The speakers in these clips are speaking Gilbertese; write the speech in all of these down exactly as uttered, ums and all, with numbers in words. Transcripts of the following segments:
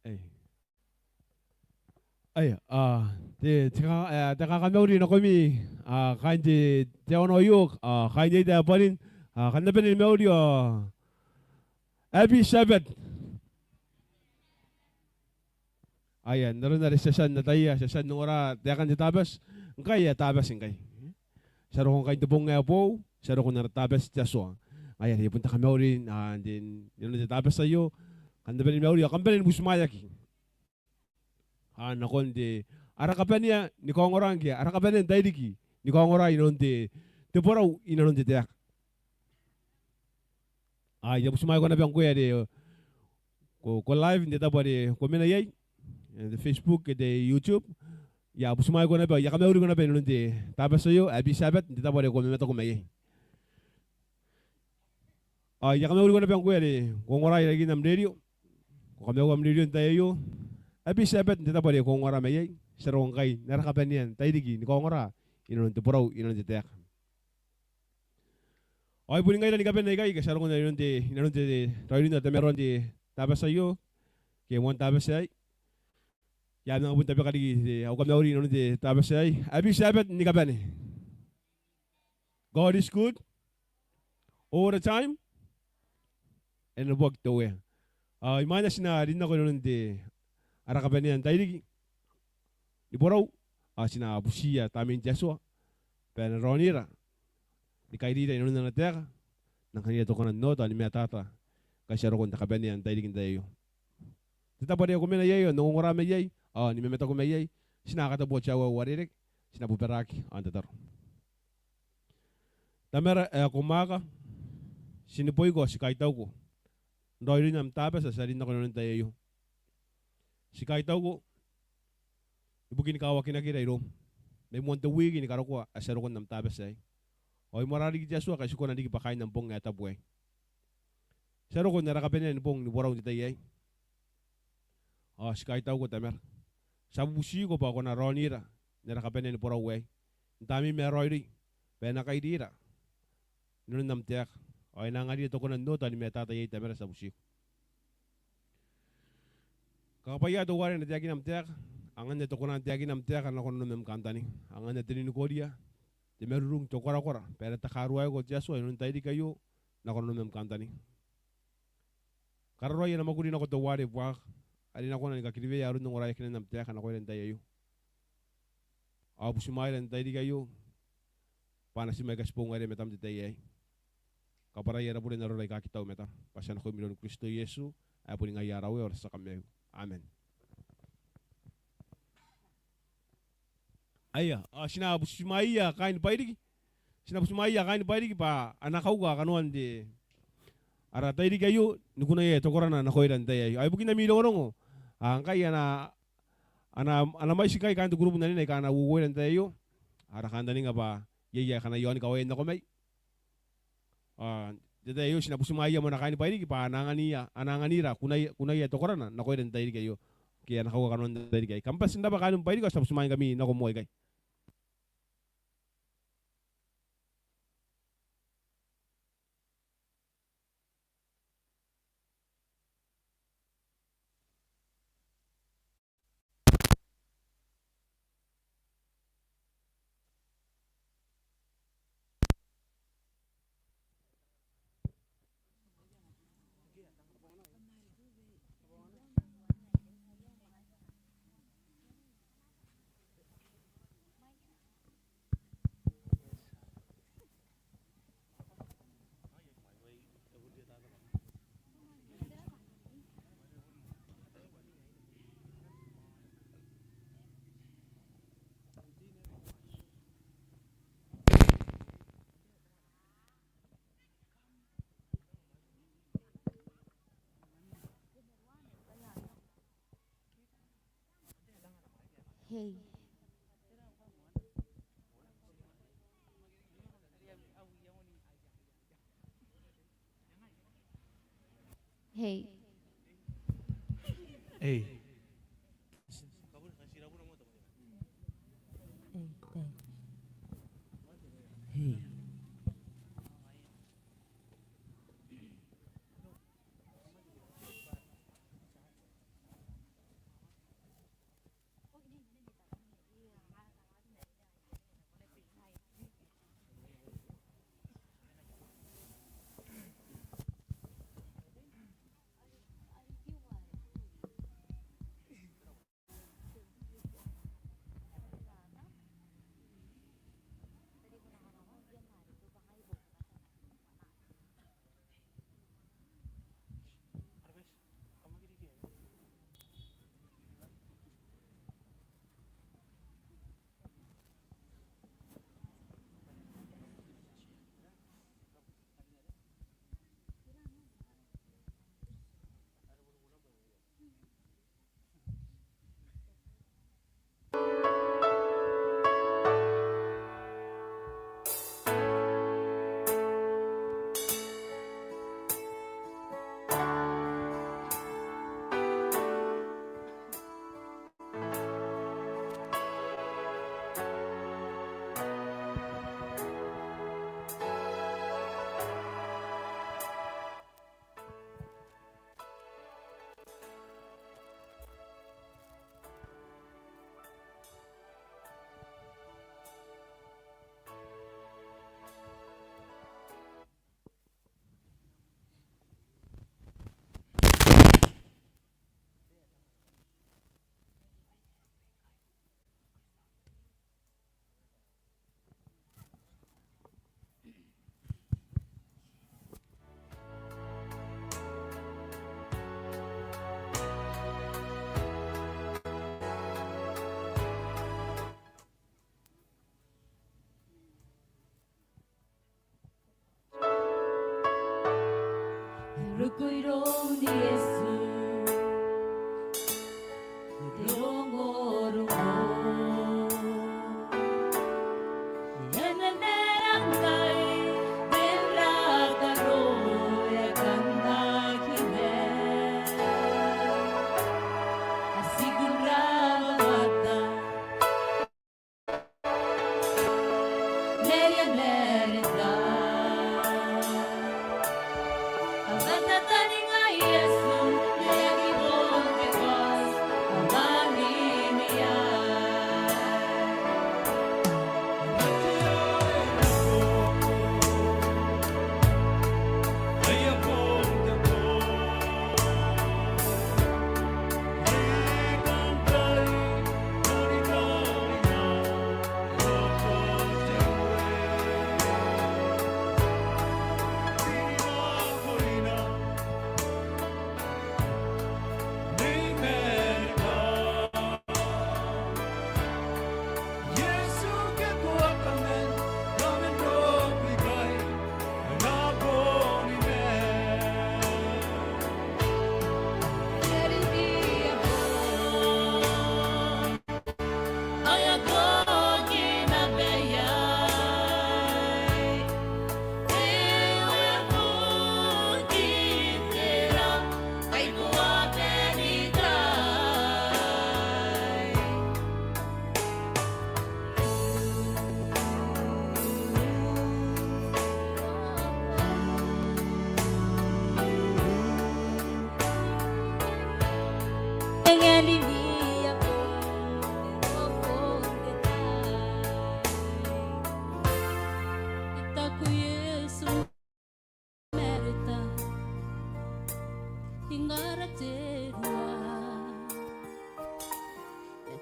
Ai. Ai, a, te, te ka-, e, te kakamauri nakoimi, a, kaain te, te aono aio, a, kaain te abanin, a, kam na bane ni mauri, a, Happy Sabbath. Aia, n aron are ti a tia n ataia, ti a tia n ongora taekan te Tabati. Ngkai e a Tabati ngkai. Ti a roko ngkai n te bong ae boou, ti a roko n ana Tabati te Atua. Aia, are bon te kamauri, a, n te, inanon te Tabati aio, kam na bane ni mauri, ao kam bane ni butimwaeaki. A, nakon te, ara kabanea ni kaongora ngke, ara kabanea n tairiki ni kaongora inanon te, te borau, inanon te taeka. A, I a butimwaeko naba ngkoe are ko, ko live n te tabo are ko mena iai, n te Facebook, n te YouTube. I a butimwaeko naba, I a kamauriko naba inanon te Tabati aio, Happy Sabbath, n te tabo are ko mamataku mai iai. A, I a kamauriko naba ngkoe are ko ongora i rarikin am rerio. Ko kamaiua am rerio n te tai aio. Happy Sabbath n te tabo are ko ongora mai iai. Ti a roko ngkai n ara kabanea n tairiki ni kaongora inanon te borau, inanon te taeka. Ao ai boni ngaira ni kabane aikai, ngkai ti a roko n, inanon te, inanon te, te raoiroin ara tamaroa n te Tabati aio, ke moan Tabati aei. I a manga bon tabeka riki te, au kamauri inanon te Tabati aei. Happy Sabbath ni kabane. God is good. All the time. E neboaki te Uea. A, imwaina ti na rin nako inanon te, ara kabanea n tairiki ni borau, a, ti na butiia Tamnein te Atua bwa e na raonira ni kairira inanon ana taeka, n anganira te koona n oota ao ni matata ngkai ti a roko n te kabanea n tairiki n te tai aio. Te tabo are ko mena iai ao n ongora mai iai ao ni mamataku mai iai, ti na katabua te aua ae uarereke, ti na bobaraaki ao n tataro. Tamara ae ko mwaaka, ti neboiko ao ti kaitauko n raoiroin am Tabati ae ti a rin nako inanon te tai aio. Ti kaitauko ibukin kawakinakira iroum mai moan te wiki ni karokoa ae ti a roko n am Tabati aei. Ao I moarara riki te Atua ngkai ti kona n riki bwa kaain am bong ae tabu aei. Ti a roko n ara kabanea ni bong ni borau n te tai aei. Ao ti kaitauko Tamara. Ti a bubutiko bwa ko na raonira n ara kabanea ni borau aei n Tamneim ae raoiroi, bwa e na kairira inanon am taeka ao e na anganira te koona n oota ao ni matata iai Tamara, ti a butiko. Kakabwaia teuare e na taekina am taeka, anganna te koona n taekina am taeka nakon nanom am kantaninga, anganna te ninikoria, te marurung, te korakora, bwa e na takaruaeko te Atua inanon te tairiki aio nakon nanom am kantaninga. Kararoai ana mwakuri nako teuare buakaka are e na kona ni kakiriwea aron ongoraeakinan am taeka nakoira n te tai aio. Ao butimwaeira n te tairiki aio bwa a na timaika tibongaira i matam n te tai aei. Kabwarai ara bure n arora aika aki tau i matam, bwa ti a nakoim iroun Kristo Iesu ae boni ngaia ara Uea ao ara tia Kamaiu. Amen. Aia, ao ti na butimwaeia kaain Bairiki. Ti na butimwaeia kaain Bairiki bwa a na kauka kanoan te, ara tairiki aio ni kunaia te korana nakoira n te tai aio. Ao ibukin ami rongorongo, a, ngkai a na, a na, a na mwaiti ngkai kaain te kurubu n anene aika a na uouoira n te tai aio. Ara kantaninga bwa iai ae kanga e a onikai n nako mai. Ao n te tai aio ti na butimwaeia moa kaain Bairiki bwa a na anganiia, a na anganira kunaia, kunaia te korana nakoira n te tairiki aio. Ke a na kauka kanoan te tairiki aei. Kam bati n rabwa kaain Bairiki ao ti a butimwaeingkami nako moa ikai. Hey. Hey. Hey. Hey, hey. Hey. Roko iroun Iesu, rongorongo. E na nera ngkai, tenra karoa e a kantaki ma, a tiku n rabwata.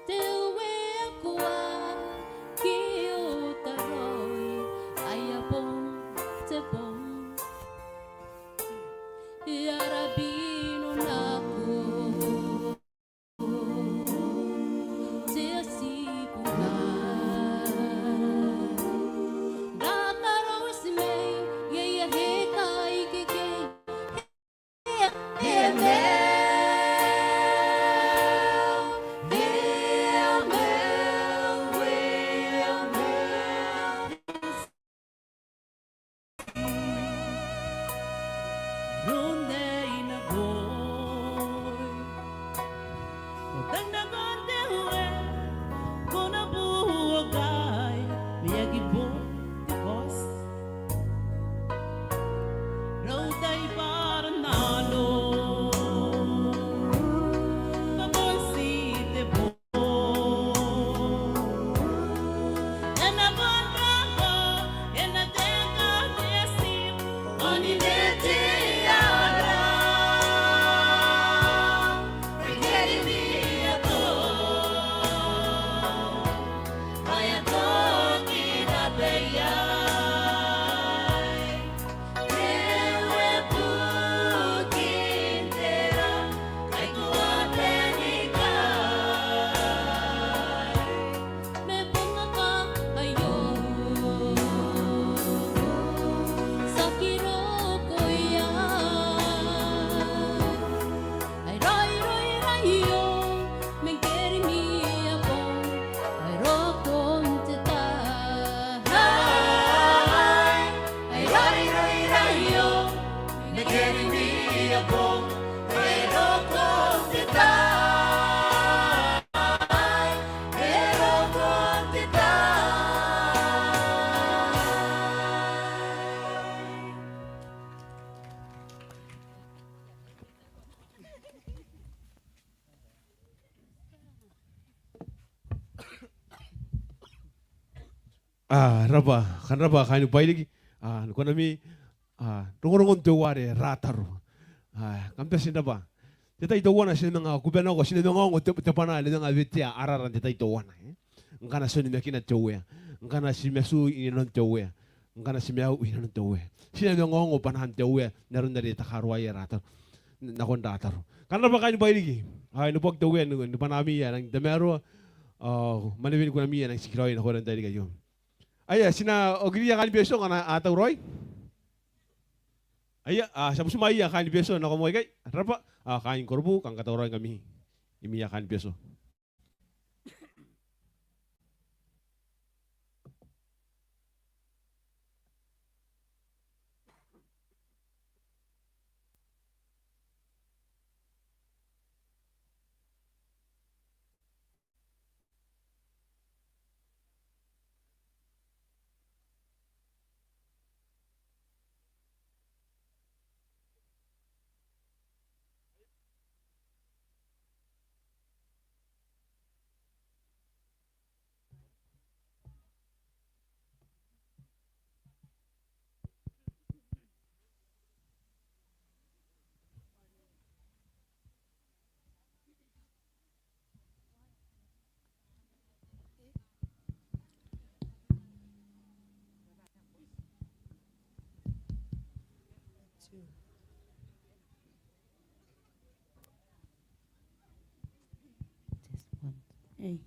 Te Uea ko aki utarai, aia bong te bong. E a rabino nako te atibu. Rataro uti mai, e a reka ikekei. A, rabwa, kam rabwa kaain Bairiki. A, ni konami, a, rongorongon teuare Rataro. A, kam bati n rabwa. Te tai teuana ti na manga kubanako, ti na manga ongo te, te bwana ae na manga wetea arara n te tai teuana, e. Ngkana ti onimakina te Uea, ngkana ti matu inanon te Uea, ngkana ti maiu inanon te Uea, ti na manga ongo bwanaan te Uea n aron are e takaruaia Rataro, nakon Rataro. Kam rabwa kaain Bairiki. Ao e neboaki te Uea ni, ni bwanami ae nang tamaroa, ao mwanewen kunami ae nang tikiraoi nakoira n tairiki aio. Aia, ti na okiriia kaain Betio ngkana a tauraoi. Aia, a, ti a butimwaia kaain Betio nako moa ikai. Rabwa, a, kaain Korobu, kam katauraoi ngkami. Imwia kaain Betio. Just one. Hey.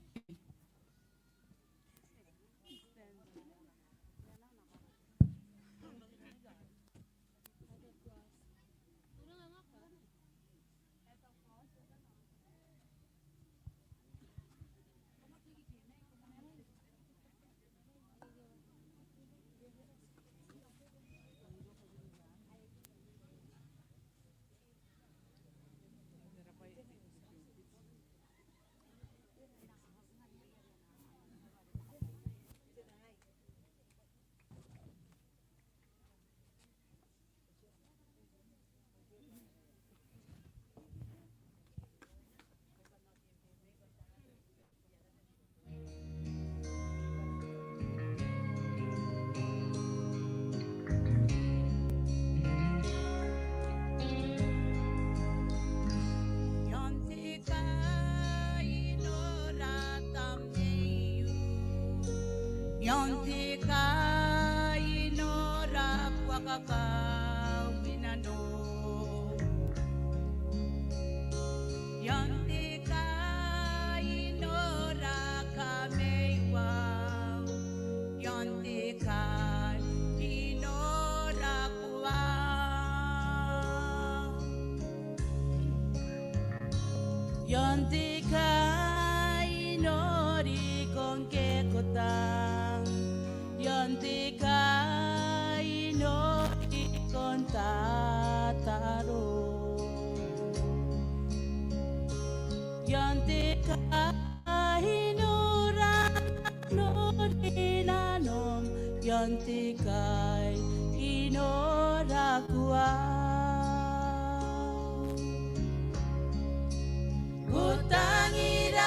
I aon te kai I nora tamneiu, i aon te kai I nora buakakau i nanou. I aon te kai I nora kamaiuau, i aon te kai I nora koaua. I aon te kai I noriko ngke ko tang, i aon te kai I noriko n tataro. I aon te kai I nora nori nanom, i aon te kai I nora koaua. Ko tangirai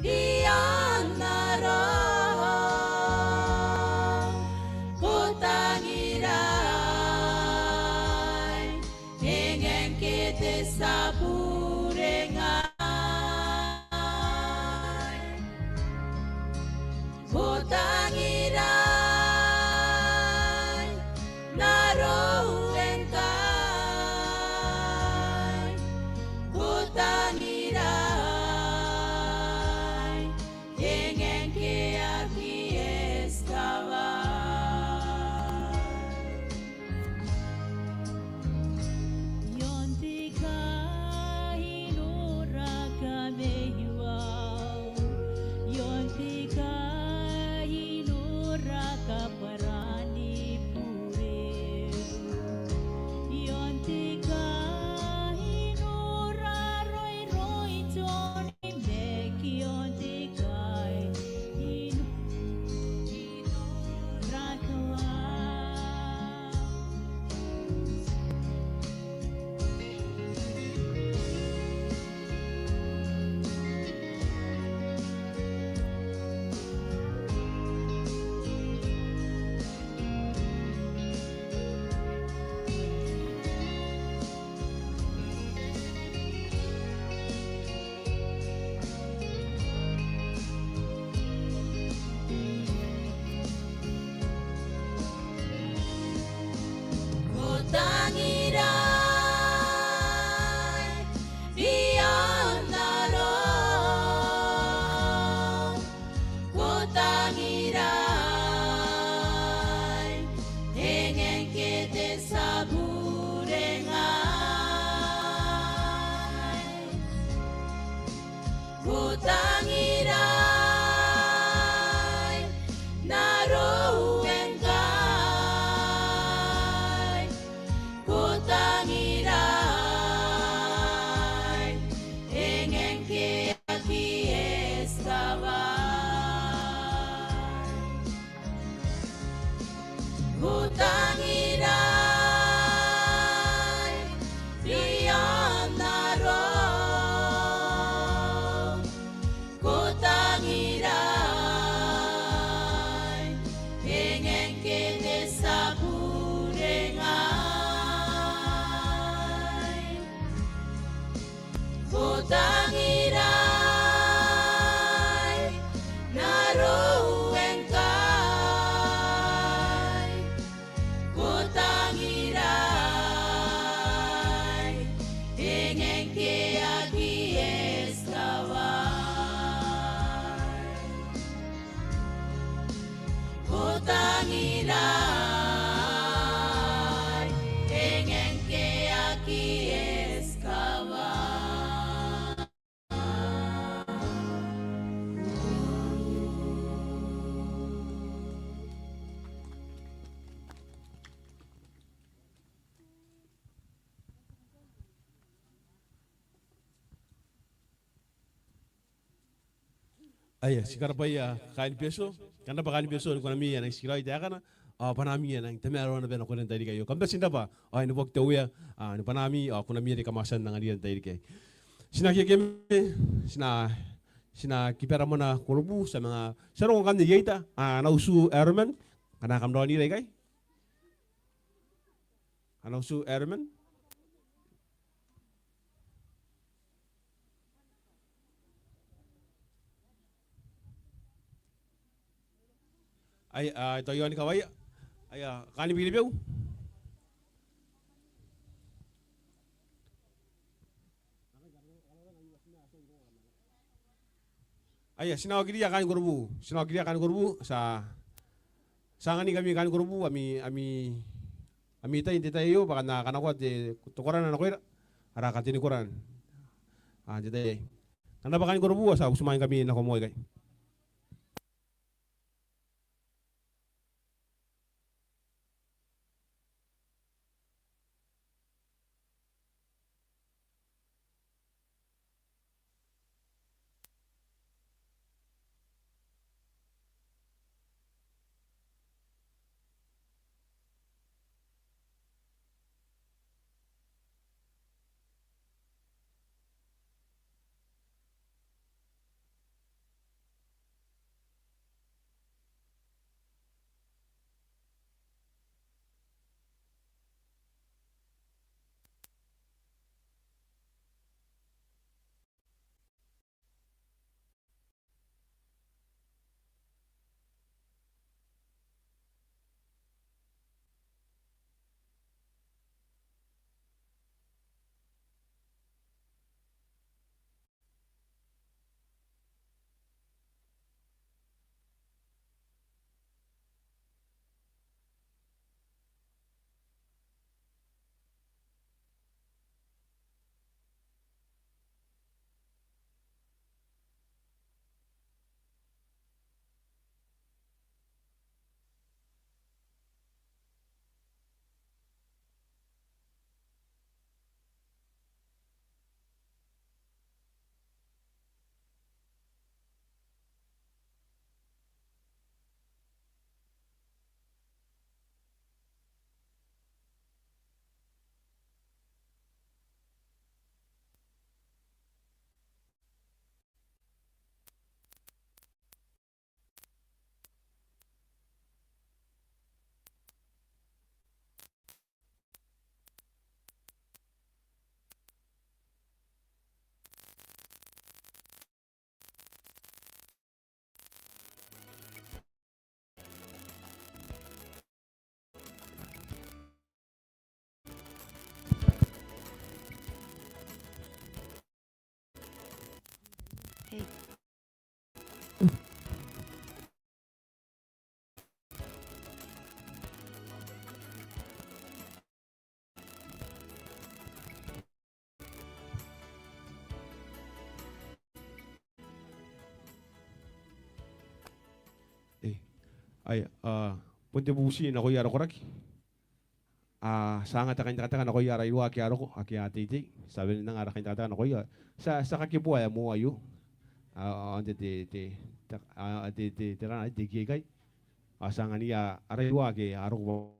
i aon arom, ko tangirai e ngae ngke te tia bure ngai. Ko tangirai n aron ngkai, ko tangirai e ngae ngke aki estawa. I aon te kai Aia, ti karabwaia kaain Betio. Kam rabwa kaain Betio ni kunami ae nang tikiraoi taekana, ao bwanami ae nang tamaroa naba nakoira n tairiki aio. Kam bati n rabwa, ao e neboaki te Uea ni bwanami, ao kunami are kam a tia n anganiia n tairiki aei. Ti na kiekeme, ti na, ti na kibara moa Korobu, ti a manga, ti a roko ngkanne i eta, a, ana utu Aeroman, ngkana kam raonira ikai. Ana utu Aeroman. Aia, a, tao iaon kawaia. Aia, kaain Bikenibeu. Aia, ti na okiria kaain Korobu. Ti na okiria kaain Korobu. Ti a, ti a anganingkami kaain Korobu, ami, ami, ami tai n te tai aio, bwa kam na kanakoa te, te korana nakoira, ara katenikorana. A, n te tai aei. Kam rabwa kaain Korobu, ao ti a butimwaeingkami nako moa ikai. Aia, a, bon te bubuti nakoia ara koraki. A, ti a anga te kaintekateka nakoia ara iruwa ake a roko, ake a teitei. Ti a wenenanga ara kaintekateka nakoia. Ti a, ti a kakeboa ae moa aio. A, a, te, te, te, te, a, te, te, te rana, te kiei ikai. A, ti a anganiia ara iruwa ake a roko.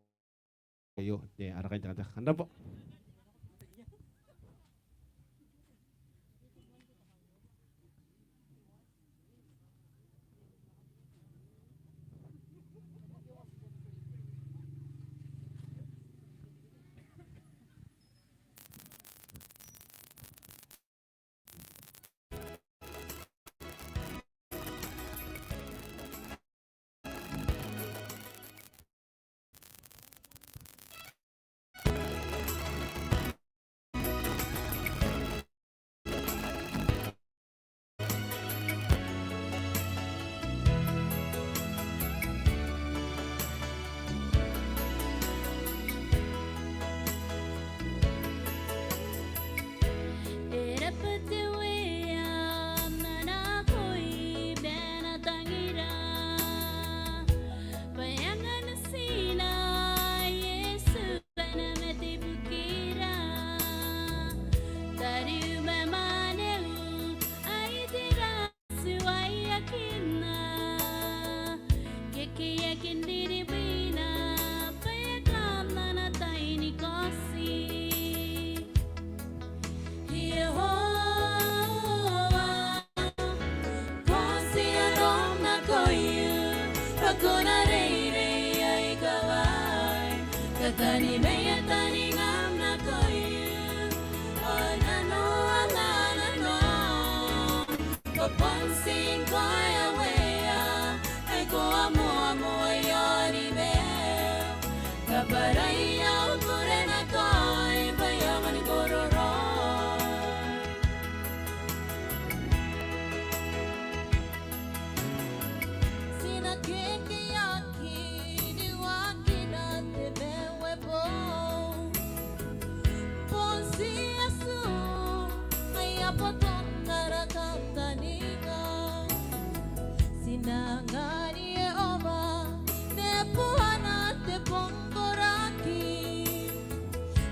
Aio, te ara kaintekateka. Kam rabwa.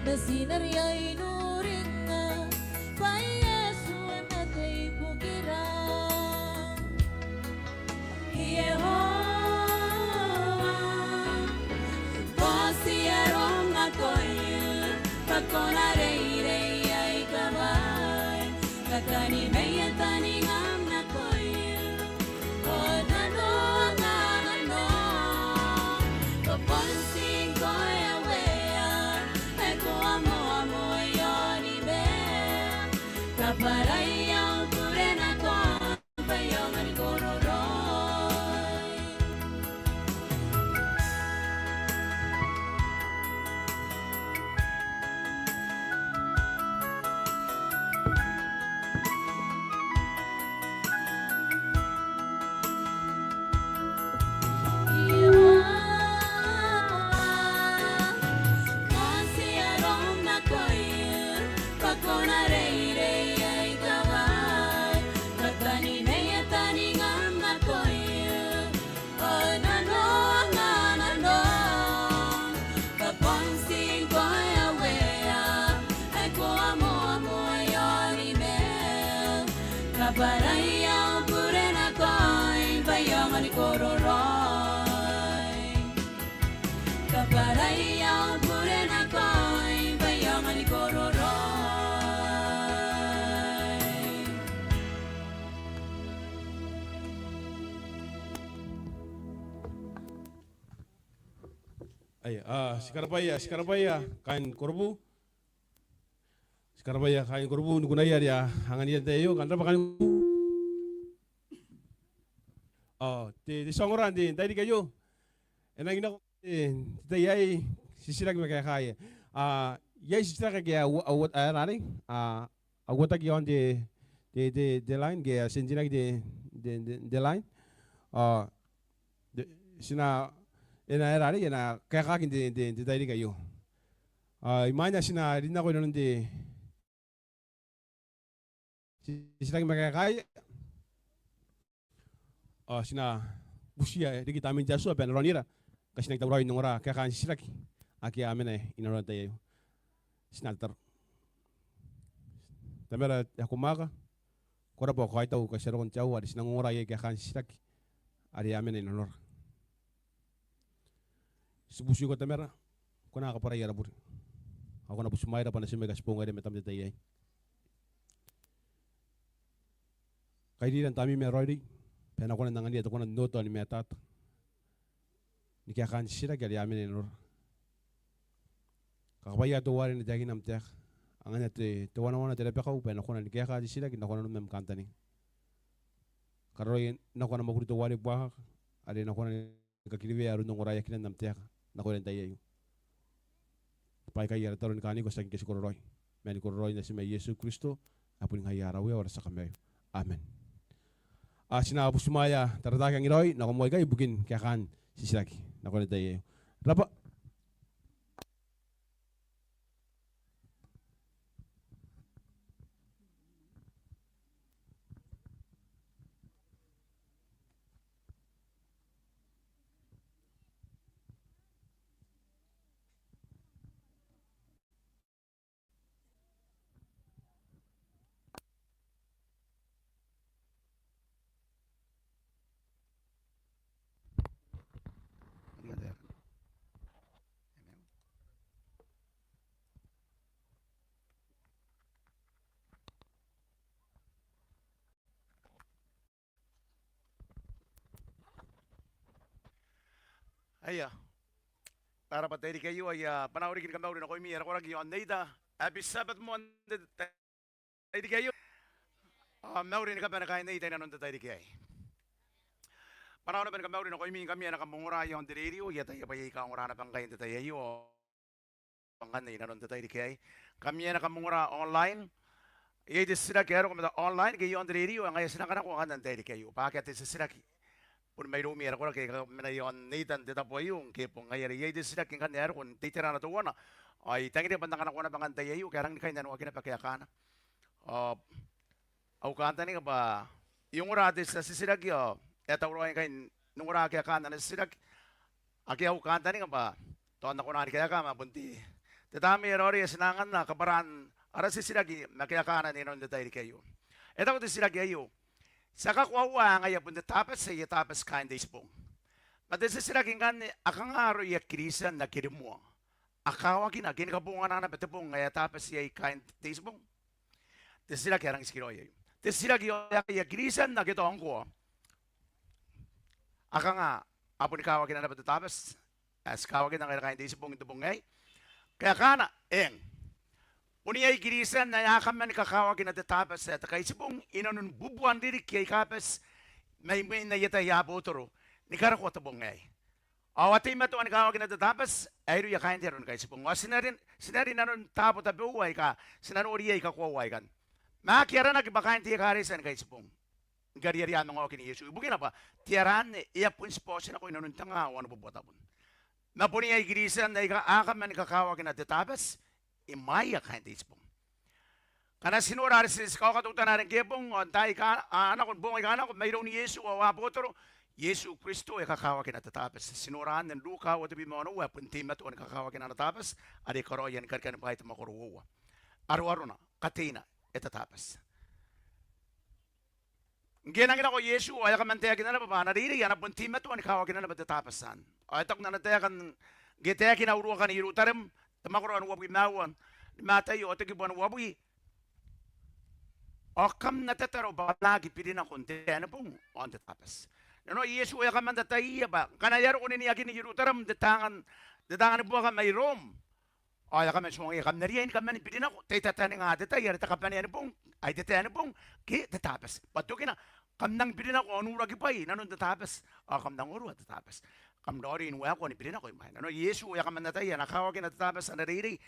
Ti na riai n uringnga bwa Iesu ana tei ibukira. Iehova, ko a tia aron nakoiu, bwa ko na reirei aika bwaai, katanimaia taningaam nakoiu. Ao nanoanganano, ko bon tii ngkoe Uea, ae ko amoamo i aoni maiu. Kabwarai au bure nakoim bwa I aonga ni kororoi. Iehova, ko a tia aron nakoiu, bwa ko na reirei aika bwaai, katanimaia taningaam nakoiu. Ao nanoanganano, ko bon tii ngkoe Uea, ae ko amoamo i aoni maiu. Kabwarai au bure nakoim bwa I aonga ni kororoi. Kabwarai au bure nakoim bwa I aonga ni kororoi. Aia, a, ti karabwaia, ti karabwaia kaain Korobu. Ti karabwaia kaain Korobu ni kunaia are a anganiia n te tai aio, kam rabwa kaain. A, te, te tia ongora n te tairiki aio e nangi nako, e, n te tai aei, titiraki ma kaeka. A, iai titiraki ake a, a, a, a, a, a uotaki iaon te, te, te, te line, ke a sentinaki n te, te, te, te line. A, te, ti na, e na, e na, e na kaekaaki n te, te, te tairiki aio. A, imwaina ti na rin nako inanon te, titiraki ma kaeka. Ao ti na butiia riki Tamnein te Atua bwa e na raonira ngkai ti nang tauraoi n ongora kaekaan titiraki ake a mena inanon te tai aio. Ti na tataro. Tamara ae ko mwaaka, ko rabwa ao kaitau ngkai ti a roko n te aoa are ti nang ongora iai kaekaan titiraki are a mena inanora. Ti butiko Tamara, ko na kabwarai ara bure ao ko na butimwaeira bwa natim aika ti boo ngaira i matam n te tai aei. Kairira n Tamneim ae raoiroi bwa e na kona n anganiia te kona n oota ao ni matata ni kaekaan titiraki are a mena inanora. Kakabwaia teuare e na taekina am taeka, anganna te, te wanawana, te rabakau bwa e na kona ni kaeka titiraki nako nanom am kantaninga. Kararoa nako ana mwakuri teuare buakaka are e na kona ni kakiriwea aron ongoraeakinan am taeka nakoira n te tai aio. Bwa aikai ara tataro ni kaaniko tiaki ngke ti kororaoi, ma ni kororaoin natim ae Iesu Kristo ae boni ngaia ara Uea ao ara tia Kamaiu. Amen. A, ti na butimwaea Tarataake Angiraoi nako moa ikai ibukin kaekaan titiraki nakoira n te tai aio. Rabwa. Aia. Ara bwa te tairiki aio, aia, bwa N na riki ni kamauri nakoimi ae koraki iaon neita. Happy Sabbath moa n te tairiki aio. Ao mauri ni kabane kaain neita inanon te tairiki aei. Bwa N na naba ni kamauri nakoimi ngkami ae kam ongora iaon te rerio, aia, taiaoka aika ongora naba ngkai n te tai aio. Ngkanne inanon te tairiki aei. Ngkami ae kam ongora online. Iai te titiraki ae roko ma te online ke iaon te rerio, ngaia ti na kanakoa ngkanne n te tairiki aio. Bwa akea te titiraki boni mairoumi ae koraki aika mena iaon neita n te tabo aio, ngke bon ngaia are iai te titiraki ngkanne ae roko n te itera teuana. Ao I tangiria bwa N na kanakoa naba ngkanne n te tai aio, ke a rangi ni kainnanoaki naba kaekaana. Ao au kantaninga bwa I ongora te tia titiraki ao e a tauraoi ngkai n ongora kaekaan ana titiraki. Ake au kantaninga bwa tao N na kona ni kaeka ma bon te, te tamnei ae raoiroi ae ti na anganna kabwaraan ara titiraki ma kaekaana inanon te tairiki aio. E taku te titiraki aio: Ti a kakoaua ae ngaia bon te Tabati ae Tabati kaain te Itibong. Ma te titiraki ngkanne, a kanga aroia Kiritian ake rimoa? A kawakina ke ni kabongana naba te bong ae Tabati iai kaain te Itibong? Te titiraki ae rangi n tikiraoi aio. Te titiraki aio, ae ngaia Kiritian ake tao ngkoa, a kanga, a boni kawakina naba te Tabati ae ti kawakinna ngaira kaain te Itibong n te bong aei? Kaekaana, eng. Bon iai Kiritian ae a kaman kakawakina te Tabati ae te Kaitibong inanon bubuan ririki aika bati mai mwiin aia tai abotoro ni karokoa te bong aei. Ao a teimatoa ni kawakina te Tabati ae irouia kaain te Aro ni Kaitibong. Ao ti na rin, ti na rin inanon taabo tabeua aika ti na nori iai kakoaua aikai. Ma a aki aranaki bwa kaain te Ekaretia ni Kaitibong ni kariaria manga okin Iesu. Ibukina bwa te ara anne e a bon tibwa otinako inanon te nga ao anobubua tabun. Ma bon iai Kiritian aika a kaman kakawakina te Tabati imwaia kaain te Itibong. Ngkana ti nora are ti, ti kaoka teutana are ngke bong, ao n taai aika a nako, ni boong aika a nako, mairoun Iesu ao abotoro, Iesu Kristo e kakawakina te Tabati. Ti nora anne n Ruka uoua tebwi ma onoua, e bon teimatoa ni kakawakina ana Tabati are e karaoia ni karikani bwaai te mwakoro uoua. Aroarona, kateina, e te Tabati. Ngke e nangi nako Iesu ao e a kaman taekina naba bwa a na reirei, a na bon teimatoa ni kawakina naba te Tabati anne. Ao e taku n ana taeka ngke e taekina uruakan Ierutarem, te mwakoro ae uabwi ma aua ni Mataio ao te kibu ae uabwi: Ao kam na tataro bwa kam na aki birinako n te tai ni bong ao n te Tabati. Nanona Iesu e a kaman tataia bwa ngkana e a roko niniakin Ierutarem n te taanga, te taanga ni buaka mai Rom, ao e a kaman tuangiia, kam na riai ni kaman birinako, tai tataninga te tai are te kabanea ni bong, ai te tai ni bong ke te Tabati. Bwa tokina, kam nang birinako ao n uraki bwai inanon te Tabati, ao kam nang urua te Tabati. Kam raoiroi n waekoa ni birinako imwaina. Nanona Iesu e a kaman ataia ana kawakina te Tabati, ana reirei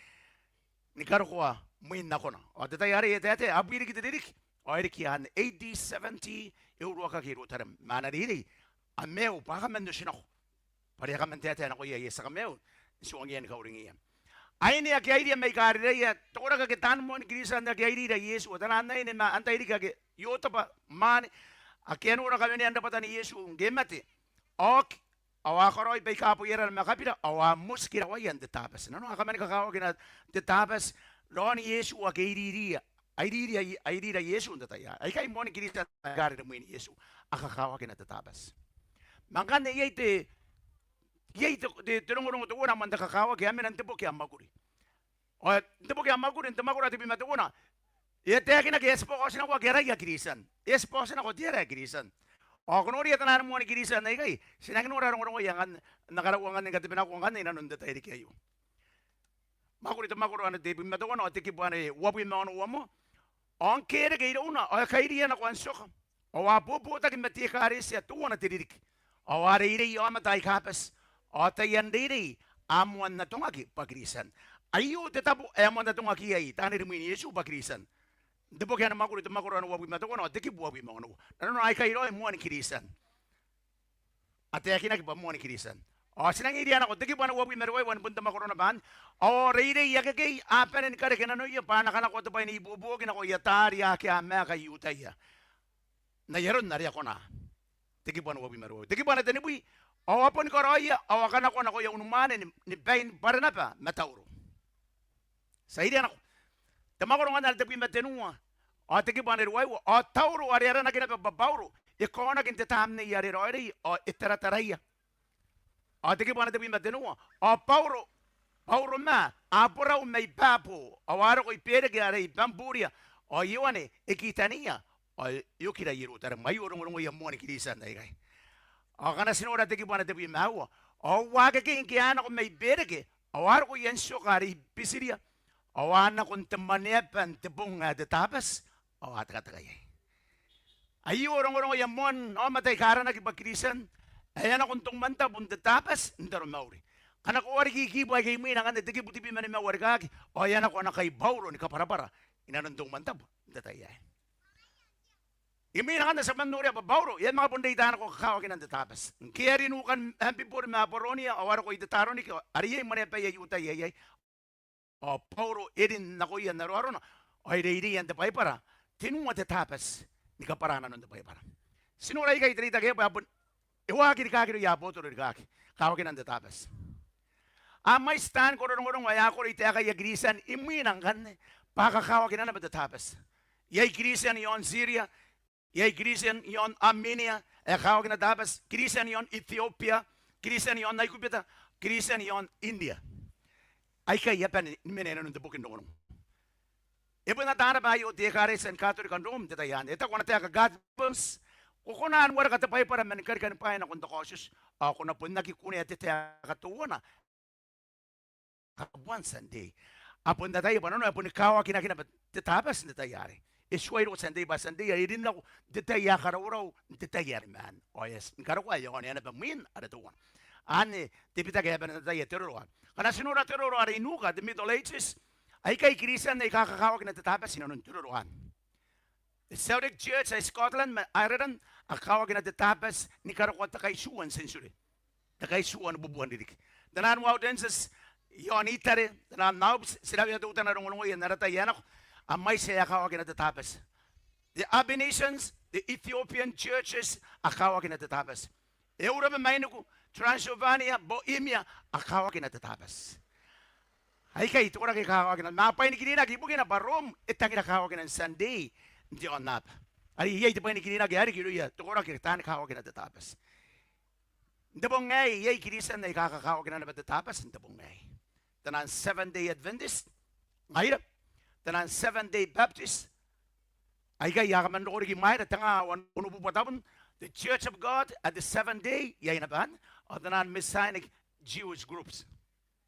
ni karokoa mwin nakona. Ao te tai arei e taetae, a bwi riki te ririki, ao e riki anne A D seventy, e uruakaki Ierutarem. Ma ana reirei, a maiu bwa a kaman otinako. Bwa are e a kaman taetae nakoia aia tia kamaiu n tuangiia ni kauringiia. Aine ake a iriia mai Karirai, te koraki ake taan moan Kiritian ake a irira Iesu, ao taian aine ma antai riki ake, Iotebwa, mwaane, ake a nora kawenean rabwatan Iesu ngke e mate, a oki, ao a karaoi baika boiarara ma kabira, ao a motiki rawaia n te Tabati. Nanona a kaman kakawakina te Tabati raon Iesu ake iriria, a iriria, a irira Iesu n te tai aei. Aikai moan Kiritian aika a rimwin Iesu, a kakawakina te Tabati. Ma ngkanne iai te, iai te, te, te rongorongo teuana man te kakawaki ae mena n te boki ae Mwakuri. Ao n te boki ae Mwakuri, n te mwakoro ae tebwi ma teuana, e a taekinaki ae tibwa kaotinakoaki araia Kiritian. E a tibwa otinako te ara ae Kiritian. Ao ko noria taian moan Kiritian aikai, ti nangi nora rongorongoia ngkanne, n na karaua ngkanne ni katebenakoa ngkanne inanon te tairiki aio. Mwakuri, te mwakoro ae tebwi ma teuana ao te kibu ae uabwi ma onoua moa. Ao ngke e reke irouna, ao e kairiia nako Antioka. Ao a bobotaki ma te ekaretia teuana te ririki. Ao a reirei aomata aika bati. Ao taian reirei a moan atongaki bwa Kiritian. Aio te tabo ae a moan atongaki iai taani rimwin Iesu bwa Kiritian. N te boki ae Mwakuri, te mwakoro ae uabwi ma teuana ao te kibu uabwi ma onoua. Nanona aikai raoi moan Kiritian. A taekinaki bwa moan Kiritian. Ao ti nangi iria nako te kibu ae uabwi ma ruaiwa, ni bon te mwakoro naba anne. Ao reirei akekei a bane ni kareke nanoia bwa a na kanakoa te bwai n ibuobuoki nakoia taari ake a maeka I-Iutaia n ai aron are a kona. Te kibu ae uabwi ma ruaiwa. Te kibu ae tenibwi: Ao a boni karaoia, ao a kanakoa nakoia unimwaane ni, ni bain Baranaba ma Tauro. Ti a iria nako te mwakoro ngkanne are tebwi ma tenua, ao te kibu ae ruaiwa: Ao Tauro, are aranaki naba bwa Bauro, e kaonaki n te Tamnei are Raoiroi, ao e tarataraia. Ao te kibu ae tebwi ma tenua: Ao Bauro, Bauro ma, a borau mai Babu, ao a roko i Bereke are i Bamburia, ao Ioane e kitaniia, ao e okira Ierutarem. Aio rongorongoia moan Kiritian aikai. Ao ngkana ti nora te kibu ae tebwi ma aua: Ao uakekei ngke a nako mai Bereke, ao a roko i Antioka are i Bitiria, ao a nako n te Mwaneaba n te bong ae te Tabati, ao a tekateka iai. Aio rongorongoia moan aomata aika aranaki bwa Kiritian, ae a nako n te umwantabu n te Tabati n taromauri. Ngkana ko a riki i kibu aika imwina ngkanne, te kibu tebwi ma nimaua rikaaki, ao e a nako ana kai Bauro ni kabwarabwara inanon te umwantabu n te tai aei. Imwina ngkanne ti a bon noria bwa Bauro e a manga bon reita nako kakawakinan te Tabati. Ngke e a rin nukan Ambibori ma Abaronia, ao a roko i Tetaronike, are iai mwaneabaia I-Iutaia iai. Ao Bauro e rin nakoia n aroarona, ao e reireia n te Baibara, tenua te Tabati ni kabwara nanon te Baibara. Ti nora ikai te reitaki aei bwa e bon, e waaki rikaaki irouia abotoro rikaaki kawakinan te Tabati. A mwaiti taan koro rongorongo ae a koro i taekaia Kristian imwina ngkanne bwa a kakawakina naba te Tabati. Iai Kristian i aon Syria, iai Kristian i aon Armenia ae kakawakina te Tabati, Kristian i aon Ethiopia, Kristian i aon Aikubita, Kristian i aon India. Aikai a bane ni mena inanon te boki n rongorongo. E bon ata naba aio te ekaretia ni Katorika n Rom n te tai anne. E taku ana taeka Godwin Burns, ko kona n wareka te Baibara man karikani bwaai nakon te Kaotioti, ao ko na bon aki kunea te taeka teuana kabuan Sunday. A bon ataia bwa nanona e boni kawakinaki naba te Tabati n te tai arei. E tuai roko Sunday bwa Sunday are e rin nako n te tai ae karaurau, n te tai are maan. Ao e a tia ni karokoa ae e onea naba mwin are teuana. Anne te bitaki ae bane n ataia te roro anne. Ngkana ti nora te roro are i nuka, the Middle Ages, aikai Kristian aika kakawakina te Tabati inanon te roro anne. Te Celtic Church ae Scotland ma Ireland a kakawakina te Tabati ni karokoa te kaitiua n tienture, te kaitiua ni bubua n ririki. Taian Waldenses i aon Italy, taian Alps, ti rawea teutana rongorongoia n ara tai ae nako, a mwaiti ae a kakawakina te Tabati. The Albinatians, the Ethiopian churches, a kakawakina te Tabati. Eurobe mainiku, Transylvania, Bohemia, a kakawakina te Tabati. Aikai te koraki aika kakawakina, ma a bwainikirinaki ibukina bwa Rom e tangira kawakinan Sunday n te aonnaba. Are iai te bwainikirinaki ae riki irouia te koraki ake taani kawakina te Tabati. N te bong aei, iai Kristian aika kakawakina naba te Tabati n te bong aei. Taian Seventh Day Adventist, ngaira. Taian Seventh Day Baptist, aikai a kaman roko riki imwaira, tenga ao onobubua tabun, the Church of God and the Seventh Day, iai naba anne, ao taian Messianic Jewish groups.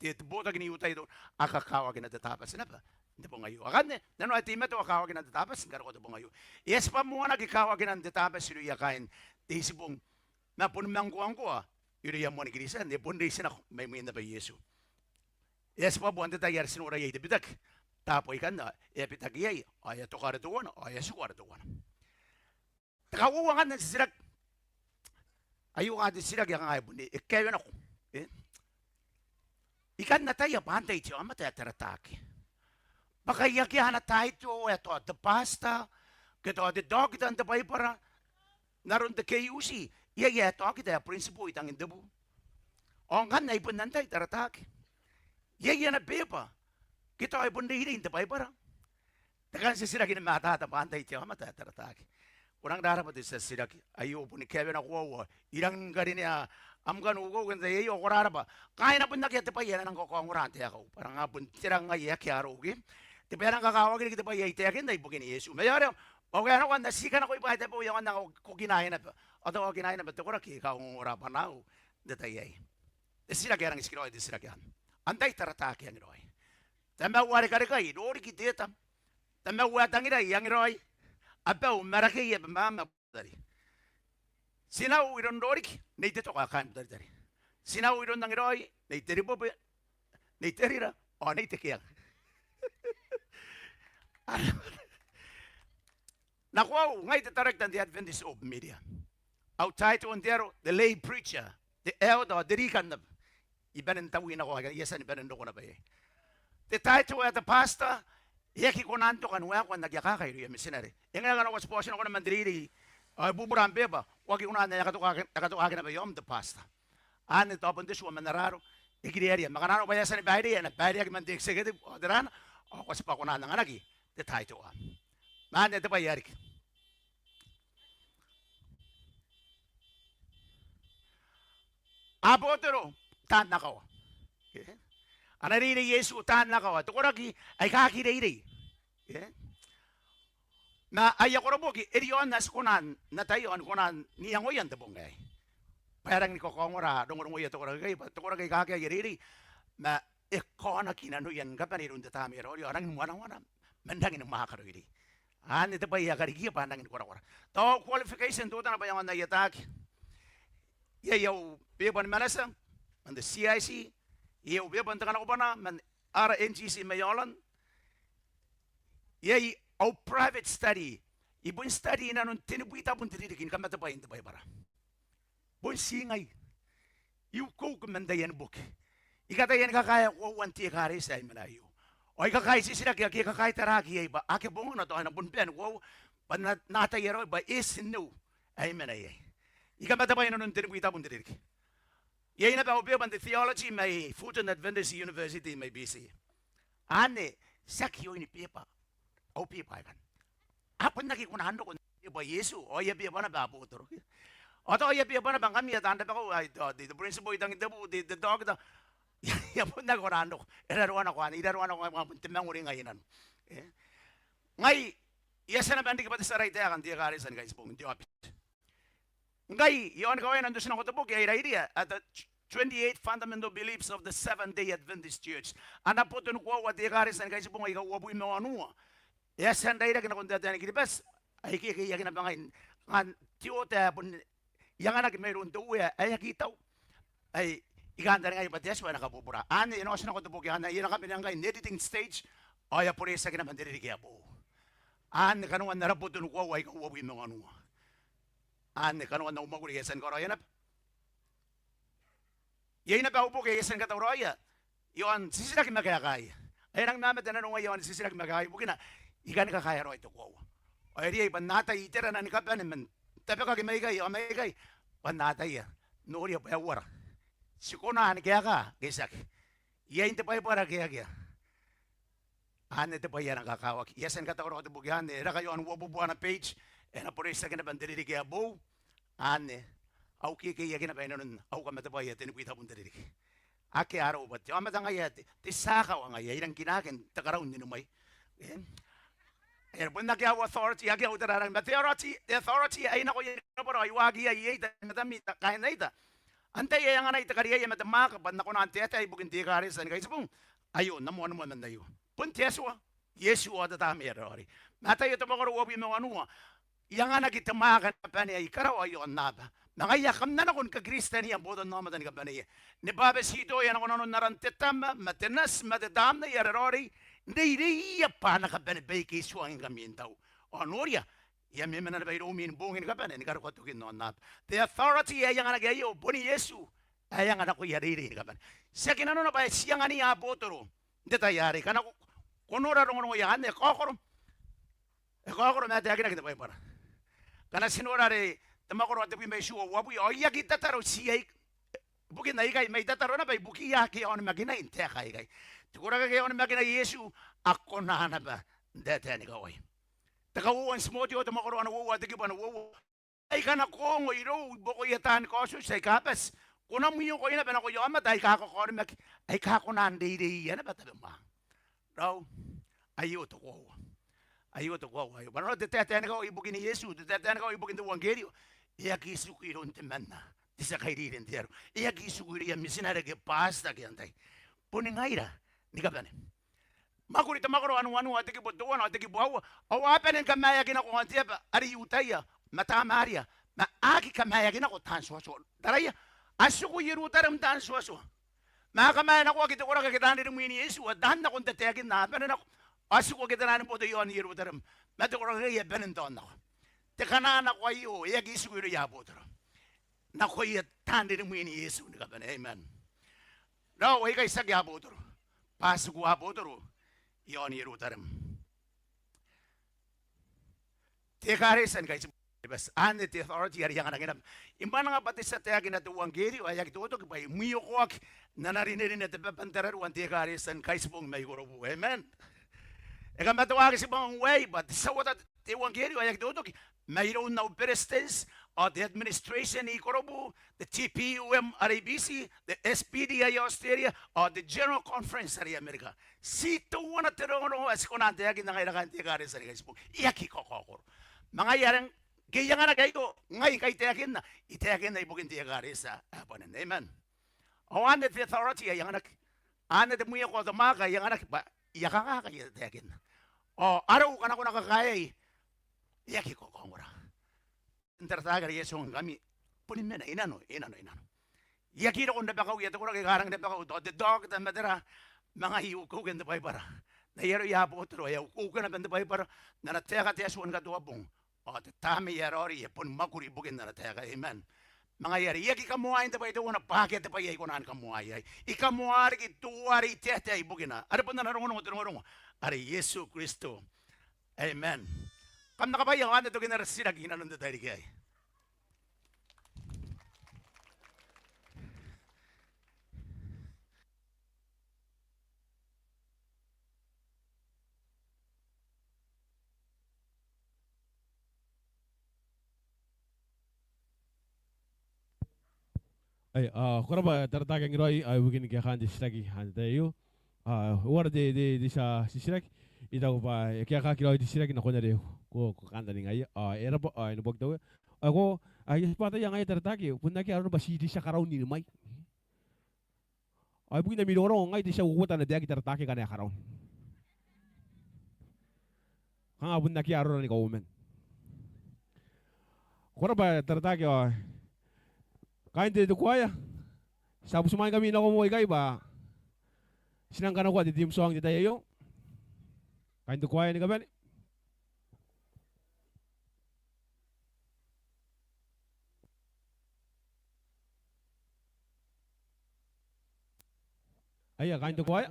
Te, te botaki n I-Iutaia teuana, a kakawakina te Tabati naba n te bong aio. Akanne, nanona ae teimatoa kawakinan te Tabati ni karokoa te bong aio. E a tibwa moanaki kawakinan te Tabati irouia kaain te Itibong, ma boni mangkoangkoa irouia moan Kristian, e bon reitinako mai mwiin naba Iesu. E a tibwa moa n te tai are ti nora iai te bitaki. Taabo ikanne e a bitaki iai, ao e a toka are teuana, ao e a tiku are teuana. Te kauoua ngkanne n titiraki. Aio kanga te titiraki ae kangai bon e kaewe nako. E? I kan ataia bwa antai te aomata ae taratake. Bwa ngkai akea ana title ae tao te pastor, ke tao te doctor n te Baibara, n aron te KUC, iai ae taokita ae principal i Tangintebuu. Ao ngkanne ai bon antai taratake. Iai ana beba, ke tao e bon reirei n te Baibara. Te kan titiraki ni matata bwa antai te aomata ae taratake. Ko rang rarabwa te tia titiraki. Aio boni kaewe nako koaua. I rangi ni karinea am kan ukeuke n te tai aio, ko rarabwa. Kaaina bon akea te bwai ae na nang kakaongora n taekau. Bwa ngaia bon te rang ae akea arou ke. Te bwai ae na nang kakawaki riki te bwai ae I taekinna ibukin Iesu. Ma e aera, ao ko a nako n na ti kanakoi bwaai tabeua, I aonga n anga kokinaai naba. Ao tao kokinaai naba te koraki aika ongongora bwanaau n te tai aei. Te titiraki ae rangi tikiraoi te titiraki anne. Antai taratake angiraoi. Tamau are karekai, roriki te eta. Tamau ae tangirai angiraoi. Abau, Marakei, Abemama, Butaritari. Tinau iroun roriki, Nei Tetoka kaain Butaritari. Tinau iroun angiraoi, Nei Teribobe, Nei Terira, ao Nei Tekeang. Nako au, ngai te director n te Adventist Hope Media. Au title n te aro, the lay preacher, te elder, te deacon naba. I bane n taui nako, I a tia ni bane n roko naba iai. Te title ae te pastor, e aki kona n toka ni waekoa n aki akaka irouia mitinare. E ngae ngkana ko a tibwa oti nako man te reirei, ao e bubura am beba, ko aki kona n ae e a katokaaki, e a katokaaki naba i aom te pastor. Anne tao bon te tua man ara aro, e kirearia. Ma ngkana arona bwa e a tia ni bairea, e na baireaki man te executive, ao tera, ao ko a tibwa kona n anganaki te title anne. Ma anne te bwai ae riki. Abotoro taan akawa. Ke? Ana reirei Iesu taan akawa. Te koraki aika aki reirei. Ke? Ma aia koroboki, e riaon ae ti kona n ataia ao ni kona n iangoia n te bong aei. Bwa e rangi ni kakaongora rongorongoia te koraki aikai, bwa te koraki aika akea aia reirei. Ma e kaonaki nanoia ni kabane iroun te Tama ae Raoiroi, ao rangi ni mwanawana, man rangi ni mwaaka raoiroi. Anne te bwai ae karikiia bwa a rangi ni korakora. Tao qualification teutana bwa e aonga n ai ataaki. Iai au beba ni manatia, man te CIC, iai au beba n te kanakobwanaa, man RNGC mai Holland. Iai au private study, I bon study inanon tenibwi tabun te ririki ni kamatebwai n te Baibara. Bon ti ngai. I ukeuke man taian boki. I kataia ni kakaea koauan te ekaretia ae I mena aio. Ao I kakaei titiraki ake e kakaitaraaki iai bwa ake bongana tao e na bon bane koaua, bwa N na, N na ataia raoi bwa e eti neu ae I mena iai. I kamatebwai inanon tenibwi tabun te ririki. Iai naba au beba n te theology mai Fulton Adventist University mai B C. Anne, tiaki oin beba, au beba aikai. A bon aki kona n roko n beba Iesu, ao aia beba naba abotoro. Ao tao aia beba naba ngkami taan rabakau, ai tao te, te principal i Tangitabu, te, te doctor. E a bon aki kona n roko, e raroa nako anne, e raroa nako ae bon te mangori ngai i nano. E? Ngai, I a tia naba n riki bwa te tia raitaeka n te ekaretia ni Kaitibong n te aobiti. Ngkai, i aon kawaina n Otinako te Boki ae I rairiia, ae te twenty-eight Fundamental Beliefs of the Seventh-day Adventist Church. Ana boto ni koaua te ekaretia ni Kaitibong aika uabwi ma wanua. E a tia n rairaki nakon taetae ni Kiribati, ae ikekeiaki naba ngai, ngkana te ota ae bon I anganaki mairoun te Uea ae aki tau. Ai, I kantaningaia bwa te Atua e na kabubura. Anne, e na Otinako te Boki anne, e na kabanea ngkai n editing stage, ao e a boretiaki naba n te ririki ae boou. Anne kanoan ara boto ni koaua aika uabwi ma wanua. Anne kanoan au mwakuri ae I a tia ni karaoia naba. Iai naba au boki ae I a tia ni katauraoia i aon Titiraki ma Kaekaai. Ae e nang mamate nanou ngai i aon Titiraki ma Kaekaai ibukina I kani kakaea raoi te koaua. Ao e riai bwa N na atai iterana ni kabane man tabekaki maikai ao maikai, bwa N na ataia, noria bwa e uara. Ti kona ni kaeka ke tiaki? Iai n te Baibara ke akea? Anne te bwai ae rang kakawaki. I a tia ni katauraoa te boki anne, e raka i aon uabubua ana page, e na boretiaki naba n te ririki ae boou. Anne, au kekeiaki naba i nanon au kamatebwai ae tenibwi tabun te ririki. Akea arou bwa te aomata ngaia ae te, te tia akawa ngaia, I rang kinaaki n te karaun ni nimwai. E? E bon akea au authority, akea au tararangi, ma te authority, te authority ae I nako iai, I rabwa raoi, I waaki iai, iai, te matami, te kainaita. Antai ae anganai te kariaia ma te mwaaka bwa N na kona n taetae ibukin te ekaretia ni Kaitibong? Aio, N na moanimoa man aio. Bon te Atua, Iesu ao te Tamnei ae Raoiroi. Mataio te mwakoro uabwi ma wanua. I anganaki te mwaaka ni kabane ae I karaoa i aonnaba. Ma ngaia kam na nako ni kakiristania botannaomata ni kabaneia, ni bwabetitoia nako nanon aran te Tama, ma te Nati, ma te Tamnei ae Raoiroi, n reireiia bwa ana kabanea baike I tuangingkami n tau. Ao noria, I a memena naba iroumi ni boong ni kabane ni karokoa tokin aonnaba. Te authority ae I anganaki aio, bon Iesu ae anga nakoia reirei ni kabane. Tiaki nanona bwa e tii anganiia abotoro n te tai arei, ngkana ko, ko nora rongorongoia anne, e kaokoro. E kaokoro ma e taekinaki n te Baibara. Ngkana ti nora are te mwakoro ae tebwi ma itiua, uabwi, ao I aki tataro, ti ai, ibukin aikai, ma I tataro naba ibukiia ake a onimakinai n taeka aikai. Te koraki ake a onimakinai Iesu, a kona naba n taetae ni kawai. Te kauoua n Timoteo, te mwakoro ae uoua, te kibu ae uoua. Aika nako ongo irou i buakoia taani kaotioti aika bati, ko na mwiokoi naba nakoia aomata aika kakaonimaki, aika kona n reireiia naba tabemwaang. Raou, aio te koaua. Aio te koaua aio. Bwa nanona te taetae ni kawai ibukin Iesu, te taetae ni kawai ibukin te euangkerio, e aki tiku iroun temanna, te tia kairiri n te aro. E aki tiku irouia mitinare ke bwatita ke antai. Boni ngaira ni kabane. Mwakuri, te mwakoro ae wanua, te kibu teuana ao te kibu aua. Ao a bane ni kamaeaki nako aon te aba are I Iutaia ma Tamaria, ma a aki kamaeaki nako taan tuatua. Taraia, a tiku i Ierutarem taan tuatua, ma a kamaenakoaki te koraki ake taan iri mwin Iesu, ao taan nako n tataekinna a bane nako, ao a tiku ake taian boto i aon Ierutarem, ma te koraki akekei a bane n taon nako. Te kanakoa aio, e aki tiku irouia abotoro. Nakoia taan iri mwin Iesu ni kabane. Amen. Raou, aikai tiaki abotoro, bwa a tiku abotoro i aon Ierutarem. Te ekaretia ni Kaitibong, anne te authority are I anganaki naba. I mwananga bwa te tia taekina te euangkerio ae aki totoki bwa e mwiokoaki n ana rinerine te baba n tararua n te ekaretia ni Kaitibong mai Korobu. Amen. E kamatoaki tibwangau aei bwa te tia uota te euangkerio ae aki totoki mairoun au beretitenti ao te administration i Korobu, te T P U M are i Biti, te S P D are i Australia, ao te General Conference are i Amerika. Ti teuana te rongorongo ae ti kona n taekinna ngaira kaain te ekaretia ni Kaitibong. E aki kakaokoro. Ma ngaia are ngke I anganaki aio, ngai ngkai I taekinna, I taekinna ibukin te ekaretia ae bwanin. Amen. Ao anne te authority ae I anganaki. Anne te mwiokoa, te mwaaka ae I anganaki bwa I a kanganga I a taekinna. Ao arou ngkana ko na kakaea, e aki kakaongora. N te aro are I a tia n ongo ngkami, boni mena i nano, i nano, i nano. I aki roko n rabakauia te koraki aika rangi n rabakau, tao te doctor ma tera, ma ngai I ukeuke n te Baibara. N ai aroia abotoro ae I ukeuke naba n te Baibara, n ana taeka te Atua ni katoabong. Ao te Tamnei ae Raoiroi e boni mwakuri ibukin ana taeka. Amen. Ma ngaia are I aki kamoaai n te bwai teuana bwa akea te bwai ae I kona ni kamoaai iai. I kamoa riki teuare I taetae ibukina. Are bon ana rongorongo te rongorongo are Iesu Kristo. Amen. Kam na kabwaia ao anne tokin ara titiraki i nanon te tairiki aei. Ai, a, ko rabwa Tarataake Angiraoi, a, ibukin kaekaan te titiraki n te tai aio. A, uara te, te, te tia titiraki, I taku bwa e kaekaaki raoi te titiraki nakon are ko, ko kantaningaia. A, e rabwa, a, e neboaki te Uea. A, ko, a, I a tibwa ataia ngaia Tarataake, bon akea arona bwa ti te tia karaun ni mai. Ao ibukina ami rongorongo ngai te tia uouota ana baeki Tarataake ngkana e karaun. Kanga bon akea arora ni kauoman. Ko rabwa Tarataake ao kaain te, te kuaea, ti a butimwaeingkami nako moa ikai bwa ti nang kanakoa te theme song n te tai aio. Kaain te kuaea ni kabane. Aia, kaain te kuaea.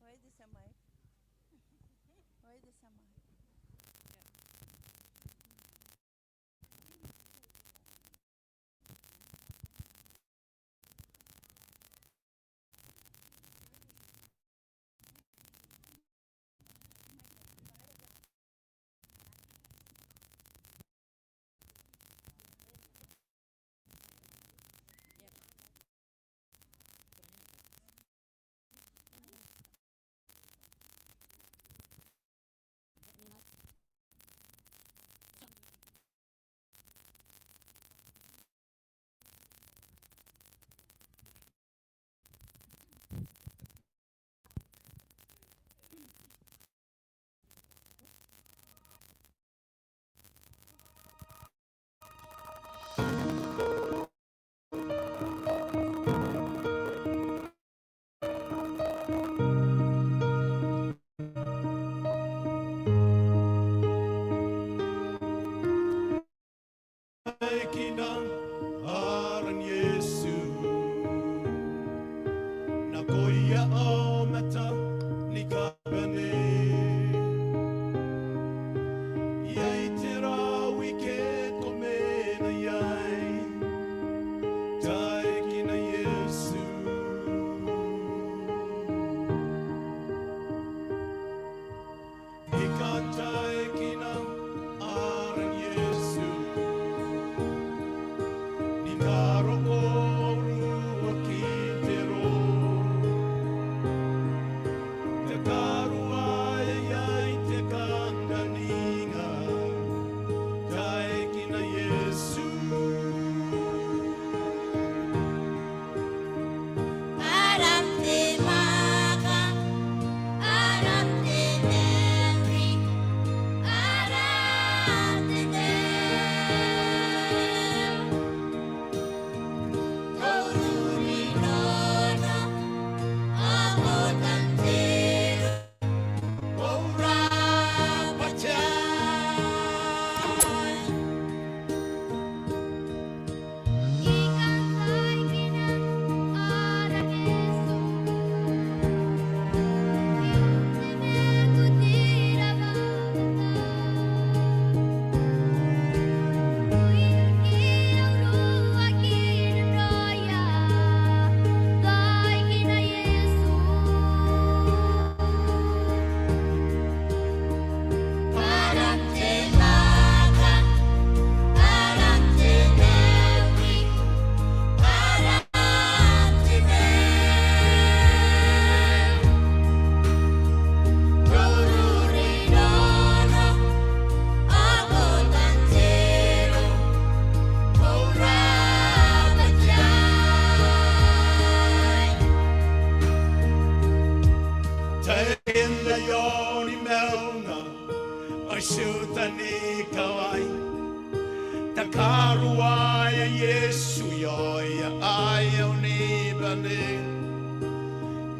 Where is the mic? Where is the mic? Taekina aran Iesu nakoia aomata ni kabane. Iai te rawa ike ko mena iai, taekina Iesu. I kan taekina aran Iesu ni karokoa uruaki n te roo.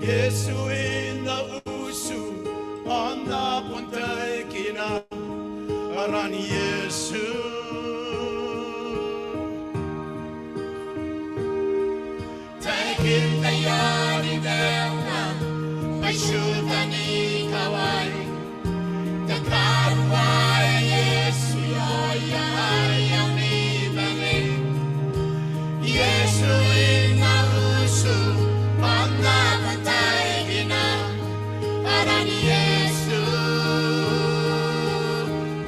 Iesu e na utu, ao N na bon taekina aran Iesu. Taekin aia rimwina mai Siotan ikawai. Te karuae Iesu, ao aia aia ni bane. Iesu e na utu, ao N na bon taekina aran Iesu.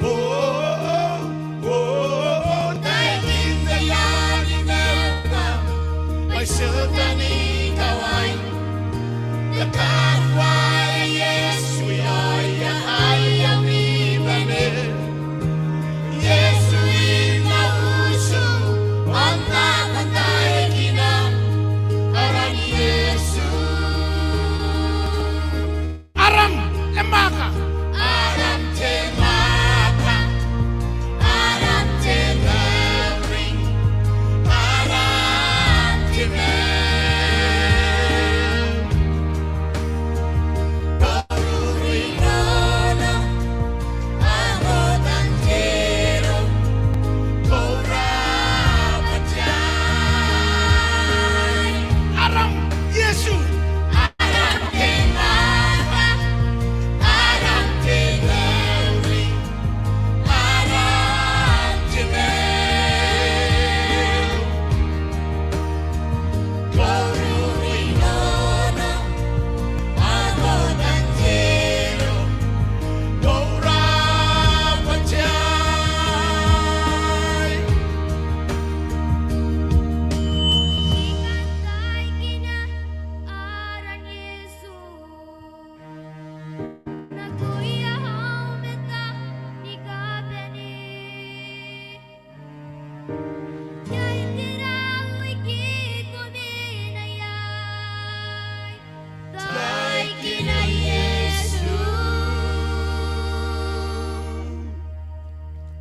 O, o, o, o, taekin aia rimwina mai Siotan ikawai. Te karuae Iesu, ao aia aia ni bane. Iesu e na utu, ao N na bon taekina aran Iesu. Aram te mwaaka. Aram te mwaaka. Aram te mauri. Aram te mauri. Korurinano. Aron tangero. Koura batiai. Aram Iesu. Aram te mwaaka, aram te mauri, aram te mauri. Korurinano, aron tangero, koura batiai. Aran Iesu. Nakoia aomata ni kabane. Iai te rau ike ko mena iai. Taekina Iesu.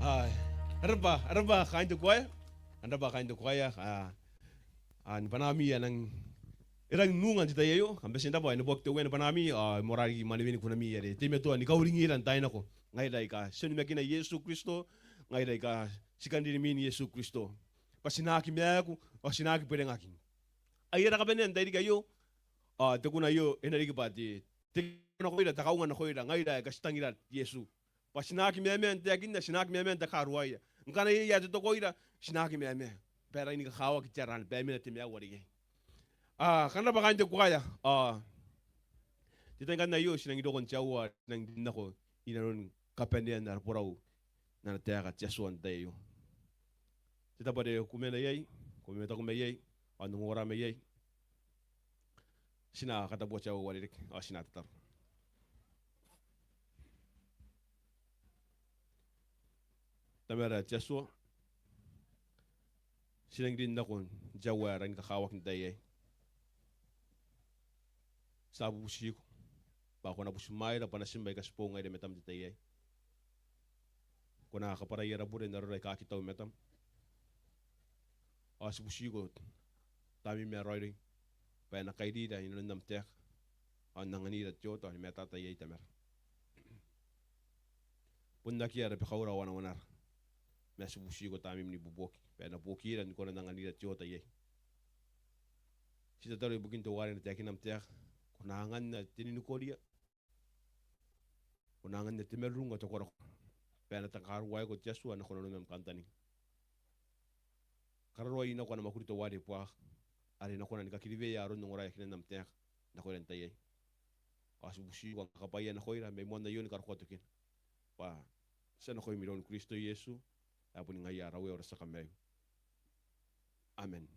Ai, e rab'a, e rab'a kaain te kuaea. E rab'a kaain te kuaea. A, a, ni banaami ae nang, e rangi n unga n te tai aio, kam bati n rab'a, e neboaki te Uea ni banaami, ao e moarara riki mwanewen kunami are teimatoa ni kauringira n taai nako ngaira aika ti onimakina Iesu Kristo, ngaira aika ti kan rinimwin Iesu Kristo, bwa ti na aki maaku ao ti na aki bwerengaki. Ai ara kabanea n tairiki aio, ao te kuna aio e na riki bwa te te kaunga nakoira, te kaunga nakoira ngaira aika ti tangira Iesu. Bwa ti na aki mamaa n taekinna, ti na aki mamaa n takaruaia. Ngkana iai ae totokoira, ti na aki mamaa. Bwa e rangi ni kakawaki te ara ni baemena te maiu are iai. A, kam rab'a kaain te kuaea. A, n te tai ngkanne aio ti nangi roko n te aoa, ti nangi rin nako inanon kabanean ara borau n ana taeka te Atua n te tai aio. Te tabo are ko mena iai, ko mamataku mai iai, ao n ongora mai iai, ti na katabua te aoa are reke, ao ti na tataro. Tamara te Atua, ti nangi rin nako n te aoa ae rangi ni kakawaki n te tai aei. Ti a bubutiko bwa ko na butimwaeira bwa natim aika ti boou ngaira i matam n te tai aei. Ko na kabwarai ara bure n arora aika aki tau i matam. Ao ti butiko Tamneim ae raoiroi bwa e na kairira inanon am taeka ao n anganira te oota ni matata iai, Tamara. Bon akea rabakaura ao wanawanara, ma ti butiko Tamneim ni buobuoki bwa e na buokira ni kona n anganira te oota iai. Ti tataro ibukin teuare e na taekina am taeka, ko na anganna te ninikoria, ko na anganna te marurung ao te korakora, bwa e na takaruaeko te Atua nako nanom am kantaninga. Kararoai nako ana mwakuri teuare buakaka, are e na kona ni kakiriwea aron ongora iakinan am taeka nakoira n te tai aei. Ao ti butiko n kakabwaia nakoira mai moan aio ni karokoa tokina, bwa ti a nakoim iroun Kristo Iesu, ae boni ngaia ara Uea ao ara tia Kamaiu. Amen.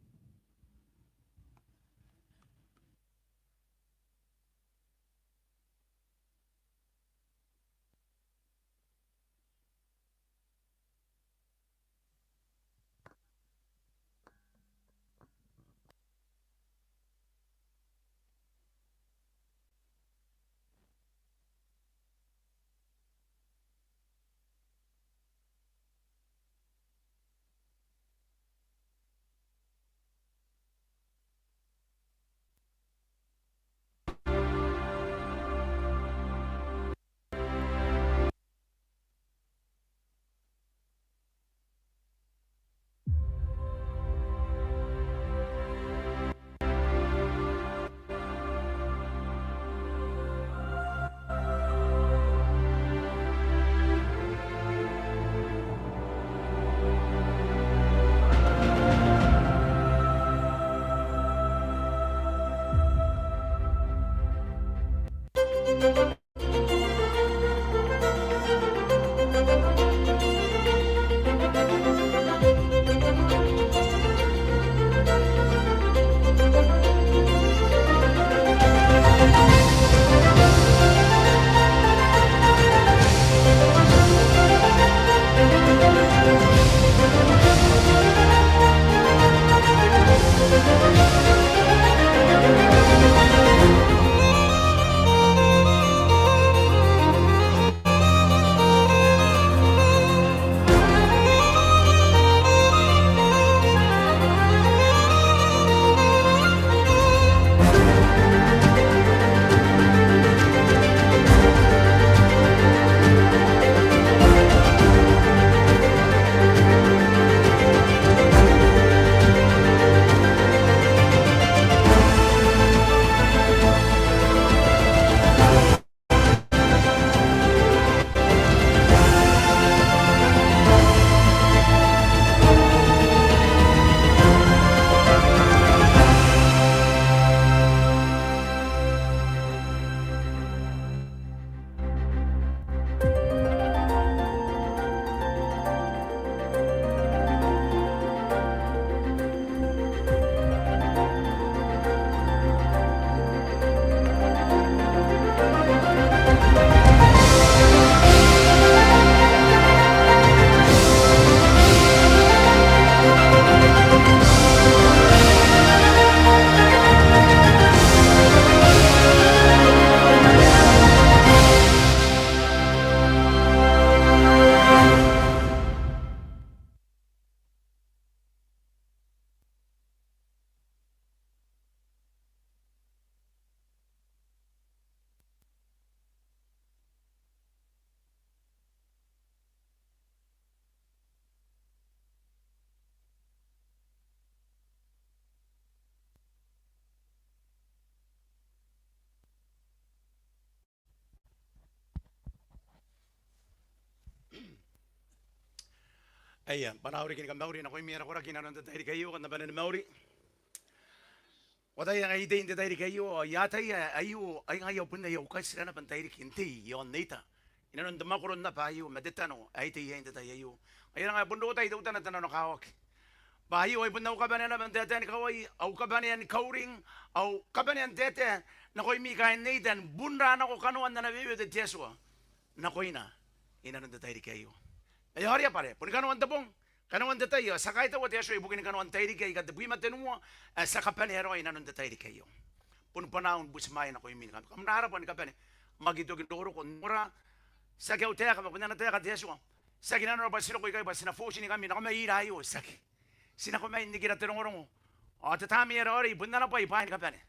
Aia, bwa N na riki ni kamauri nakoimi ara koraki inanon te tairiki aio, kam na bane ni mauri. Ko ataia ngai I tei n te tairiki aio, ao I ataia aio, ai ngaia bon ae I a ukaitira naba n tairiki n tei iaon neita inanon te mwakoro naba aio ma te tano ae I tei iai n te tai aio. Ngaia are ngaia bon rotai teutana te nanokawaki. Bwa aio ai bon au kabanea naba n taetae ni kawai, au kabanea ni kauring, au kabanea n taetae nakoimi kaain neita ni bunra nako kanoan ana wewe te Atua nakoina inanon te tairiki aio. Ma e a orea bwa are boni kanoan te bong, kanoan te tai, ao ti a kaitaua te Atua ibukin kanoan tairiki aika tebwi ma tenua ae ti a kabanea raoi inanon te tairiki aio. Boni bwanaau ni butimwaea nakoimi ni kam, kam na rabwa ni kabane. Kam aki toki n roroko n ongora. Tiaki au taeka bwa bon ana taeka te Atua. Tiaki nanora bwa ti roko ikai bwa ti na force-nikami nako mai ira aio, tiaki. Ti nako mai n nikira te rongorongo. Ao te Tamnei ae Raoiroi bon ana bwai bwaai ni kabane.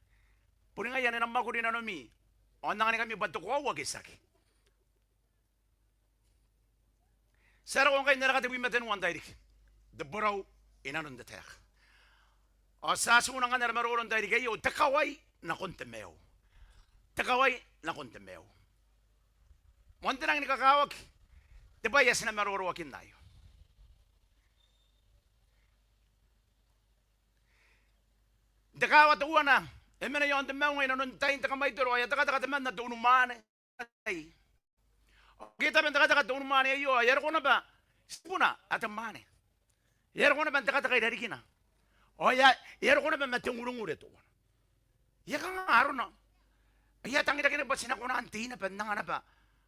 Boni ngaia ae na mwakuri nanomi ao n anganingkami bwa te koaua ke tiaki. Ti a roko ngkai n ara katebwi ma tenua n tairiki. Te borau inanon te taeka. Ao ti a tuuna ngkanne ara maroro n tairiki aio, te kawai nakon te maiu. Te kawai nakon te maiu. Moan te rangi ni kakawaki te bwai ae ti na maroroakinna aio. N te kaawa teuana, e mena iaon te maunga inanon tain te kamwaitoro, ao e a tekateka temanna te unimwaane. Ao ngke e tabe n tekateka te unimwaane aio, ao e a roko naba tibuna ae te mwaane. E a roko naba n tekateka i rarikina. Ao e a, e a roko naba ma te ngurengure teuana. E a kanga arona? E a tangiraki naba bwa ti na kona n tei naba n anga naba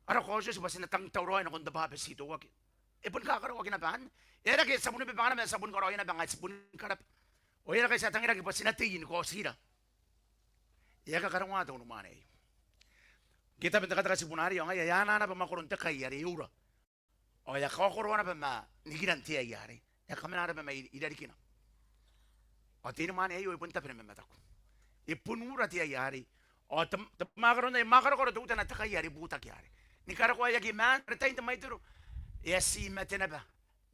ara kaotioti bwa ti na tang tauraoi nakon te bwabetitoaki. E boni kakaraoaki naba anne. E aera ngke ti a boni bebanga naba, ti a boni karaoia naba ngaia ti boni karaba. Ao e aera ngkai ti a tangiraki bwa ti na tei ni kaotira? E a kakarongoa te unimwaane aio. Ngke e tabe n tekateka tibuna arei ao ngaia e a anaa naba mwakoron te kai are e ura. Ao e a kaokoroa naba ma nikiran te ai arei. E a kamena naba mai rarikina. Ao te unimwaane aio e bon tabe ni mamataku. E bon ura te ai arei. Ao te, te mwakarona, e mwakarokoro teutana te kai are e butaki arei. Ni karokoa e aki maan are tain te mwaitoro. E a ti mate naba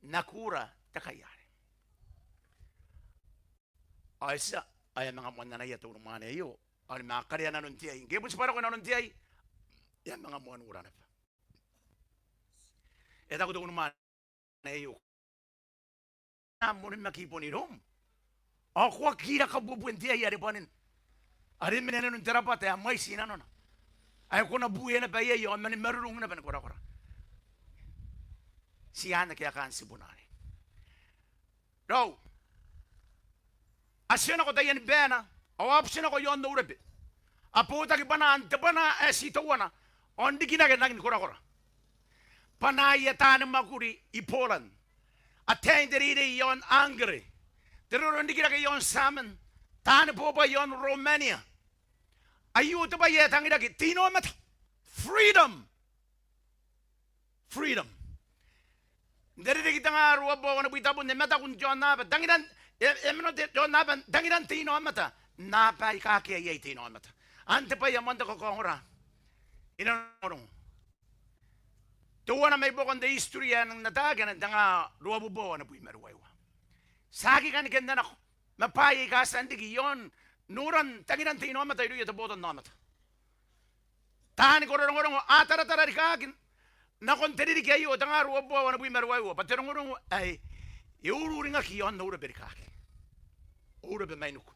n aki ura te kai arei. Ao e tia, ao e a manga moanna naba te unimwaane aio. Ao ni manga karea nanon te ai. Ngke e butibwarako nanon te ai, e a manga moanura naba. E taku te unimwaane aio, kam onimaki i bon iroum. Ao ko aki ira kabuebuen te ai are bwanin, are mena inanon te rabwata ae mwaiti inanona, ae ko na buea naba iai ao mani marurung naba ni korakora. Ti anne kaekaan tibuna arei. Raou, a tia nako taiani baena, ao a buti nako i aon Eurobe. A botaki bwanaan te bwana ae ti teuana, ao n rikirake n rangi ni korakora. Bwanaaia taani mwakuri i Poland. Ataein te reirei i aon Hungary. Te roro n rikirake i aon Tiaman. Taani bobwai i aon Romania. Aio te bwai ae tangiraki, te inaomata. Freedom. Freedom. N te Ririki tengaa ruabubua wanibwi tabun e mataku n te aonnaba, tangiran, e, e mena te, te aonnaba n tangiran te inaomata n aaba aika akea iai te inaomata. Anne te bwai ae moan te kakaongora. I nanon rongorongo. Teuana mai buakon te history ae nang n ataaki ae n tengaa ruabubua wanibwi ma ruaiwa. Ti aki kani kenna nako ma bwaai aika a tia n riki i aon noran tangiran te inaomata irouia te botannaomata. Taani kororongorongo a taratara rikaaki nakon te ririki aio, tengaa ruabubua wanibwi ma ruaiwa, bwa te rongorongo ae e ururingaki i aon Eurobe rikaaki. Eurobe mainiku.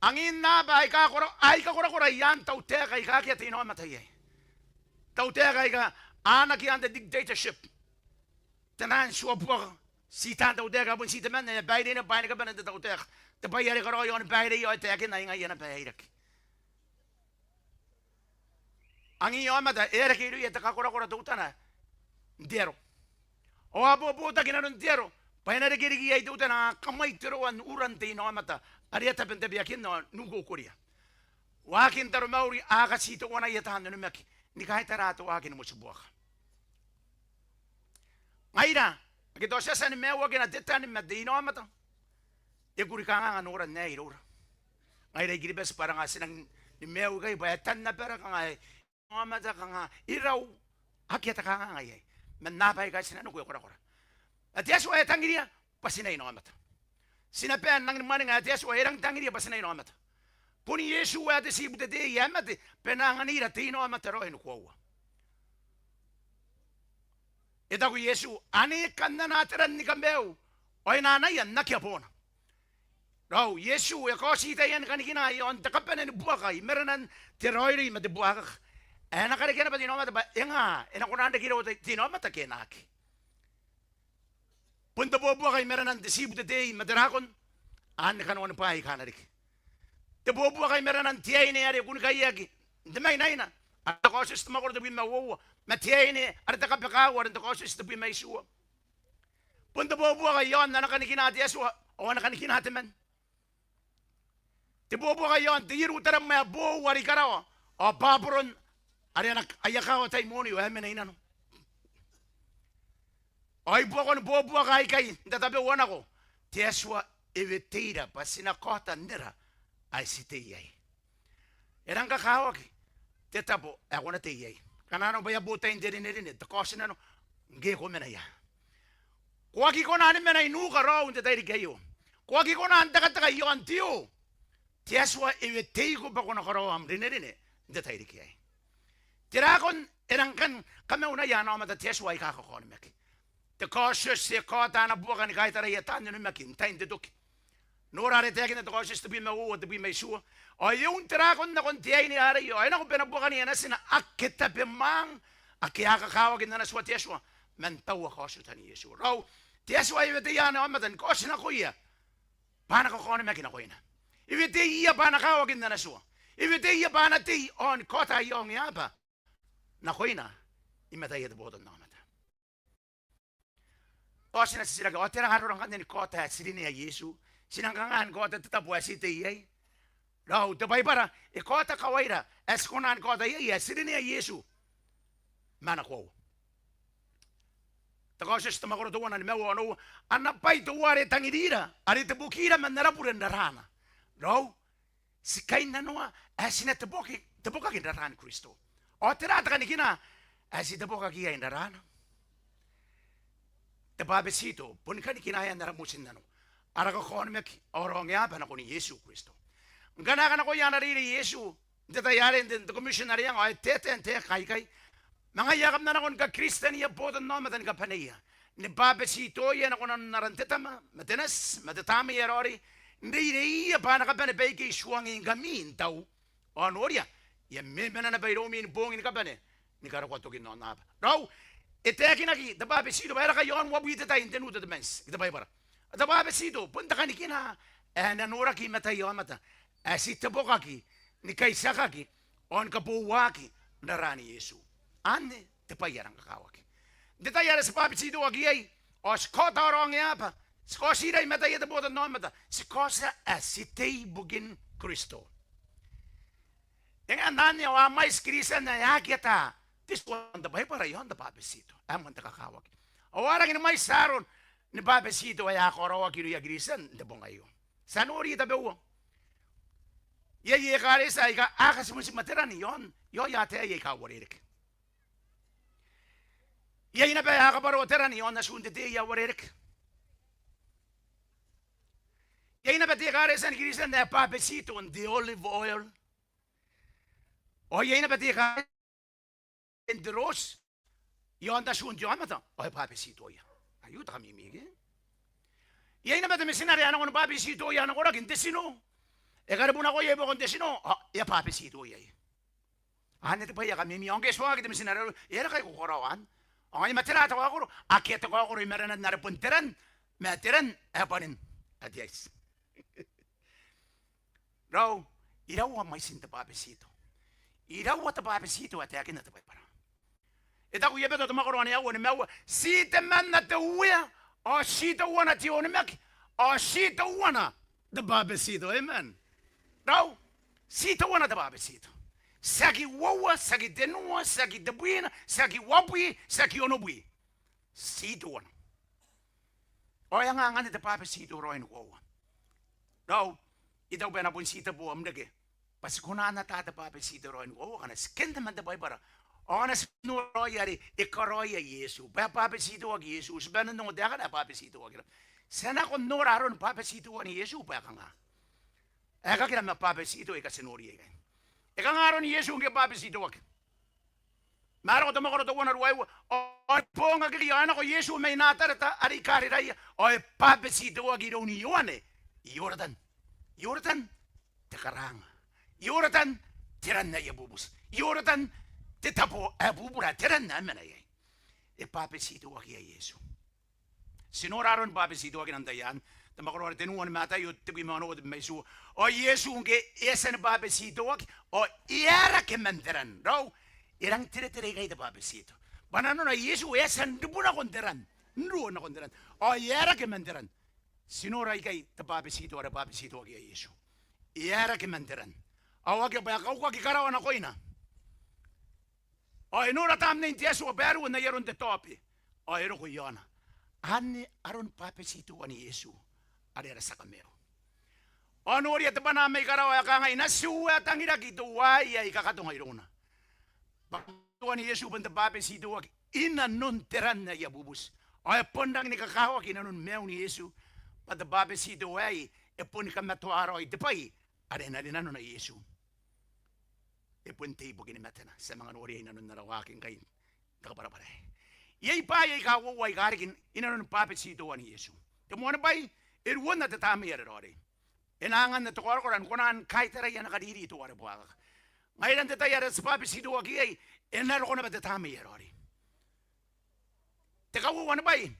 Angin aaba aika kora, aika korakora i aan tautaeka aika akea te inaomata iai. Tautaeka aika a anaaki i aan te dictatorship. Tenaan tua buaka. Ti taan tautaeka, bon ti temanna ae baireia bwaai ni kabane n te tautaeka. Te bwai are e karaoi i aon baireia ao e taekinna, ai ngaia naba ae e iraki. Angin aomata e a reke irouia te kakorakora teutana n te aro. Ao a bobotaki nanon te aro bwa e na reke riki iai teutana kamwaitiroan uran te inaomata are a tabe n tabeakinna ao n ukoukoria. Waakin taromauri a katiteuanaia taan onimaki ni kaitara te waaki ni motibuaka. Ngaira ake tao ti a tia ni maiuakina te tani ma te inaomata, e kuri kanganga noran aei iroura. Ngaira I-Kiribati bwa e aera ngkai ti nang ni maiu ikai bwa e tan abara kanga e inaomata, kanga e rau, akea te kanganga iai. Man aaba aika ti na nako e korakora. Ao te Atua e tangiria bwa ti na inaomata. Ti na bae n rangi ni mwaninga ae te Atua e rangi n tangiria bwa ti na inaomata. Bon Iesu ae te tibu te tei ae mate bwa e na anganira te inaomata raoi ni koaua. E taku Iesu, ane kan ana teran ni kamaiu, ao e na anaia n akea boona. Raou, Iesu e kaoti taiani kanikina iaon te kabane ni buaka i marenan te raoiroi ma te buakaka. Ae e na karekea naba te inaomata bwa e nga e na kona n reke irou te inaomata ke e na aki. Bon te bobuaka i marenan te tiibu te tei ma te rakon, anne kanoan bwaai aika a na riki. Te bobuaka i marenan te aine are kunnikaiaki n te mainaina, are n te Kaotioti te mwakoro tebwi ma uoua, ma te aine are te kabekau are n te Kaotioti tebwi ma itiua. Bon te bobuaka iaon ana kanikina te Atua ao ana kanikina te man. Te bobuaka iaon te Ierutarem ae boou are i karawa, ao Baburon are ana, aia kaawa te taimoniu ae mena i nano. Ao i buakon bobuaka aikai n tatabeua nako, te Atua e weteira bwa ti na kaota nera ae ti tei iai. E rang kakawaki te tabo ae ko na tei iai. Kanga nanona bwa e a bo tain te rinerine, te kaotinano, ngke ko mena ia. Ko aki kona ni mena i nuka raou n te tairiki aio. Ko aki kona n tekateka iaon te oo. Te Atua e weteiko bwa ko na karaoa am rinerine n te tairiki aei. Te rakon e rang kan kamaunaia ana aomata te Atua aika kakaonimaki. Te Kaotioti e kaota ana buaka ni kaitaraia taan onimaki n tain te toki. Nora are e taekinna te Kaotioti tebwi ma uoua, tebwi ma itiua. Ao e un te rakon nakon te aine arei, ao e nako bwa e na buakania natina ake tabemwaang, ake a kakawaki n ana tua te Atua, man taua kaotiotan Iesu. Raou, te Atua e weteia ana aomata ni kaotinakoia bwa a na kakaonimaki nakoina. E weteia bwa a na kawaki n ana tua. E weteia bwa a na tei ao ni kaota aia ongeaba nakoina i mataia te botannaomata. Ao ti na titiraki, ao tera arora ngkanne ni kaota ae ti rinea Iesu? Ti nang kanga ni kaota te tabo ae ti tei iai? Raou, te Baibara e kaota kawaira ae ti kona ni kaota iai ae ti rinea Iesu. Ma ana koaua. Te Kaotioti te mwakoro teuana, nimaua ao onoua. Ana bwai teuare tangirira, are te bukira man ara bure n raraana. Raou, ti kainnanoa ae ti na teboaki, tebokaki n raraan Kristo. Ao tera te kanikina ae ti tebokaki iai n raraana? Te bwabetito boni kanikinaean ara motinnano, ara kakaonimaki ao ara ongeaba nakon Iesu Kristo. Ngkana e kanakoia ana reirei Iesu n te tai arei n te, n te commission are e anga, ao e taetae n taeka aikai. Ma ngaia kam na nako ni kakiristenia botannaomata ni kabaneia, ni bwabetitoia nako nanon aran te Tama, ma te Nati, ma te Tamnei ae Raoiroi, n reireiia bwa a na kabane baike I tuangingkami n tau. Ao noria, I a memena naba iroumi ni boong ni kabane, ni karokoa tokin aonnaba. Raou, e taekinaki te bwabetito bwa e raka i aon uabwi te tai n te Nu Tetemanti, te Baibara. Te bwabetito bon te kanikina ae e na noraki i mataia aomata ae ti tebokaki ni kaitiakaki ao ni kabouaki n raraan Iesu. Anne te bwai ae rang kakawaki. N te tai are ti bwabetitoaki iai, ao ti kaota ara ongeaba, ti kaotira i mataia te botannaomata, ti kaotia ae ti tei ibukin Kristo. E ngae n anne ao a mwaiti Kristian ae a aki ata te tua n te Baibara i aon te bwabetito. Ae moan te kakawaki. Ao a rangi ni mwaiti aaro ni bwabetito ae a karaoaki irouia Kristian n te bong aio. Ti a nori tabeua. Iai ekaretia aika a katimutima te ran i aon, i aoia ataei aika uarereke. Iai naba ae a kabwaroa te ran i aon atun te tei ae uarereke. Iai naba te ekaretia ni Kristian ae bwabetito n te olive oil. Ao iai naba te ekaretia n te roti i aon atun te aomata ao e bwabetitoia. Aio te kamimi ke? Iai naba te mitinare ae nako ni bwabetitoia ana koraki n te tino. E karebu nakoia i buakon te tino ao e a bwabetitoia. Anne te bwai ae kamimi. Ao ngke e tuangaki te mitinare arei, e aera ngkai ko karaoa anne? Ao ngaia ma tera te kaokoro? Akea te kaokoro i marenan are bon te ran, ma te ran ae bwanin ae te aiti. Raou, iraua mwaitin te bwabetito? Iraua te bwabetito ae taekinna te Baibara? E taku Ebeto te mwakoro ae aua, nimaua, ti temanna te Uea, ao ti teuana te onimaki, ao ti teuana te bwabetito. Amen. Raou, ti teuana te bwabetito. Tiaki uoua, tiaki tenua, tiaki tebwina, tiaki uabwi, tiaki onobwi. Ti teuana. Ao e anga anganne te bwabetito raoi ni koaua. Raou, I taku bwa e na bon ti tebo am reke bwa ti kona n ata te bwabetito raoi ni koaua ngkana ti kenda man te Baibara. Ao ngkana ti nora raoi are e karaoia Iesu. Bwa e bwabetitoaki Iesu, ti bane n ongo taekana ae bwabetitoaki. Ti a nako n nora aroni bwabetitoan Iesu bwa e kanga. Aekakira ma bwabetito aika ti nori aikai. E kanga aron Iesu ngke e bwabetitoaki? Mareko te mwakoro teuana ruaiwa. Ao e bongaki ao e nako Iesu mai Natareta are i Kariraia, ao e bwabetitoaki iroun Ioane i Ioretan. Ioretan, te karaanga. Ioretan, te ran ae bubuti. Ioretan, te tabo ae bubura, te ran ae mena iai. E bwabetitoaki iai Iesu. Ti nora aron bwabetitoakina n te tai anne, te mwakoro are tenua ni Mataio, tebwi ma onoua, tebwi ma itiua. Ao Iesu ngke e a tia ni bwabetitoaki, ao e aera ke man te ran. Raou, e rang teretere ikai te bwabetito. Bwa nanona Iesu e a tia n ribu nakon te ran, n ruo nakon te ran. Ao e aera ke man te ran. Ti nora ikai te bwabetito are bwabetitoaki iai Iesu. E aera ke man te ran. Ao akea bwa e kaukaki karawa nakoina. Ao e nora tamnein te Atua bwa e ruo n ai aron te taobe. Ao e roko i aona. Anne aron bwabetitoan Iesu are ara tia kamaiu. Ao noria te bwanaa mai karawa ae kangai, natiu ae tangiraki teuaei ae I kakatonga irouna. Bwabetitoan Iesu bon te bwabetitoaki inanon te ran ae bubuti. Ao e bon rangi ni kakawaki inanon maiun Iesu bwa te bwabetito aei e boni kamatoa raoi te bwai are e na rinanona Iesu. E bon tei ibukin matena. Ti a manga noria inanon ara waaki ngkai n te kabwarabwara aei. Iai bwaai aika uoua aika riki inanoni bwabetitoan Iesu. Te moani bwai, e ruonna te tamnei are raoiroi. E na anganna te kaorokoro ni kona ni kaitarai ana kariri teuare buakaka. Ngaira n te tai are ti bwabetitoaki iai, e na roko naba te tamnei are raoiroi. Te kauoua ni bwai,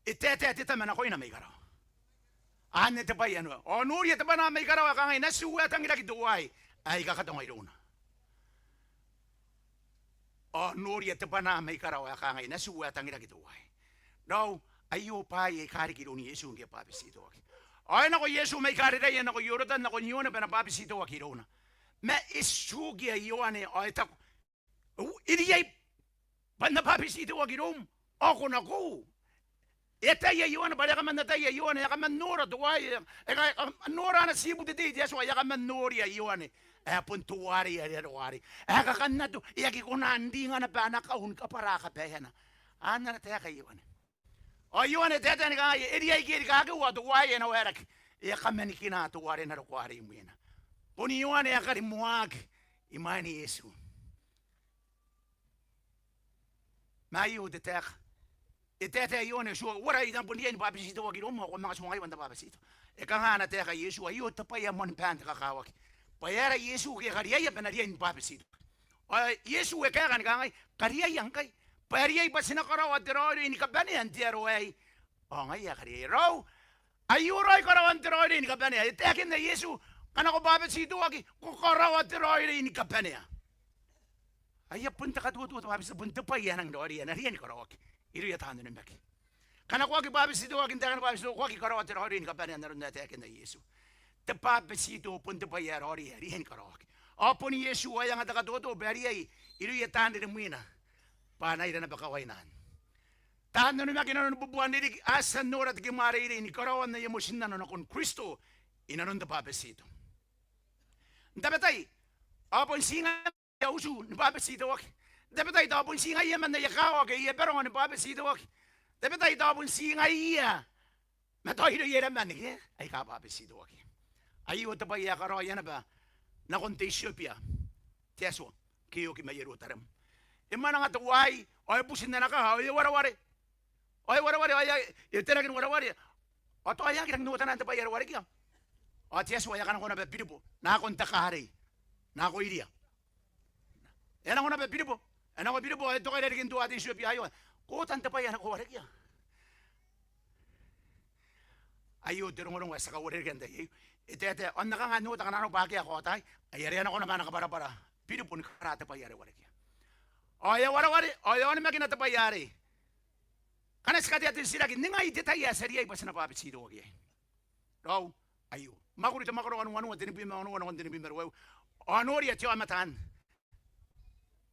e taetae te Tama nakoina mai karawa. Anne te bwai ae noora. Ao noria te bwanaa mai karawa ae kangai, natiu ae tangiraki teuaei ae I kakatonga irouna. Ao noria te bwanaa mai karawa ae kangai, natiu ae tangiraki teuaei. Raou, aio bwaai aika riki iroun Iesu ngke e bwabetitoaki. Ao e nako Iesu mai Kariraia nako Ioretan nakon Ioane bwa e na bwabetitoaki irouna. Ma e tutukia Ioane ao e taku, e riai bwa N na bwabetitoaki iroum, ao ko nakoiu? E ataia Ioane, bwa are e a kaman ataia Ioane, e a kaman nora teuaei, e a, e a kaman nora ana tibu te tei te Atua, e a kaman noria Ioane ae bon teuarei are aroia arei, ae kakannato, e aki kona n ringa naba ana kau ni kabwara kabaeana. Anne ana taeka Ioane. Ao Ioane e taetae ni kangai, e riai ke e rikaaki, ao teuaei ae na waeraki, e a kamanikina teuare e na roko arei imwina. Bon Ioane ae karimoaaki imwain Iesu. Ma aio te taeka. E taetae Ioane, e tuoa, uara I na bon riai ni bwabetitoaki iroum ao ko a manga tuangai bwa N na bwabetito? E kanga ana taeka Iesu? Aio te bwai ae moan baan te kakawaki. Bwa e aera Iesu ke e kariaia bwa e na riai ni bwabetito? Ao Iesu e kaeka ni kangai, kariaia ngkai, bwa e riai bwa ti na karaoa te raoiroi ni kabanea n te aro aei. Ao ngaia ae kariaia. Raou, aio raoi karaoan te raoiroi ni kabanea. E taekinna Iesu, ngkana ko bwabetitoaki, ko karaoa te raoiroi ni kabanea. Aio bon te katuotuo te bwabetito, bon te bwai ae nangi raoiroi ae na riai ni karaoaki irouia taan onimaki. Ngkana ko aki bwabetitoaki n taekan bwabetito, ko aki karaoa te raoiroi ni kabanea n aron ae taekinna Iesu. Te bwabetito bon te bwai ae raoiroi ae riai ni karaoaki. Ao bon Iesu ae anga te katoto bwa e riai irouia taan ririmwina bwa a na ira naba kawaina anne. Taan onimaki inanon bubuan ririki, a tia n nora te kimwareirei ni karaoan aia motinnano nakon Kristo inanon te bwabetito. N tabetai ao bon ti ngai aia utu ni bwabetitoaki. N tabetai tao bon ti ngaia man aia kaawa ke aia baronga ni bwabetitoaki. N tabetai tao bon ti ngaiia ma tao irouia iraman ke aika bwabetitoaki. Aio te bwai ae karaoia naba nakon te Itiopia te Atua ngke e oki mai Ierutarem. E mwananga teuaei ao e buti n ana kaa ao e wareware. Ao e wareware, ao e a, e tenaki n wareware. Ao tao e aki rangi n otana n te bwai are warekia. Ao te Atua e a kanako naba Biribo nakon te kaa arei, nako Iria. E a nako naba Biribo, e a nako Biribo ao e toka irarikin teuaei te Itiopia aio. Ko oota n te bwai ae nako warekia? Aio te rongorongo ae ti a kauarerekea n tai aio. E taetae, ao N na kanga n oota ngkana arona bwa akea ae kaotai? Ai are e a nako naba ana kabwarabwara Biribo ni kabwara te bwai are warekia. Ao e a wareware, ao e a onimakina te bwai arei. Ngkana ti katea te titiraki, ningai te tai ae ti a riai bwa ti na bwabetitoaki iai? Raou, aio. Mwakuri te mwakoro uangaun, uangaun, tenibwi ma onoua nakon tenibwi ma ruaiwa. Ao noria te aomata anne.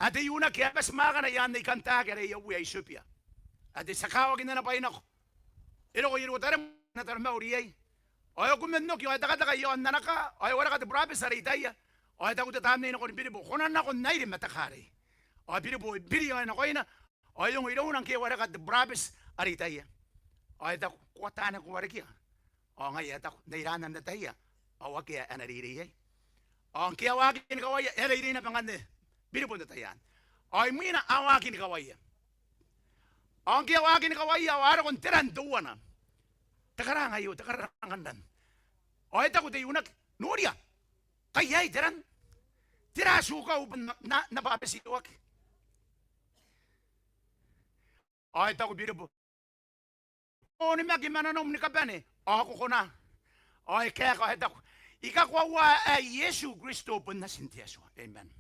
Ae te unaki ae bati mwaakana i aan Nei Kantaki are aia uea Itiopia. Ae te tia kawakin ana bwai nako. E roko Ierutarem, ana taromauri iai. Ao e kume n oki, ao e tekateka i aon ana kaa, ao e wareka te burabeti are Itaia. Ao e taku te tamnei nakon Biribo, ko na nako n airi ma te kaa arei. Ao Biribo e biri, ao e nakoina, ao e ongo irouna ngke e wareka te burabeti are Itaia. Ao e taku, ko a tia naba ni warekia? Ao ngaia e taku, n aira anne n ataia, ao akea ae na reirei iai. Ao ngke a waaki ni kawaia, e a reirei naba ngkanne Biribo n te tai anne. Ao imwina a waaki ni kawaia. Ao ngke a waaki ni kawaia ao a roko n te ran teuana. Te karanga aio, te karanga n ran. Ao e taku te iunaki, noria, kai aei te ran. Tera ae ti ukau bwa N na, N na bwabetitoaki? Ao e taku Biribo, ko onimaki ma nanom ni kabane ao ko kona. Ao e kaeka ao e taku, I kakoaua ae Iesu Kristo bon Natin te Atua. Amen.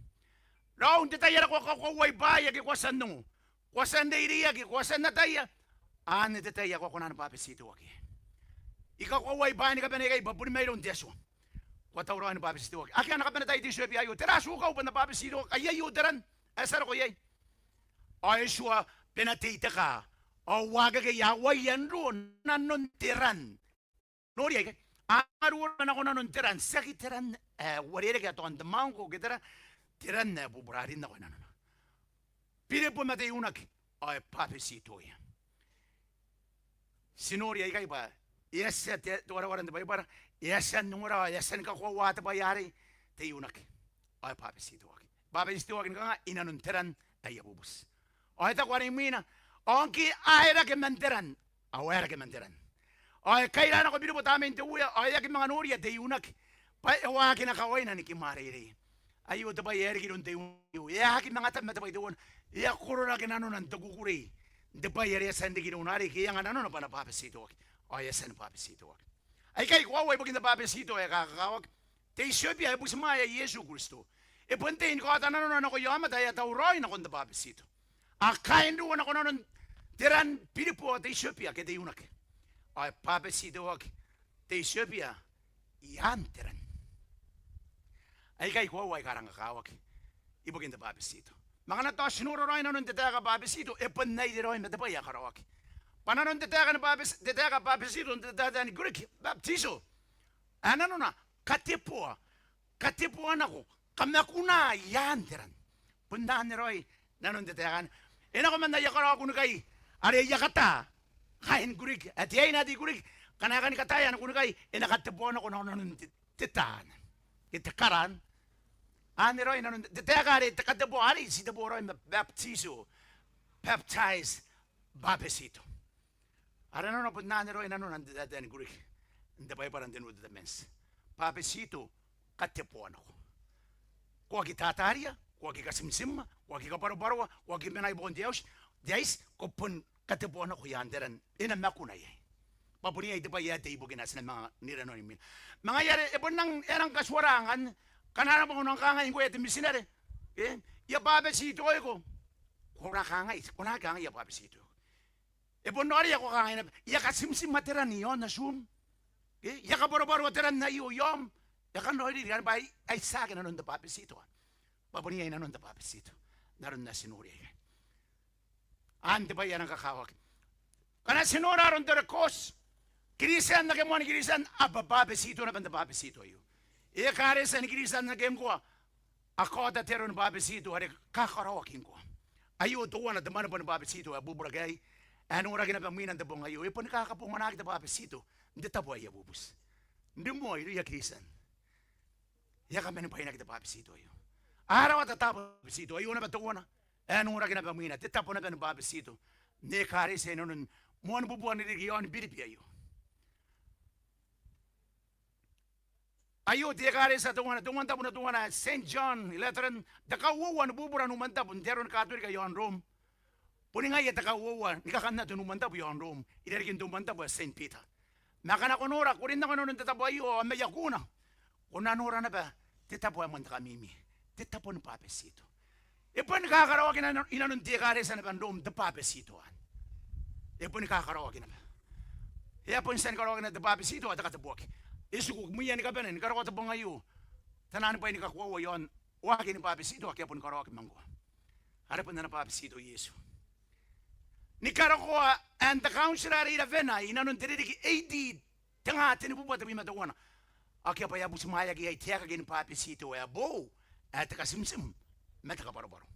Raou n te tai are ko kakoauai bwaai ake ko a tia n ongo, ko a tia n reireiaki, ko a tia n ataia, anne te tai ae ko a kona ni bwabetitoaki. I kakoauai bwaai ni kabane aikai bwa boni mairoun te Atua. Ko a tauraoi ni bwabetitoaki. Akea ana kabane tai te Etiopia aio, tera ae ti ukau bwa N na bwabetitoaki? Ai aio te ran ae ti a roko iai. Ao e tua bwa e na teiteka ao a uakekei, a uaia n roo nanon te ran. Noria ikai, a ruo nako nanon te ran, tiaki te ran ae uarereke ae tao n te mwaangko ke tera, te ran ae bubura, a rin nako i nanona. Biribo ma te iunaki ao e bwabetitoia. Ti noria ikai bwa e a tia te, te wareware n te Baibara, e a tia n ongora ao e a tia ni kakoaua te bwai arei te iunaki. Ao e bwabetitoaki. Bwabetitoaki ni kanga? I nanon te ran ae e a bubuti. Ao e taku are imwina, ao ngke a aerake man te ran, ao a aerake man te ran. Ao e kaira nako Biribo tamnein te Uea, ao e aki manga noria te iunaki bwa e waakina kawaina ni kimwareirei. Aio te bwai ae riki iroun te iunaki aio. E a aki manga tabe ma te bwai teuana. E a kororake nanona n te kukurei n te bwai are e a tia n riki irouna arei, ke e anga nanona bwa e na bwabetitoaki. Ao e a tia ni bwabetitoaki. Aikai koaua ibukin te bwabetito ae kakawaki. Te Etiopia e butimwaea Iesu Kristo. E bon tei ni kaota nanona nakoia aomata ae a tauraoi nakon te bwabetito. A kaai n ruo nako nanon te ran Biribo ao te Etiopia ke te iunaki. Ao e bwabetitoaki te Etiopia i aan te ran. Aikai koaua aika rang kakawaki ibukin te bwabetito. Ma ngkana tao ti nora raoi nanon te taeka bwabetito, e bon aire raoi ma te bwai ae karaoaki. Bwa nanon te taeka ni bwabeti-, te taeka bwabetito n te taetae ni Kuriki, baptizo, ae nanona kateboa, kateboa nako, kamakuna i aan te ran. Bon anne raoi nanon te taeka anne. E nako man aia karao kunnikai are aia kata, kaain Kuriki, ae te aine ae te I-Kuriki, ngkana e kani kataia ana kunnikai, e na kateboa nako, nako nanon te, te taan, ke te karan. Anne raoi nanon te, te taeka are te kateboa arei, ti tebo raoi ma baptizo, baptize, bwabetito. Are nanona bon anne raoi nanona n te taetae ni Kuriki n te Baibara n te New Testament. Bwabetito, kateboa nako. Ko aki tataria, ko aki katimtimma, ko aki kabwarobwaroa, ko aki mena i buakon te auti, te aiti, ko bon kateboa nako i aan te ran, e na makuna iai. Bwa bon iai te bwai ae tei ibukina, ti na manga nira nanona imwina. Ma ngaia are e bon rang, e rang katuara ngkanne, ngkana arona bwa ko nang kangai ngkoe te mitinare, e, I a bwabetitoiko. Ko na kangai, ko na kangai I a bwabetitoiko. E bon noria ko kangai naba, I a katimtimma te ran i aon atuum. E, I a kabwarobwaroa te ran aio i aom. E kan raoiroi riki anne bwa ai, ai tiaki nanon te bwabetito. Bwa bon iai nanon te bwabetito n aron ae ti noria ikai. Anne te bwai ae rang kakawaki. Ngkana ti nora aron te Rekooti, Kristian ake moan Kristian a bwabwabetito naba n te bwabetito aio. Ekaretia ni Kristian ake ngkoa a kaota te aro ni bwabetito are kakaraoaki ngkoa. Aio teuana te mwanibwani bwabetito ae bubura ke ae noraki naba mwina n te bong aio. E boni kakabonganaki te bwabetito n te tabo ae e a bubuti. N rimoa irouia Kristian e a kamanibwainaki te bwabetito aio. A rawata te bwabetito aio naba teuana ae noraki naba mwina, te tabo naba ni bwabetito n ekaretia inanon moan bubua n ririki i aon Biribi aio. Aio te ekaretia teuana, te umwantabu n teuana ae Saint John Lateran, te kauoua ni bubura n umwantabu n te aro ni Katorika i aon Rom. Boni ngaia te kauoua ni kakannato n umwantabu i aon Rom, irarikin te umwantabu ae Saint Peter. Ma ngkana ko nora, ko rin nako inanon te tabo aio ao mai akuna, ko na nora naba te tabo ae moan te kamimi, te tabo ni bwabetito. E boni kakaraoaki inanon, inanon te ekaretia naba n Rom te bwabetito anne. E boni kakaraoaki naba. E a bon tia ni karaoaki naba te bwabetito ao te kateboaki. E tiku mwiia ni kabane ni karaoa te bong aio taian bwai ni kakoaua i aon waaki ni bwabetito ake a boni karaoaki ma ngkoa. Are bon ana bwabetito Iesu. Ni karokoa ae n te kauntira are i Ravena inanon te ririki A D tenga tenibubua tebwi ma teuana. Akea bwa e a butimwaeaki iai te aekaki ni bwabetito ae boou, ae te katimtim ma te kabwarobwaro.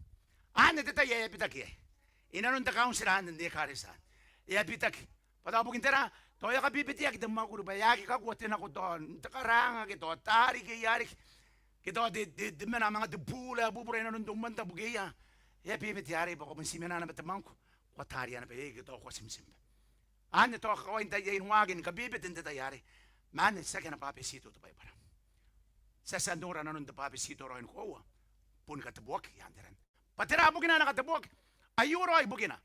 Anne te tai ae e a bitaki iai. Inanon te kauntira anne n te ekaretia anne. E a bitaki. Bwa tao bukin tera? Tao e a kabebeteaki te mwakuri bwa e aki kakua te nako tao n te karaanga ke tao taari ke ia riki. Ke tao te, te, te mena manga te bure, bubura inanon te umwantabu ke ia. E a bebete arei bwa ko bon ti mena naba te mwangko, ko a taria naba iai ke tao ko a timtim. Anne tao kakawai n taian waaki ni kabebete n te tai arei. Ma anne tiaki ana bwabetito te Baibara. Ti a tia n nora nanon te bwabetito raoi ni koaua boni kateboaki i aan te ran. Bwa tera bukina ana kateboaki? Aio raoi bukina.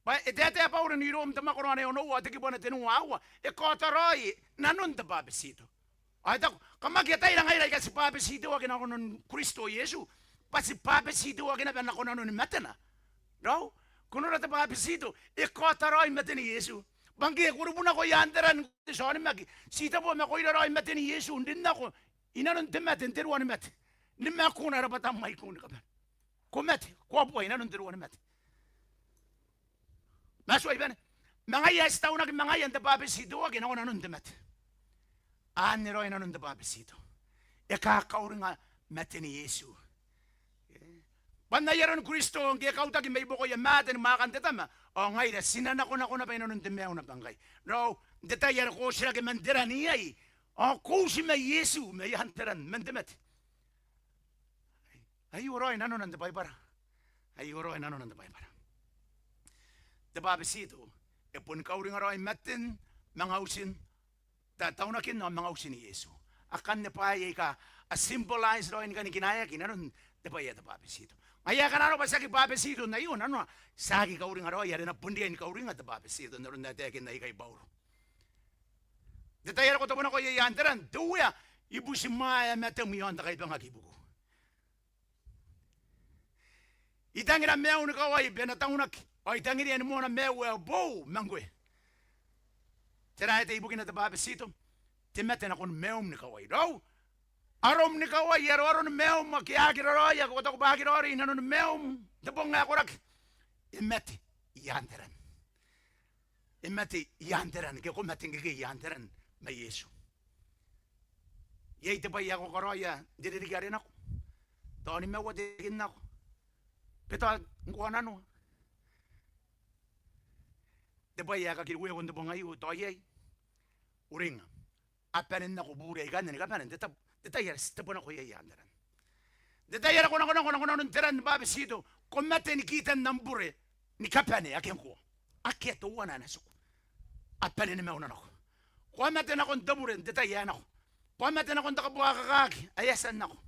Bwa e taetae Bauro n Rom te mwakoro ae onoua, te kibu ae tenua, aua, e kaota raoi nanon te bwabetito. Ao e taku, kam aki ataia ngaira aika ti bwabetitoaki nako nanon Kristo Iesu, bwa ti bwabetitoaki naba nako nanoni matena. Raou, ko nora te bwabetito, e kaota raoi maten Iesu. Bwa ngke ko rubu nako i aan te ran, te tia onimaki, ti tebo ma ko ira raoi maten Iesu n rin nako inanon te mate n te ruanimate. Ni makuna rabwatan mwaiku ni kabane. Ko mate, ko a bua inanon te ruanimate. Ma tuai bane. Ma ngaia ae ti taunaki ma ngaia n te bwabetitoaki nako nanon te mate. Anne raoi nanon te bwabetito. E kakauringa maten Iesu. Bwa n ai aron Kristo ngke e kautaki mai buakoia maate ni mwaakan te Tama, ao ngaira ti na nakonako naba inanon te maiu naba ngkai. Raou, n te tai are ko otirake man te ran iai, ao ko uti ma Iesu mai aan te ran, man te mate. Aio raoi nanona n te Baibara. Aio raoi nanona n te Baibara. Te bwabetito e boni kauringa raoi maten, manga utin, ta, taunakin ao manga utin Iesu. Akanne bwaai aika a symbolize raoi ni kanikinaeaki inanon te bwai ae te bwabetito. Ngaia ae ngkana arona bwa tiaki bwabetito n aio, nanona ti aki kauringa raoi are e na bon riai ni kauringa te bwabetito n aron ae taekinna ikai Bauro. N te tai are ko tebo nako iai i aan te ran, te Uea, I butimwaea matem i aon te kaibangaki ibukiu. I tangira maiu ni kawai bwa e na taunaki, ao I tangiria ni moana maiu ae boou ma ngkoe. Tera ae tei ibukina te bwabetito? Te mate nakon maium ni kawai. Raou, arom ni kawai, aroaron maium ake a aki raraoi, ake ko taku bwa a aki raoiroi inanon maium n te bong ae koraki, e mate i aan te ran. E mate i aan te ran, ke ko mate ngkekei i aan te ran ma Iesu. Iai te bwai ae ko karaoia n te ririki are nako. Tao nimaua te ririki n nako. Ke tao ngkoananoa. Te bwai ae kakirueko n te bong aio, tao iai. Uringa. A bane n nako bure aikanne ni kabane n te tabo, n te tai are ti tebo nako iai i aan te ran. N te tai are ko nakonako, nako nanon te ran ni bwabetito, ko mate ni kitan am bure ni kabane ake ngkoa. Akea teuana ae na tiku. A bane ni mauna nako. Ko a mate nakon te bure n te tai ae nako. Ko a mate nakon te kabuakakaki ae a tia n nako.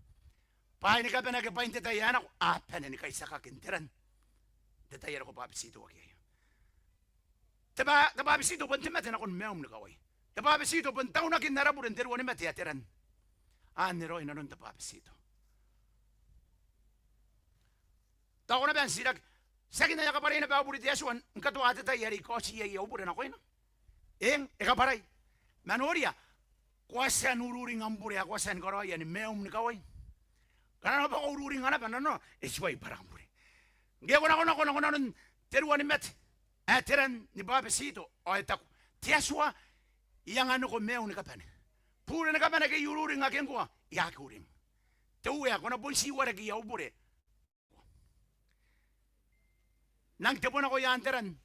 Bwaai ni kabane ake bwain te tai ae nako a bane ni kaitiakaki n te ran n te tai are ko bwabetitoaki iai. Te bwa, te bwabetito bon te mate nakon maium ni kawai. Te bwabetito bon taunakin ara bure n te ruanimate ae te ran. Anne raoi nanon te bwabetito. Tao ko na bon titiraki, tiaki n aia kabwarai naba au bure te Atua ni katoa te tai are I kaoti iai au bure nakoina? Eng, e kabwarai. Ma noria, ko a tia n ururing am bure ae ko a tia ni karaoia ni maium ni kawai. Ngkana arona bwa ko ururinga naba, nanona e tuai bwara am bure. Ngke ko nakonako, nako nanon te ruanimate ae te ran ni bwabetito, ao e taku te Atua, I anganiko maiu ni kabane. Bure ni kabane ake I ururing ake ngkoa I aki uring. Te Uea, ko na bon tii warekia au bure. Nang tebo nako i aan te ran,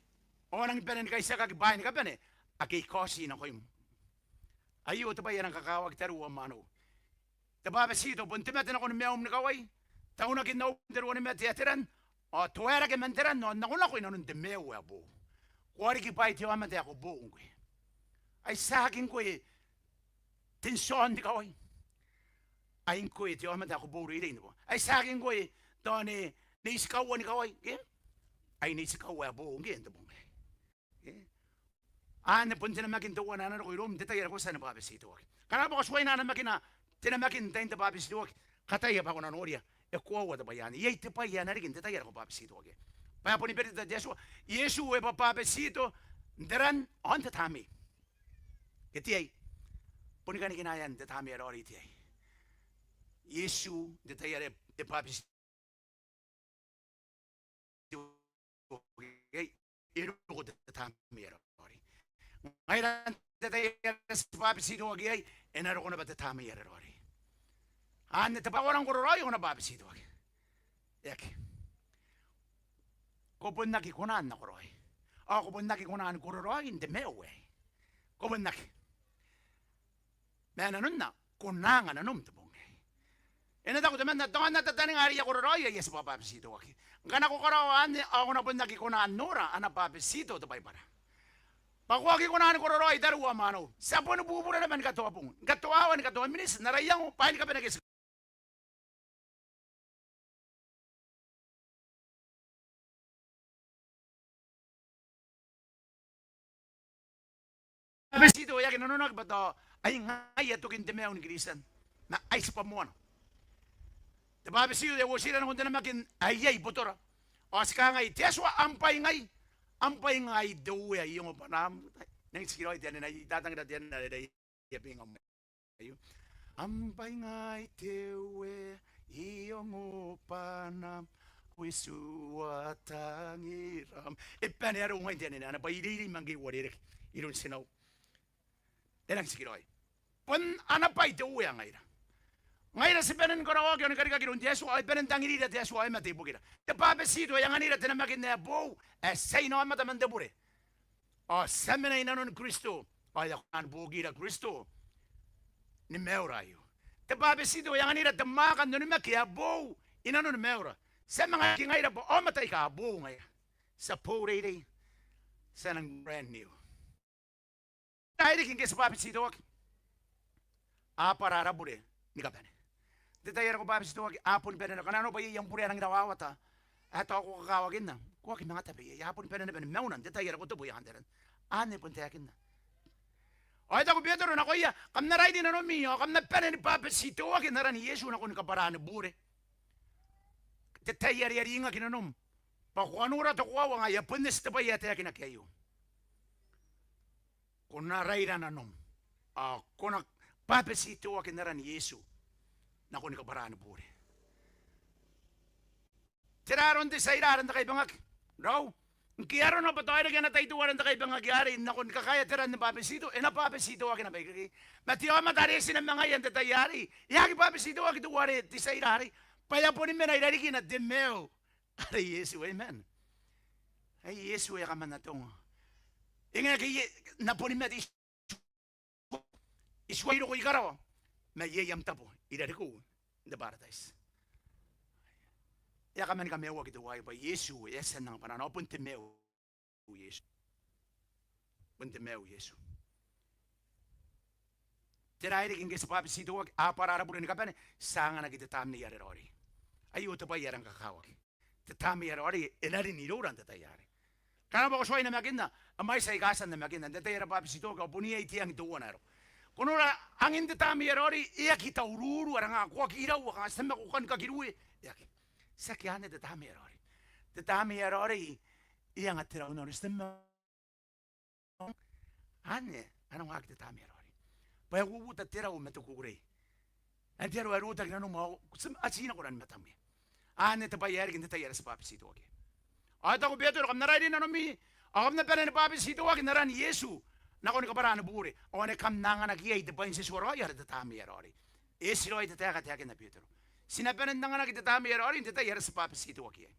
ao nang bane ni kaitiakaki bwaai ni kabane ake I kaoti nakoim. Aio te bwai ae rang kakawaki tariu ao mwaneu. Te bwabetito bon te mate nakon maium ni kawai, taunakin au bure n te ruanimate ae te ran, ao te waerake man te ran ao nakonako inanon te maiu ae boou. Ko a riki bwa ai te aomata ae ko boou ngkoe. Ai tiaki ngkoe te n tion ni kawai. Ai ngkoe te aomata ae ko boou reirei n te bong. Ai tiaki ngkoe tao Nei Tikaua ni kawai, ke? Ai Nei Tikaua ae boou ngkoe n te bong aei. Ke? Anne bon te namakin teuana ae na roko iroum n te tai are ko a tia ni bwabetitoaki. Ngkana arona bwa ko tuai n namakinna te namakin tain te bwabetitoaki, kataia bwa ko na noria e koaua te bwai anne. Iai te bwai ae na riki n te tai are ko bwabetitoaki. Bwa e boni berita te Atua, Iesu e bwabetito n te ran ao n te Tamnei. Ke tiaki? Boni kanikinaean te Tamnei ae Raoiroi tiaki? Iesu n te tai are e bwabetitoaki iai, e roko te Tamnei ae Raoiroi. Ngaira n te tai are ti bwabetitoaki iai, e na roko naba te Tamnei ae Raoiroi. Anne te bwai ae ko rang kororaoi ko na bwabetitoaki? E aki. Ko bon aki kona n nakoraoi. Ao ko bon aki kona ni kororaoi n te maiu aei. Ko bon aki. Ma nanona ko na anga nanom n te bong aei. E na taku temanna, tao ana tataninga are e a kororaoi ae e a tibwa bwabetitoaki. Ngkana ko karaoa anne ao ko na bon aki kona n nora ana bwabetito te Baibara. Bwa ko aki kona ni kororaoi tariu ao mwaneu. Ti a boni bubura naba ni katoa bong, ni katoa aoa, ni katoa miniti n ara iango bwaai ni kabane ake ti bwabetito. E aki nanonaki bwa tao ai ngaia tokin te maiu ni Kristian, ma ai tibwa moana. Te bwabetito ae uotira nakon te namakin ae iai botora. Ao ti kangai, te Atua, am bwai ngai, am bwai ngai te Uea, I ongo bwanaam. Nang tikiraoi te anene aei, I tatangira te anene aei. Ia bing am aio. Am bwai ngai te Uea, I ongo bwanaam, au Iesu ao tangiraam. E bane arou ngain te anene anne bwa e reirei ma ngke e uarereke iroun tinau. E nang tikiraoi. Bon ana bwai te Uea ngaira. Ngaira ti bane ni karaoaki ao ni karikaki iroun te Atua, ao e bane n tangirira te Atua ao e mate ibukira. Te bwabetito e anganira te namakin ae boou, ae ti a inaomata man te bure. Ao ti a mena i nanoni Kristo, ao e a kona ni buokira Kristo ni maiura aio. Te bwabetito e anganira te mwaaka n onimaki ae boou i nanoni maiura. Ti a manga riki ngaira bwa aomata aika boou ngaira. Ti a boou reirei. Ti a nang brand new. Te tai riki ngke ti bwabetitoaki, a bwara ara bure ni kabane. N te tai are ko bwabetitoaki, a boni bane naba, ngkana arona bwa iai am bure ae rangi n rawawata ae tao ko kakawakinna, ko aki manga tabe iai, a boni bane naba ni mauna n te tai are ko tebo i aan te ran. Anne bon taekinna. Ao e taku Betero nakoia, kam na rairi nanomi ao kam na bane ni bwabetitoaki n aran Iesu nakon kabwaraan bure. Te tai are e a ringaki nanom bwa ko a nora te koaua, ngaia bon eti te bwai ae taekinaki aio. Ko na raira nanom ao ko na bwabetitoaki n aran Iesu nakon kabwaraan bure. Tera aron te tia ira aran te kaibangaki? Raou, ngke arona bwa tao e reke ana tai teuare n te kaibangaki arei nakon kakaea te ran ni bwabetito, e na bwabetitoaki naba ikekei. Ma te aomata are e tina ma ngaia n te tai arei, e aki bwabetitoaki teuare te tia ira arei, bwa e a boni mena i rarikina te maiu are Iesu, amen. Ai Iesu ae kaman atonga. E ngae ngke I na boni mate, I tuai roko i karawa, ma iai am tabo i rarikiu n te barataiti. E a kaman kamaiuaki teuaei bwa Iesu e a tia n anga bwanaana, ao bon te maiu Iesu. Bon te maiu Iesu. Tera ae riki ngke ti bwabetitoaki? A bwara ara bure ni kabane, ti a anganaki te Tamnei are Raoiroi. Aio te bwai ae rang kakawaki. Te Tamnei are Raoiroi e na rin iroura n te tai arei. Ngkana bwa ko tuai namakinna, a mwaiti aika a tia n namakinna n te tai are bwabetitoaki ao bon iai te ang teuana ae roko. Ko nora angin te Tamnei are Raoiroi, e aki tauruuru, aranga, ko aki iraua, kanga ti a mako kan kakirue. E aki. Tiaki anne te Tamnei are Raoiroi. Te Tamnei are Raoiroi e anga te rau n aron ti te ma Anne a nang waaki te Tamnei are Raoiroi. Bwa e uouota te rau ma te kukurei. Ao te aro ae rotaki nanom ao ti, a ti nako nani matamwi. Anne te bwai ae riki n te tai are ti bwabetitoaki. Ao e taku Betero, kam na rairi nanomi ao kam na bane ni bwabetitoaki n aran Iesu nakoni kabwaraan bure, ao ane kam na anganaki iai te bwai n te tua raoi are te Tamnei are Raoiroi. E eti raoi te taeka ae taekinna Betero. Ti na bane n anganaki te Tamnei are Raoiroi n te tai are ti bwabetitoaki iai.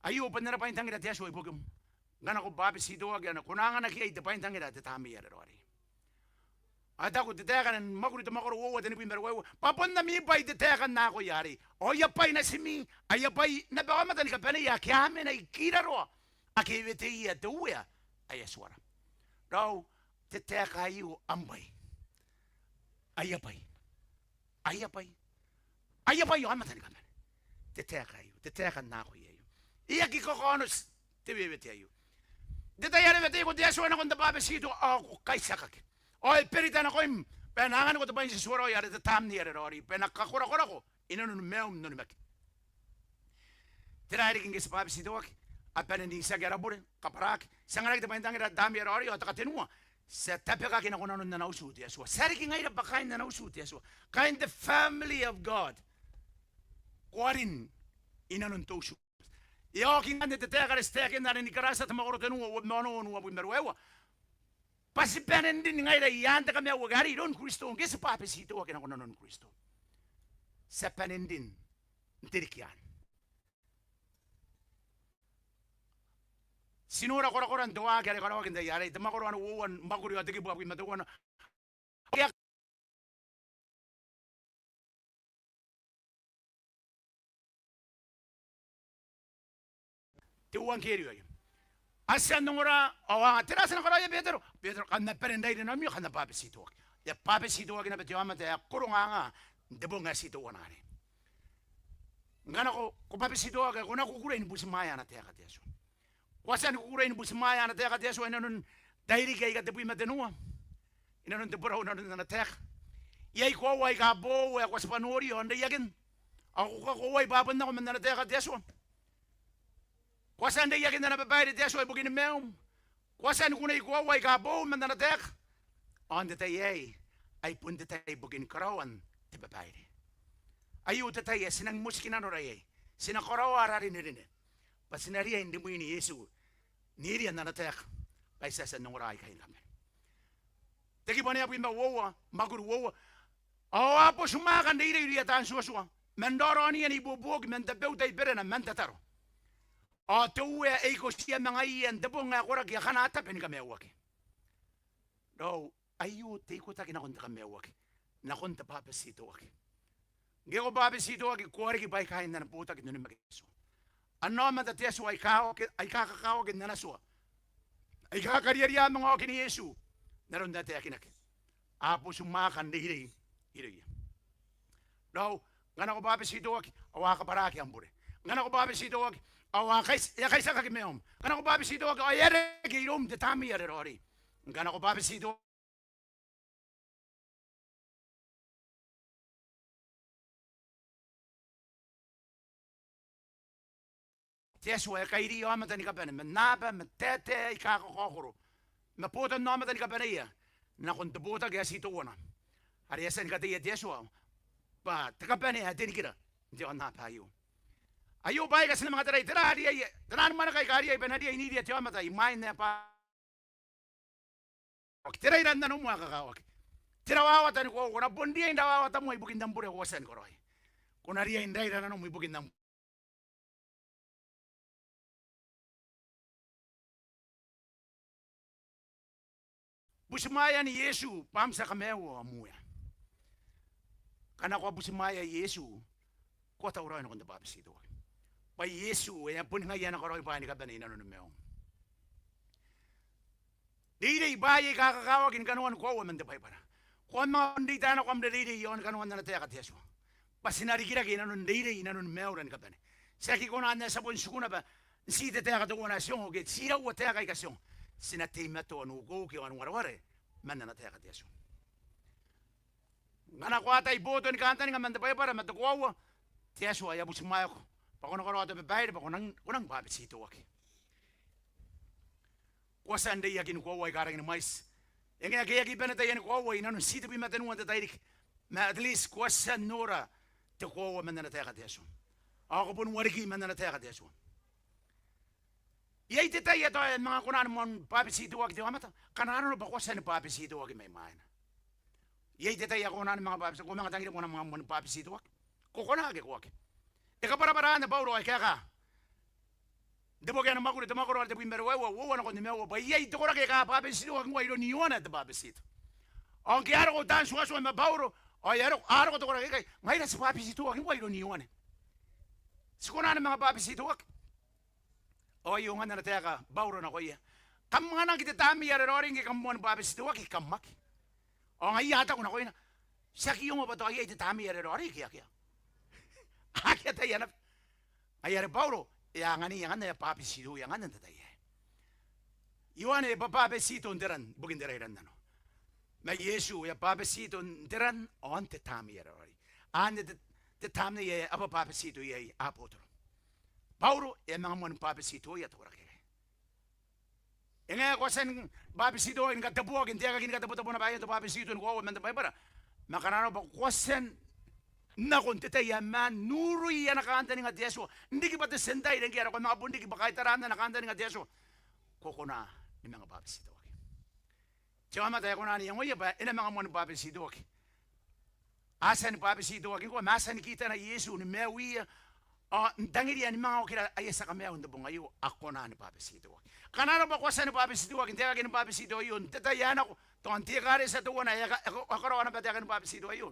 Aio bon ana bwaintangira te Atua ibukim. Ngkana ko bwabetitoaki ao ko na anganaki iai te bwaintangira te Tamnei are Raoiroi. Ao e taku te taeka ni Mwakuri te mwakoro uoua, tenibwi ma ruaiwa, bwa bon ami bwai te taeka n akoi arei. Ao aia bwai natimi, aia bwai naba aomata ni kabaneia ake a mena i kiraroa, ake e weteia te Uea ae Atuara. Raou, te taeka aio am bwai. Aia bwai. Aia bwai. Aia bwai aomata ni kabane. Te taeka aio, te taeka n akoi aio. E aki kakaonoti te wewete aio. N te tai are weteiko te Atua nakon te bwabetito ao ko kaitiakaki. Ao e berita nakoim bwa e na anganiko te bwai n te tua raoi are te Tamnei are Raoiroi, bwa e na kakorakorako i nanoni maium n onimaki. Tera ae riki ngke ti bwabetitoaki? A bane n itiaki ara bure, kabwaraaki. Ti anganaki te bwaintangira te Tamnei are Raoiroi, ao te katenua, ti a tabekaki nako nanon ana utu te Atua. Ti a riki ngaira bwa kaain ana utu te Atua. Kaain the family of God. Ko a rin i nanon te utu. E a oki ngkanne te taeka are ti taekinna are ni Karatia te mwakoro tenua, uabwi ma onoua, uabwi ma ruaiwa. Bwa ti bane n rin ngaira i aan te kamaiuaki are iroun Kristo ngke ti bwabetitoaki nako nanon Kristo. Ti a bane n rin n te riki anne. Ti nora korakoran te waaki are karaoaki n te tai arei, te mwakoro ae uoua ni Mwakuri ao te kibu uabwi ma teuana. te euangkerio aio. A tia n ongora, ao a anga, tera ae ti na karaoia Betero? Betero, kam na bane n rairi naomi ao kam na bwabetitoaki. E a bwabetitoaki naba te aomata ae korongaanga n te bong ae ti teuana arei. Ngkana ko, ko bwabetitoaki, ko na kukurei ni butimwaea ana taeka te Atua. Ko a tia ni kukurei ni butimwaea ana taeka te Atua inanon tairiki aika tebwi ma tenua? Inanon te borau, inanon ana taeka. Iai koaua aika boou ae ko a tibwa noria ao n reiakin, ao ko kakoauai bwa a bon nako man ana taeka te Atua? Ko a tia n reiakin ana babaire te Atua ibukin maium? Ko a tia ni kunei koaua aika boou man ana taeka? Ao n te tai aei, ai bon te tai ibukin karaoan te babaire. Aio te tai ae ti nang motikinanora iai. Ti na karaoa ara rinerine bwa ti na riai n rimwin Iesu n iria n ana taeka, bwa ti a tia n ongora aikai ni kabane. Te kibu ae abwi ma uoua, mwakuri uoua. Ao a boti mwaaka n reirei irouia taan tuatua, man raoraoniia n ibuobuoki, man tabeuta i berena, man tataro. Ao te Uea e ikotiia ma ngaiia n te bong ae koraki akana tabe ni kamaiuaki. Raou, aio te ikotaki nakon te kamaiuaki, nakon te bwabetitoaki. Ngke ko bwabetitoaki, ko a riki bwaai kaain ana botaki n onimaki te Atua. Ana aomata te Atua aika kakawaki, aika kakawaki n ana tua, aika kariaria manga okin Iesu n aron ae taekinaki. A boti mwaaka n reirei irouia. Raou, ngkana ko bwabetitoaki, ao a kabwaraki am bure. Ngkana ko bwabetitoaki, ao a kais-, e a kaitiakaki maium. Ngkana ko bwabetitoaki, ao e a reke iroum te Tamnei are Raoiroi. Ngkana ko bwabetitoaki, te Atua e kairi aomata ni kabane, ma naaba, ma taetae aika kakaokoro, ma botannaomata ni kabaneia nakon te botaki ae ti teuana, are e a tia ni kateia te Atua bwa te kabane ae te nikira n te aonnaba aio. Aio bwaai aika ti na manga tarai, tera riai, tera ni mwaneka aika riai bwa e na riai n iria te aomata imwain ae bwa- Tera iran nanom ae kakawaki? Te rawawata ni koaua. Ko na bon riai n rawawata moa ibukin am bure ae ko a tia ni karaoi. Ko na riai n raira nanom ibukin am butimwaean Iesu bwa am tia kamaiu ao am Uea. Ngkana ko a butimwaea Iesu, ko a tauraoi nakon te bwabetitoaki. Bwa Iesu e a boni ngaia ana karaoi bwaai ni kabane inanoni maium. Reirei bwaai aika kakawaki ni kanoan koaua man te Baibara. Ko a manga bon reita nako am reirei i aon kanoan ana taeka te Atua, bwa ti na rikirake inanon reirei inanoni maiura ni kabane. Ti aki kona n ae ti a bon tiku naba n ti te taeka teuana ae ti ongo ke tiraua taeka aika ti ongo. Ti na teimatoa n ukeuke ao n wareware man ana taeka te Atua. Ngkana ko atai boto ni kantaninga man te Baibara ma te koaua, te Atua e a butimwaeko bwa ko na karaoa te babaire bwa ko nang, ko nang bwabetitoaki. Ko a tia n reiaki ni koaua aika rangi ni mwaiti. E ngae ngke e aki bane taiani koaua inanon ti tebwi ma tenua n te tairiki, ma at least ko a tia n nora te koaua man ana taeka te Atua. Ao ko bon wareki man ana taeka te Atua. Iai te tai ae tao e manga kona ni moan bwabetitoaki te aomata. Kananona bwa ko a tia ni bwabetitoaki mai mwaina. Iai te tai ae ko kona ni manga bwabeti-, ko manga tangiria bwa ko na manga moan bwabetitoaki. Ko kona ke ko aki. E kabwarabwara anne Bauro ao e kaeka n te boki ae na mwakuri, te mwakoro are tebwi ma ruaiwa, uoua nakon nimaua, bwa iai te koraki aika a bwabetitoaki ngkoa iroun Ioane te Bwabetito. Ao ngke a roko taan tuatua ma Bauro ao e a roko, a roko te koraki aikai, ngaira ti bwabetitoaki ngkoa iroun Ioane. Ti kona ni manga bwabetitoaki. Ao aio ngkanne ana taeka Bauro nakoia. Kam anganaki te Tamnei are Raoiroi ngke kam moan bwabetitoaki, kam aki. Ao ngaia a taku nakoina, ti aki ongo bwa tao iai te Tamnei are Raoiroi ke akea. Akea taiana. Ngaia are Bauro e a anganiia ngkanne ae bwabetitoia ngkanne n te tai aei. Ioane e bwabwabetito n te ran, ibukin te rairannano. Ma Iesu e a bwabetito n te ran ao n te Tamnei are Raoiroi. Anne te, te Tamnei ae a bwabwabetito iai abotoro. Bauro e a manga moan bwabetitoia te koraki aikai. E ngae ko a tia ni bwabetitoaki ni kateboaki, n te aekaki ni katebotebo naba aio te bwabetito ni koaua man te Baibara. Ma kananona bwa ko a tia n nako n te tai ae maan n urui ana kantaninga te Atua, n riki bwa te Tientaire ngke e a roko, e manga bon riki bwa kaitaran ana kantaninga te Atua, ko kona ni manga bwabetitoaki. Te aomata ae kona n iangoia bwa e na manga moan bwabetitoaki, a tia ni bwabetitoaki ngkoa, ma a tia ni kitana Iesu ni maiuia ao n tangiria ni manga okira aia tia kamaiu n te bong aio, a kona ni bwabetitoaki. Kananona bwa ko a tia ni bwabetitoaki n te aekaki ni bwabetito aio, n te tai ae nako, tao n te ekaretia teuana ae a ka-, a ka-, a karaoa naba te aekaki ni bwabetito aio.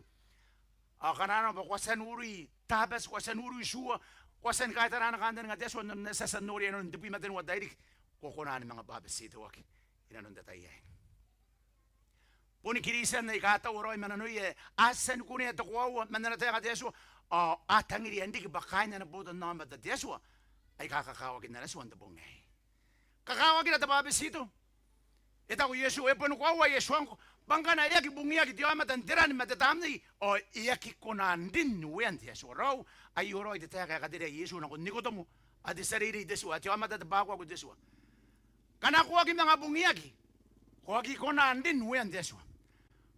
Ao kananona bwa ko a tia n urui Tabati, ko a tia n urui tua, ko a tia ni kaitara ana kantaninga te Atua n aron ae ti a tia n noria inanon tebwi ma tenua n tairiki, ko kona ni manga bwabetitoaki inanon te tai aei. Boni Kristian aika a taua raoi ma nanoia ae a tia ni kunea te koaua man ana taeka te Atua, ao a tangiria n riki bwa kaain ana botannaomata te Atua aika kakawaki n ana tua n te bong aei. Kakawakira te bwabetito. E taku Iesu, e boni koaua ae I a tuangko, bwa ngkana e aki bungiaki te aomata n te ran ma te tamnei, ao e aki kona n rin uean te Atua. Raou, aio raoi te taeka ae katerea Iesu nakon Nikotomo, ao te tia reirei te tua, te aomata te bwakuaku te tua. Ngkana ko aki manga bungiaki, ko aki kona n rin uean te Atua.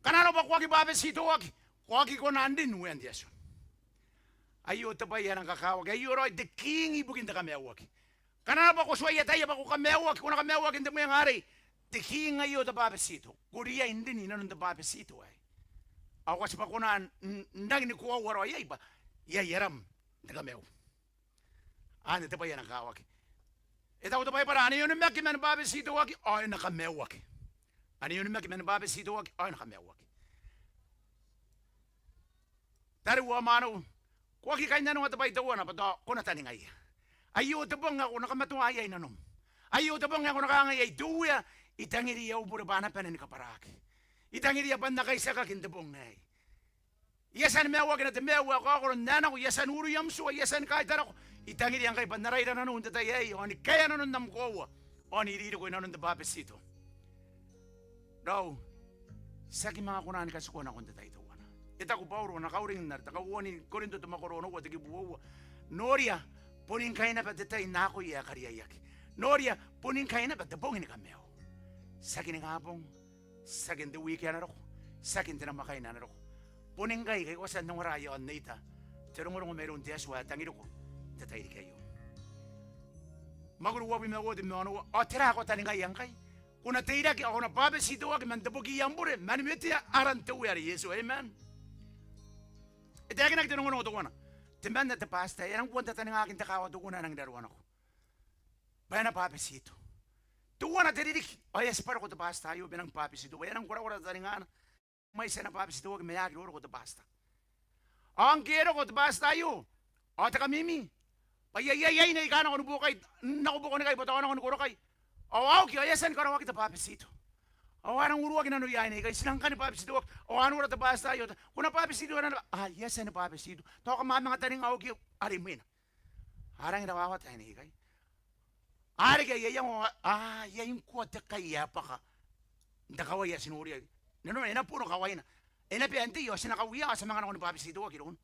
Ngkana arona bwa ko aki bwabetitoaki, ko aki kona n rin uean te Atua. Aio te bwai ae rang kakawaki, aio raoi te king ibukin te kamaiuaki. Ngkana arona bwa ko tuai ataia bwa ko kamaiuaki, ko na kamaiuaki n te mwenga arei, te king aio te bwabetito. Ko riai n rin inanon te bwabetito aei. Ao ko a tibwa kona n, n, n rangi ni koaua raoi iai bwa iai aram n te kamaiu. Anne te bwai ae na kakawaki. E taku te Baibara, ane onimaki mani bwabetitoaki ao e na kamaiuaki. Ane onimaki mani bwabetitoaki ao e na kamaiuaki. Tariu ao mwaneu, ko aki kainnanoa te bwai teuana bwa tao ko na taningaia. Aio te bong ae ko na kamatoa iai nanom. Aio te bong ae ko na kangai iai, te Uea, I tangiria au bure bwa a na bane ni kabwaraki. I tangiria bwa N na kaitiakaki n te bong aei. I a tia ni maiuakina te maiu ae kaokoro n ae nako, I a tia n uru i am tua, I a tia ni kaitarako. I tangiria ngkai bwa N na raira nanou n te tai aei, ao ni kaea nanon am koaua, ao n iririko inanon te bwabetito. Raou, ti aki manga kona ni katikua nakon te tai teuana. E taku Bauro n ana kauring n are te kauoua ni Korinto te mwakoro onoua te kibu uoua, noria, boni ngkai naba te tai n akoi ae kariaiaki. Noria, boni ngkai naba te bong ni kamaiu. Tiaki ningabong, tiaki n te wiki ae na roko, tiaki n te namwakaina ae na roko. Boni ngkai, ngkai ko a tia n ongora i aon neita te rongorongo mairoun te Atua ae tangiriko n te tairiki aio. Mwakuri uabwi ma uoua te mwanou, ao tera ae ko taningaia ngkai? Ko na teirake ao ko na bwabetitoaki man te boki i am bure, man wetea aran te Uea are Iesu. Amen. E taekinaki te rongorongo teuana, temanna te bwatita ae e rang bua n tataningaki n te kaawa teuana ae e rang raroa nako bwa e na bwabetito. Teuana te ririki ao e a tibwa roko te bwatita aio bwa e nang bwabetito, bwa e a nang korakora tataningana. Mwaiti ae na bwabetitoaki ma e aki roroko te bwatita. Ao ngke e roko te bwatita aio, ao te kamimi bwa iai, iai aine aika a nako ni buokai, nako buakonikai bwa tao a nako ni korokai. Ao a oki ao e a tia ni karaoaki te bwabetito. Ao a rang uruaki nanoia aine aikai, ti nang kani bwabetitoaki. Ao a nora te bwatita aio, ko na bwabetitoa naba? A, I a tia ni bwabetito. Tao kam a manga taninga, oki, are imwina. A rangi n rawawata aine aikai. A reke aia iango, a, iai ngkoa te kai ae bwaka n te kawai ae ti noria. Nanona e na bono kawaina. E na bea n tei ao ti na kauia ao ti a manga nako ni bwabetitoaki irouna.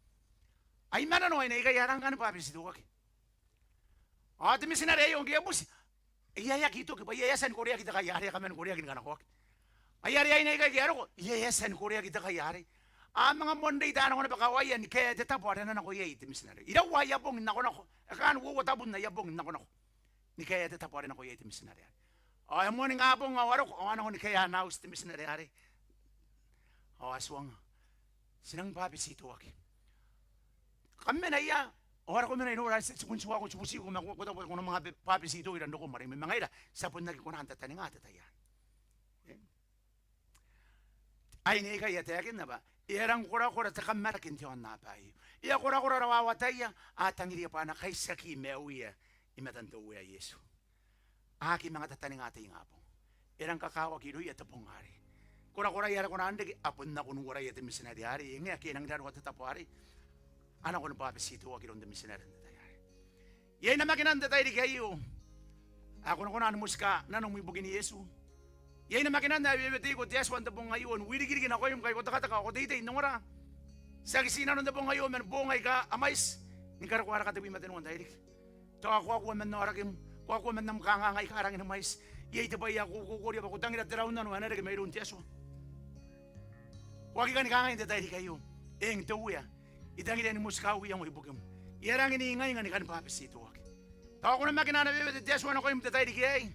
Ai mananoa aine aikai, a rang kani bwabetitoaki. Ao te mitinare aio ngke e buti, e a, e aki toki bwa e a, e a tia ni koreaki te kai arei, e a kaman koreaki ni kanakoaki. Ai are aine aikai ngke a roko, e a, e a tia ni koreaki te kai arei. A manga moan reita nako naba kawaia ni kaea te tabo are e na nako iai te mitinare. Iraua aia bong n nakonako? E kaan uoua tabun aia bong n nakonako ni kaea te tabo are e nako iai te mitinare arei. Ao e moa ningabong ao a roko ao a nako ni kaea ana auti te mitinare arei. Ao a tuangnga, ti nang bwabetitoaki. Kam mena ia, ao are ko mena iroura, ti, ti bon tuaku, ti butiko ma ko, ko taku bwa ko na manga bwabetitoira n rokom are imwina. Ma ngaira ti a bon aki kona n tataninga te tai anne. E? Aine aikai a taekinna bwa e a rang korakora te kamaraki n te aonnaba aio. E a korakora rawawataia, a tangiria bwa a na kaitiaki maiuia i matan te Uea Iesu. A aki manga tataninga te ingabong. E rang kakawaki irouia te bong arei. Korakoraia are kona n reke, a bon nako n uaraia te mitinare arei, e ngae ake e nangi raroa te tabo arei. A nako ni bwabetitoaki iroun te mitinare n te tai arei. Iai namakinan te tairiki aio ae ko na kona ni motika nanom ibukin Iesu? Iai namakinan ae e weweteiko te Atua n te bong aio ni wirikiriki nakoim ngkai ko tekateka ao ko teitei n ongora? Tiaki ti nanon te bong aio man boong aika a mwaiti, ni karokoa ara katebwi ma tenua n tairiki. Tao ko a kua man aorakim, ko a kua man am kanganga aika rangi ni mwaiti. Iai te bwai ae ko, ko, ko ukoria bwa ko tangira te raunnano ae na reke mairoun te Atua. Ko aki kani kangai n te tairiki aio? Eng te Uea, I tangiria ni motika au iango ibukim. I a rangi n ingainga ni kani bwabetitoaki. Tao ko namakina ana wewete te Atua nakoim n te tairiki aei.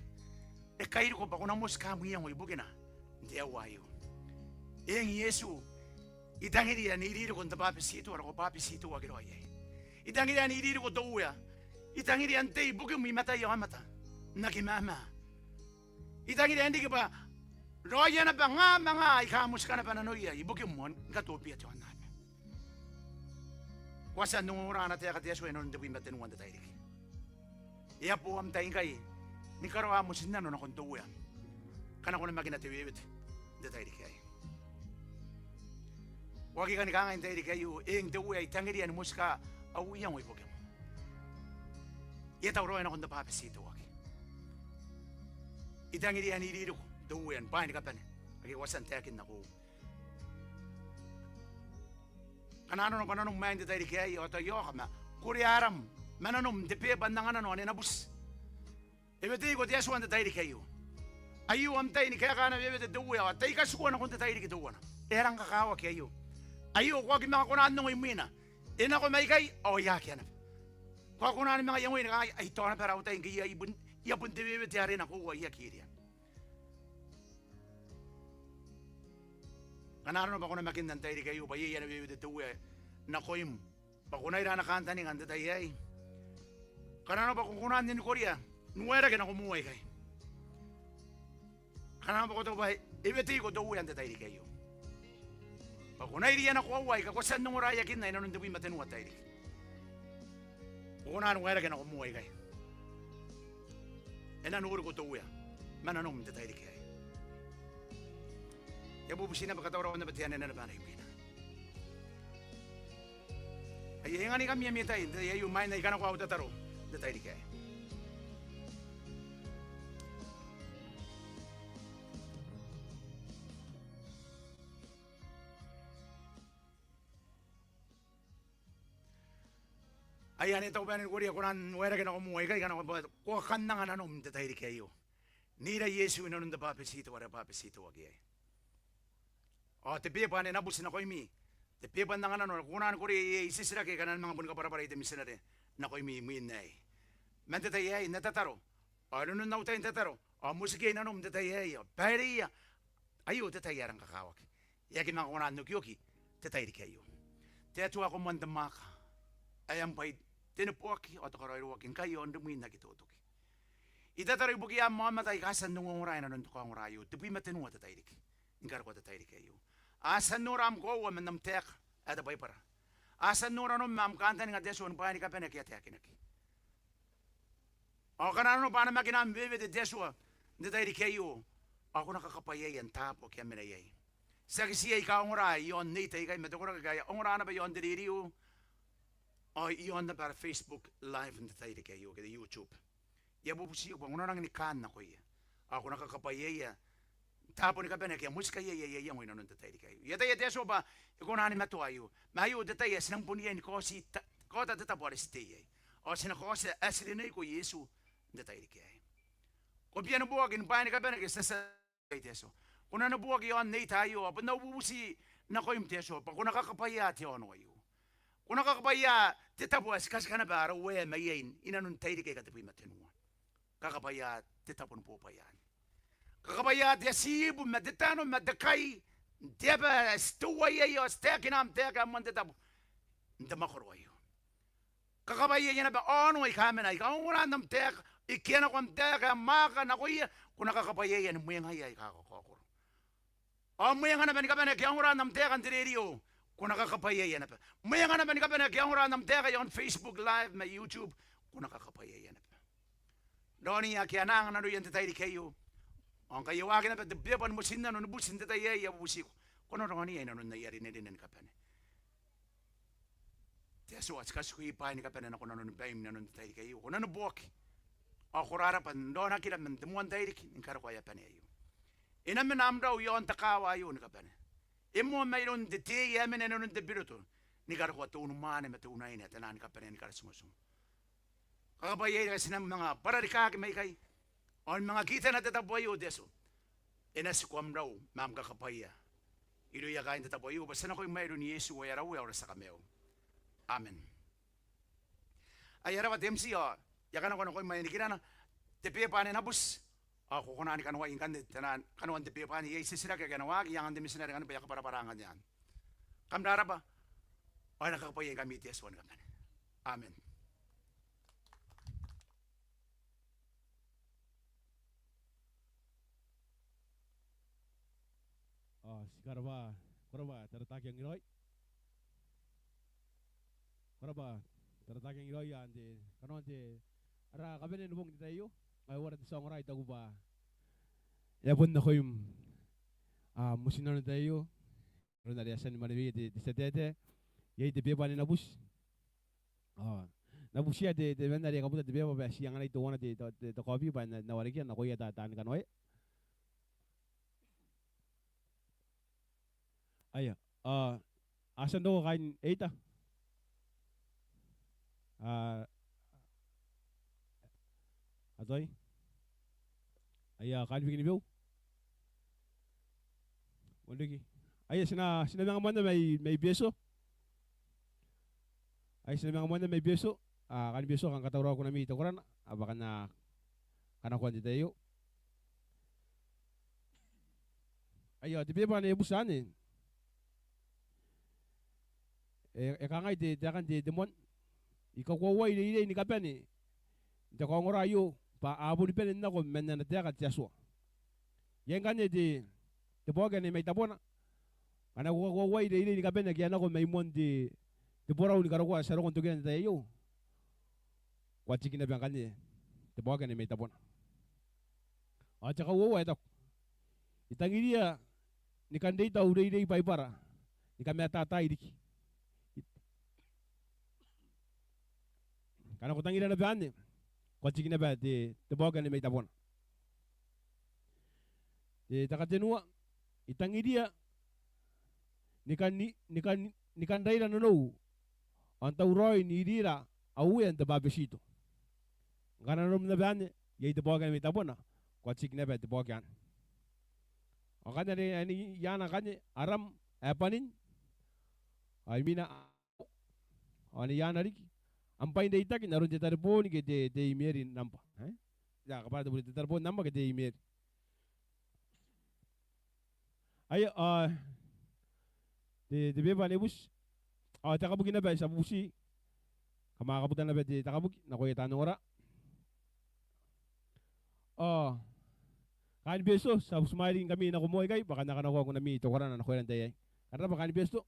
E kairiko bwa ko na motika am iango ibukina n te aoa aio. Eng Iesu, I tangiria n iririko n te bwabetito are ko bwabetitoaki raoi iai. I tangiria n iririko te Uea. I tangiria n tei ibukim i mataia aomata n aki mamaa. I tangiria n riki bwa raoia naba nga ma nga aika a motika naba nanoia ibukim ao ni katobibia te aonnaba. Ko a tia n ongora ana taeka te Atua inanon tebwi ma tenua n te tairiki. E a bo am tai ngkai ni karaoa am motinnano nakon te Uea ngkana ko namakina te wewete n te tairiki aei. Ko aki kani kangai n te tairiki aio, eng te Uea, I tangiria ni motika au iango ibukim. I a tauraoi nakon te bwabetito, ko aki. I tangiria n iriiriko te Uea ni bwaai ni kabane ake ko a tia n taekinna nakoiu. Ngkana arona bwa nanom aei n te tairiki aei, ao tao I a oka ma korea aram ma nanom n te beba n anganano ane na buti. E weteiko te Atua n te tairiki aio. Aio am tai ni kaeka ana wewete te Uea, ao tai katikua nakon te tairiki teuana. E a rang kakawaki aio. Aio ko aki manga kona n ongo imwina. E nako mai ikai ao e a akea naba. Ko a kona ni manga iangoi ni kangai, ai tao naba ara au tai ngke I a bon, I a bon te wewete are nakoiu ao I aki iria. Ngkana arona bwa ko namakinna n te tairiki aio bwa iai ana wewete te Uea nakoim, bwa ko na ira ana kantaninga n te tai aei. Ngkana arona bwa ko kona n ninikoria n waerake nako moa ikai. Ngkana arona bwa ko taku bwa e weteiko te Uea n te tairiki aio, bwa ko na iria ana koaua aika ko a tia n ongoraeakinna inanon tebwi ma tenua te tairiki. Ko kona ni waerake nako moa ikai. E na noriko te Uea ma nanom n te tairiki aei. E a bubuti naba, katauraoan naba te anene naba ana imwina. Ai e ngae ngkami ami tai n te tai aio, imwain ae I kanakoa au tataro n te tairiki aei. Ai ane tao bwa e na nikoria ko na waerake nako moa ikai, kanakoa bwa ko a kan anga nanom n te tairiki aio n ira Iesu inanon te bwabetito are bwabetitoaki iai. Ao te beba ane na buti nakoimi, te beba n anganano, ko kona ni korea iai titiraki aika a na manga boni kabwarabwara te mitinare nakoimi imwin aei. Ma n te tai aei N na tataro, ao inanon au tai n tataro ao motikia nanom n te tai aei, ao baireia aio te tai ae rang kakawaki. E aki manga kona n okioki te tairiki aio. Te Atua, ko moan te mwaaka ae am bwai te neboaki ao te karaoiroaki ngkai ao n rimwin aki totoki. I tataro ibukia am aomata aika a tia n ongongora inanon te kaongora aio, tebwi ma tenua te tairiki, ni karokoa te tairiki aio. A tia n nora am koaua man am taeka ae te Baibara. A tia n nora nanom ma am kantaninga te Atua ni bwaai ni kabane ake a taekinaki. Ao ngkana arona bwa a namakina am wewete te Atua n te tairiki aio, ao ko na kakabwaiaia n taabo ake a mena iai. Tiaki ti aika ongora i aon nei tai ikai ma te koraki aika a ongora naba i aon te rerio ao i aon naba ara Facebook Live n te tairiki aio ke te YouTube. I a bubutiko bwa ko na rangi ni kaan nakoia ao ko na kakabwaiaia n taabo ni kabane ake a motika iai aia iango inanon te tairiki aio. I ataia te Atua bwa e kona ni matoa aio, ma aio te tai ae ti nang bon riai ni kaoti ta-, kaota te tabo are ti tei iai. Ao ti na kaotia ae ti rineiko Iesu n te tairiki aei. Ko bia neboaki ni bwaai ni kabane ake ti a tia n iai te Atua. Ko na neboaki i aon nei tai aio, ao bon au bubuti nakoim te Atua bwa ko na kakabwaia te aono aio. Ko na kakabwaia te tabo ae ti katika naba ara Uea mai iai inanon tairiki aika tebwi ma tenua. Kakabwaia te tabo ni bobwai anne. Kakabwaia te atibu ma te tano ma te kai n te aba ae ti teuaei ao ti taekina am taeka ae moan te tabu n te mwakoro aio. Kakabwaiaia naba aono aika a mena aika a ongora n am taeka, ike a nako am taeka ae mwaaka nakoia, ko na kakabwaiaia ni mwengaia aika kakaokoro. Ao mwenga naba ni kabane ake a ongora n am taeka n te rerio, ko na kakabwaiaia naba. Mwenga naba ni kabane ake a ongora n am taeka i aon Facebook Live ma YouTube, ko na kakabwaiaia naba. Raonia ake a na anga nanoia n te tairiki aio. Ao ngkai e waaki naba te beba ni motinnano ni buti n te tai aei, I a bubutiko ko na raonia inanon aia rinerine ni kabane. Te Atua, ti katikui bwaai ni kabane nako nanoni baim inanon te tairiki aio. Ko na neboaki ao ko rarabwa n raonakira man te moan tairiki ni karokoa aia bane aio. E na mena am rau i aon te kaawa aio ni kabane. E moa mairoun te tei ae mena inanon te biroto ni karokoa te unimwaane ma te unaine ae te naan kabanea ni karatingotingo. Kakabwaiaira ngkai ti nang manga bwararikaaki mai ikai ao ni manga kitana te tabo aio te Atua. E na tiku am rau ma am kakabwaia irouia kaain te tabo aio, bwa ti a nakoim mairoun Iesu ae ara Uea ao ara tia Kamaiu. Amen. Ai e rabwa te MC ao I a kanakoa nakoim ae nikirana te beba ane na buti ao ko kona ni kanoai ngkanne te na kanoan te beba anne. Iai titiraki ake a na waaki, I angan te mitinare ngkanne bwa I a kabwarabwara ngkanne anne. Kam rarabwa ao e na kakabwaiaingkami te Atua ni kabane. Amen. Ao ti karabwa, ko rabwa Taratakiang Iraoi. Ko rabwa, tara taekan raoi n te kanoan te, ara kabanea ni bong n te tai aio. Ao e uara te tia ongora, I taku bwa e a bon nakoim motinnano n te tai aio. Aron are e a tia ni maneweia te, te tia taetae, iai te beba anne n na buti. Ao n na butiia te, temanna are e kabuta te beba bwa e a tia n anganai teuana te, te, te, te kaobi bwa e na, na warekia nakoia taan, taani kanoa. Aia, a, a tia n roko kaain Eita? A, a toi? Aia, kaain Bikenibeu? Bon riki. Aia, ti na, ti na manga moanna mai, mai Betio. Aia, ti na manga moanna mai Betio. A, kaain Betio, kam katauraoa kunami i te korana, a, bwa kam na kanakoa n te tai aio. Aia, te beba anne e buti anne. E, e kangai te, taekan te, te moan: I kakoauai reirei ni kabane n te kaongora aio, bwa a boni bane n nako man ana taeka te Atua. Iai ngkanne te, te baoki anne mai tabona. Ngkana ko kakoauai reirei ni kabane ake a nako mai moan te, te borau ni karokoa ae ti a roko n tokina n te tai aio, ko a tiki naba ngkanne te baoki anne mai tabona. Ao te kauoua e taku: I tangiria ni kan reita au reirei Baibara ni kamatataai riki. Ngkana ko tangiria naba anne, ko a tiki naba te, te baoki anne mai tabona. Te, te katenua: I tangiria ni kan, ni, ni kan, ni kan raira nanou ao n tauraoi n irira au Uea n te bwabetito. Ngkana nanom naba anne, iai te baoki anne mai tabona, ko a tiki naba te baoki anne. Ao ngkanne are, anne i aana ngkanne, aram ae bwanin, ao imwina ao anne i aana riki, am bwai n reitaki n aron te tareboon ke te, te imeri nambwa. E? Ia, kabwara te bure, te tareboon nambwa ke te imeri. Aia, a, te, te beba anne e buti. Ao te kabuki naba ae ti a bubuti. Kam a kabuta naba te, te kabuki nakoia taan ongora. Ao kaain Betio, ti a butimwaeingkami nako moa ikai bwa kam na kanakoa kunami i te korana nakoira n te tai aei. Kam rabwa kaain Betio.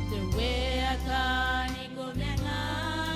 Te Uea taani komena,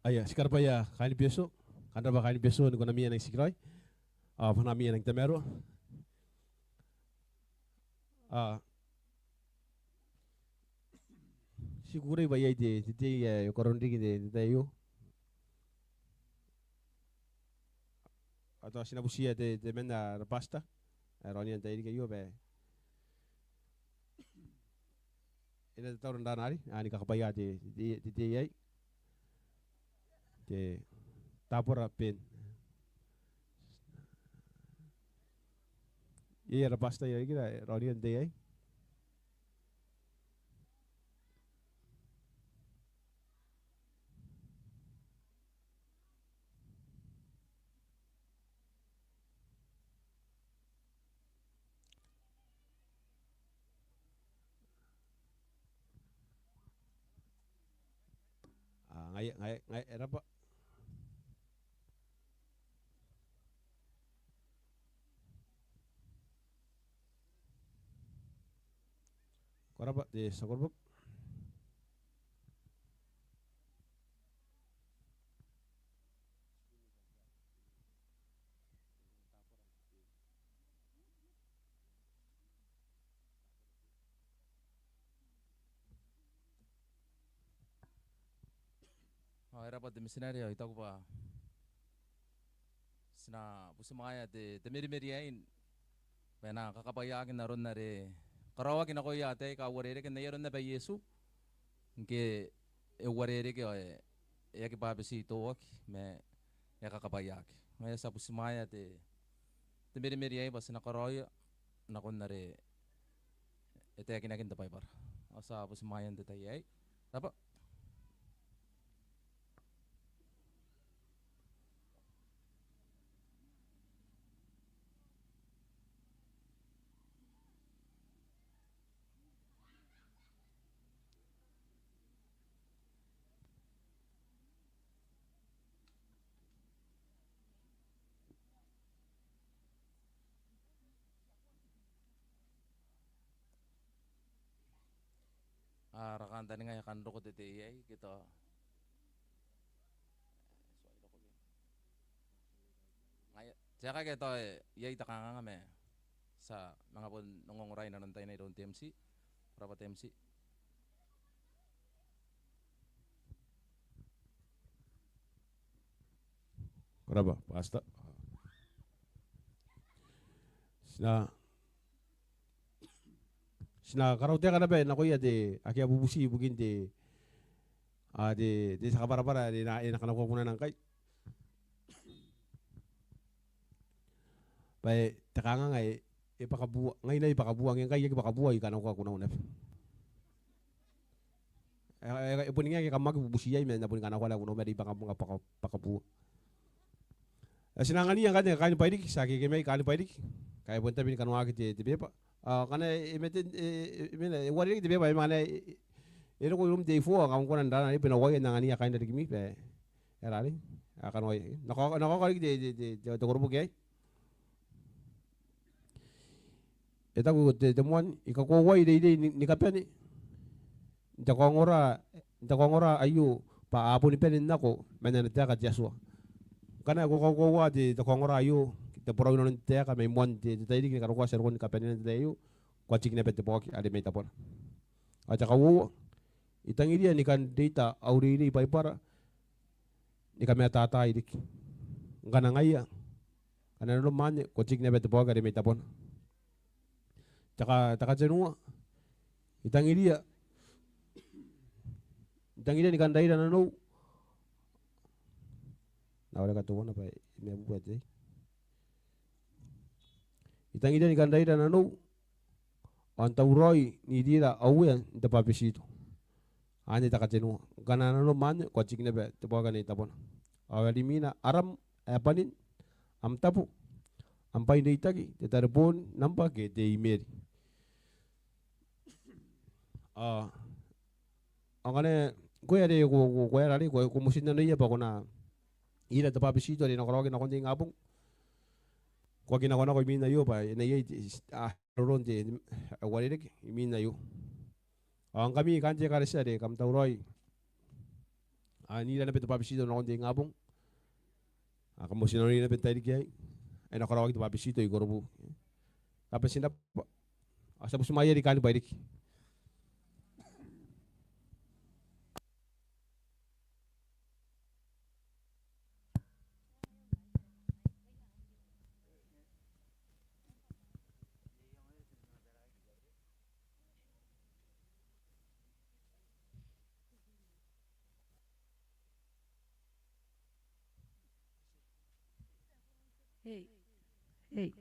Aia, ti karabwaia kaain Betio, kam rabwa kaain Betio ni konami ae nang tikiraoi. Ao bwa nami ae nang tamaroa. Ao ti kukurei bwa iai te, te, te, e, koron riki n te, te tai aio. Ao tao ti na butiia te, temanna ara pastor ae raonia n tairiki aio bwa e na tataura n rana arei, a, ni kakabwaia te, te, te, te, iai te Tabora Ben. Iai ara pastor i rarikira ae raonia n te tai aei. A, ngaia, ngaia, ngaia, e rabwa. Ko rabwa te tia koroboki. Ao e rabwa te mitinare, ao I taku bwa ti na butimwaea te, te merimeri aei bwa e na kakabwaiaaki n aron are karaoaki nakoia ataei aika uarereke n ai aron naba Iesu ngke e uarereke ao e, e aki bwabetitoaki ma e kakabwaiaaki. Ngaia ti a butimwaea te, te merimeri aei bwa ti na karaoia nakon are e taekinaki n te Baibara. Ao ti a butimwaea n te tai aei. Rabwa. A, ara kantaninga e kan roko te tai aei ke tao ngaia, tiaki ke tao iai te kanganga ma ti a manga bon ongongora inanon taina iroun te M C. Ko rabwa te M C. Ko rabwa, Pastor. Ti na, ti na karautaeka naba nakoia te, ake a bubuti ibukin te, a, te, te tia kabwarabwara are e na, e na kanakoa kunana ngkai. Bwa e, te kanganga e, e bwakabua, ngaia I bwakabua, ngke ngkai I aki bwakabua I kanakoa kunau naba. E, e, e boni ngae ngke kam aki bubuti iai ma N na boni kanakoa raoi kunau ma are I bwaka, bwaka, bwaka, bwakabua. Ao ti na anganiia ngkanne kaain Bairiki, ti a kekemai kaain Bairiki ngkai e bon tabe ni kanoaki te, te beba. Ao ngkana e mate, e, e, e mena, e uarereke te beba, e mena, e, e, e roko iroum te A four, ao kam kona n rarana arei bwa e na uaia n anganiia kaain rarikimi bwa e, e rarei, a kanoai. N na kaoka, n na kaoka riki te, te, te, te, te koroboki aei. E taku te, te moan, I kakoauai reirei ni, ni kabane n te kaongora, n te kaongora aio bwa a boni bane n nako man ana taeka te Atua. Ngkana ko kakoaua te, te kaongora aio, te borau inanon te taeka mai moan te, te tairiki ni karokoa ti a roko ni kabanea n te tai aio, ko a tiki naba te bwaoki are mai tabona. Ao te kauoua, I tangiria ni kan reita au reirei Baibara ni kamatata riki. Ngkana ngaia, ngkana nanom anne, ko a tiki naba te bwaoki are mai tabona. Te ka, te katenua, I tangiria, I tangiria ni kan raira nanou. N na wareka teuana bwa e mea bubua te tai. I tangiria ni kan raira nanou ao n tauraoi n irira au Uea n te bwabetito. Anne te katenua. Ngkana nanom anne, ko a tiki naba te bwaoki are mai tabona. Ao e rimwina aram ae bwanin am tabo, am bwai n reitaki, te tareboon nambwa ke te imeri. Ao, ao ngkana ngkoe are ko, ko, ko aera arei, ko, ko motinnanoia bwa ko na ira te bwabetito are e na karaoaki nakon te ingabong, ko aki nakonako imwin aio bwa e na iai te, a, roroon te, te, a, uarereke imwin aio. Ao ngkami kaain te ekaretia are kam tauraoi, a nira naba te bwabetito nakon te ingabong. Ao kam motinnano naba n tairiki aei. E na karaoaki te bwabetito i Korobu. Kam bati n rabwa. Ao ti a butimwaeia riki kaain Bairiki. Hey. Hey.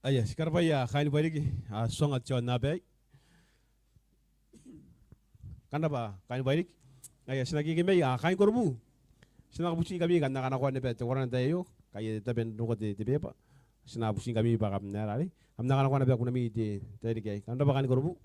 Aia, ti karabwaia kaain Bairiki, a, tuanga te aonnaba aei. Kam rabwa kaain Bairiki. Aia, ti na kekemai, a, kaain Korobu. Ti na kabutingkami, kam na kanakoa naba te warrant aio, kai e tabe n roko te, te beba. Ti na butingkami bwa kam na aera arei. Kam na kanakoa naba kunami te, te tairiki aei. Kam rabwa kaain Korobu.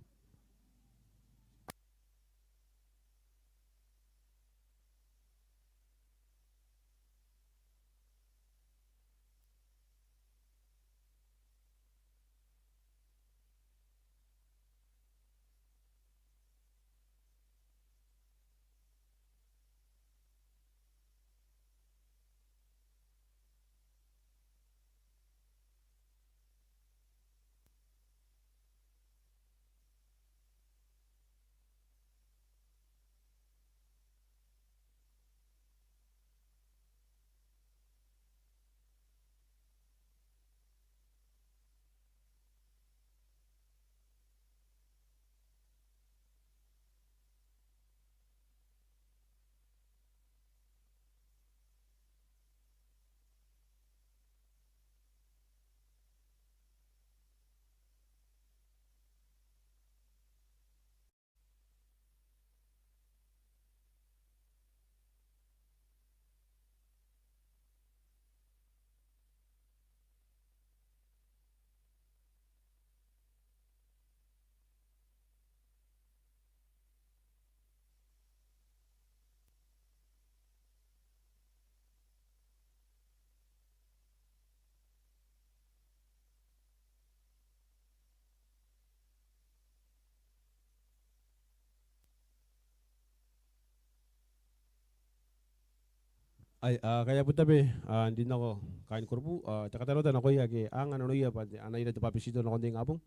Ai, a, kai a bon tabe, a, n rin nako kaain Korobu, a, te kataneiai nakoia ake a anga nanoia bwa a na ira te bwabetito nakon te ingabong.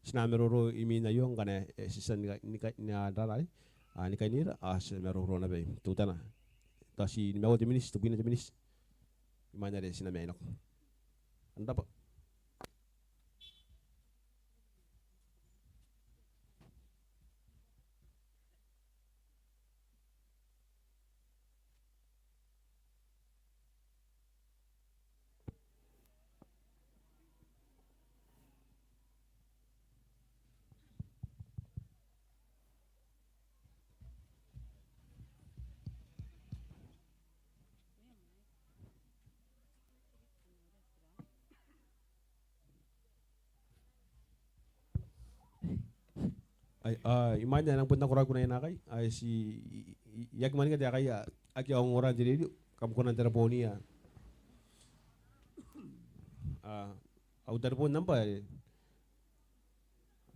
Ti na maroro imwin aio ngkana, e, ti a tia ni ka-, ni ka-, ni a rara, a, ni kainira, a, ti a maroro naba i teutana. Tao ti nimaua te miniti, tebwina te miniti. Imwain are ti na maenako. Ko rabwa. Ai, a, imwain ae e nang bon nakoraoi kunaia naakai, ai ti, i, i, i aki mwaninga te aekaia ake a ongora n te rerio, kam kona n tarebooniia. A, au tareboon nambwa, e,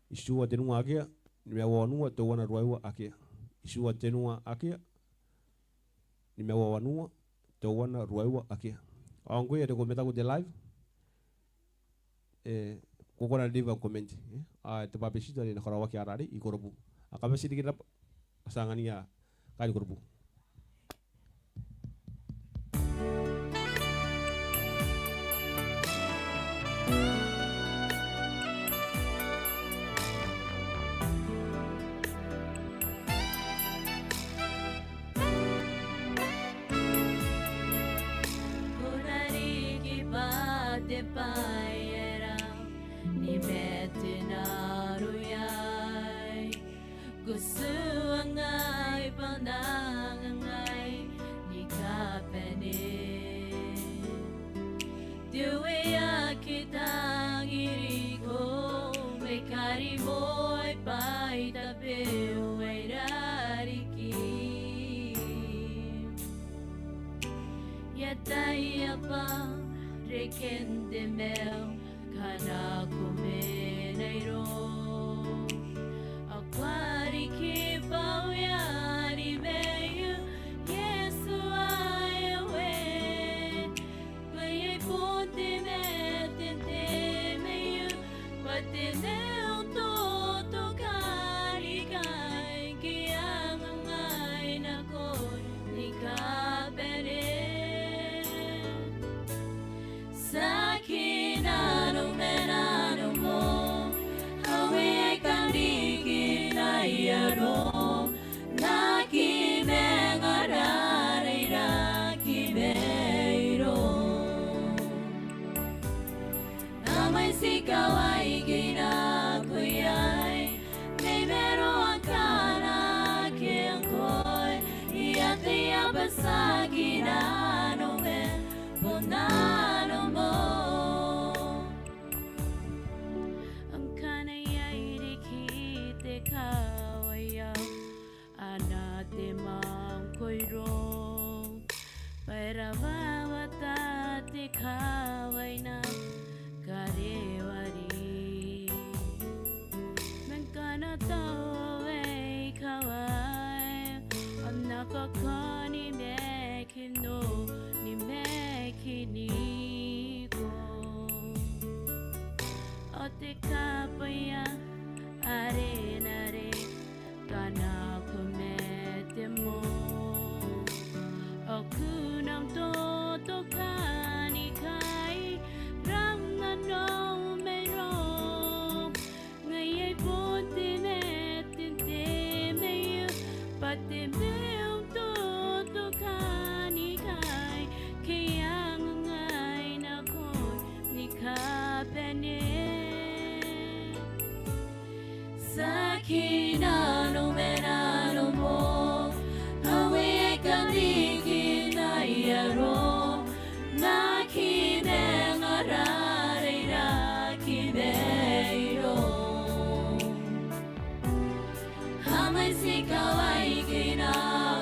itiua tenua akea, nimaua wanua, teuana ruaiwa akea. Itiua tenua akea, nimaua wanua, teuana ruaiwa akea. Ao ngkoe are ko mataku n te live, e, ko kona n leave am comment, e. A, te bwabetito are e na karaoaki arei i Korobu. A, kam bati riki n rabwa, ti a anganiia kaain Korobu. Ko na riki bwa te bwai ae rau ni mate n aroia. Ko tuangai bwa N na kangai ni kabane. Te Uea, I aki tangiriko, mai karimoa bwa I tabeua irariki. I ataia bwa reken te maiu ngkana ko mena irou. Ao ko a riki bwa uean maiu, Iesu ae Uea. Ngaia bon te mate n te maiu, bwa te maiu n totoka ni kaai ke a kangai nakon ni kabane. Tiaki nanou ma nanou moa, ao e a kan riki n ai arom, N na aki manga rarairaki mairoum. Ao mwaiti kawai ke I nako iai, mai maroa ngkana akea ngkoe, I ataia bwa tiaki nanou ma bon nanou moa. Ngkana iai riki te kawai ao a na teimatoa ngkoe irou, bwa e rawawata te kawai n kareuari. Ma ngkana tao iai kawai, ao N na kakani ma kinaa ni makiniko. Ao te kabwaia are n are ngkana ko mate moa, ao ko nang totoka ni kaai rang nanou mairoum. Ngaia bon te mate n te maiu, bwa te maiu n totoka ni kaai ke a kangai nakon ni kabane. Tiaki nanou ma nanou moa, ao e a kan riki n ai arom, N na aki manga rarairaki mairoum. Ao mwaiti kawai ke I nako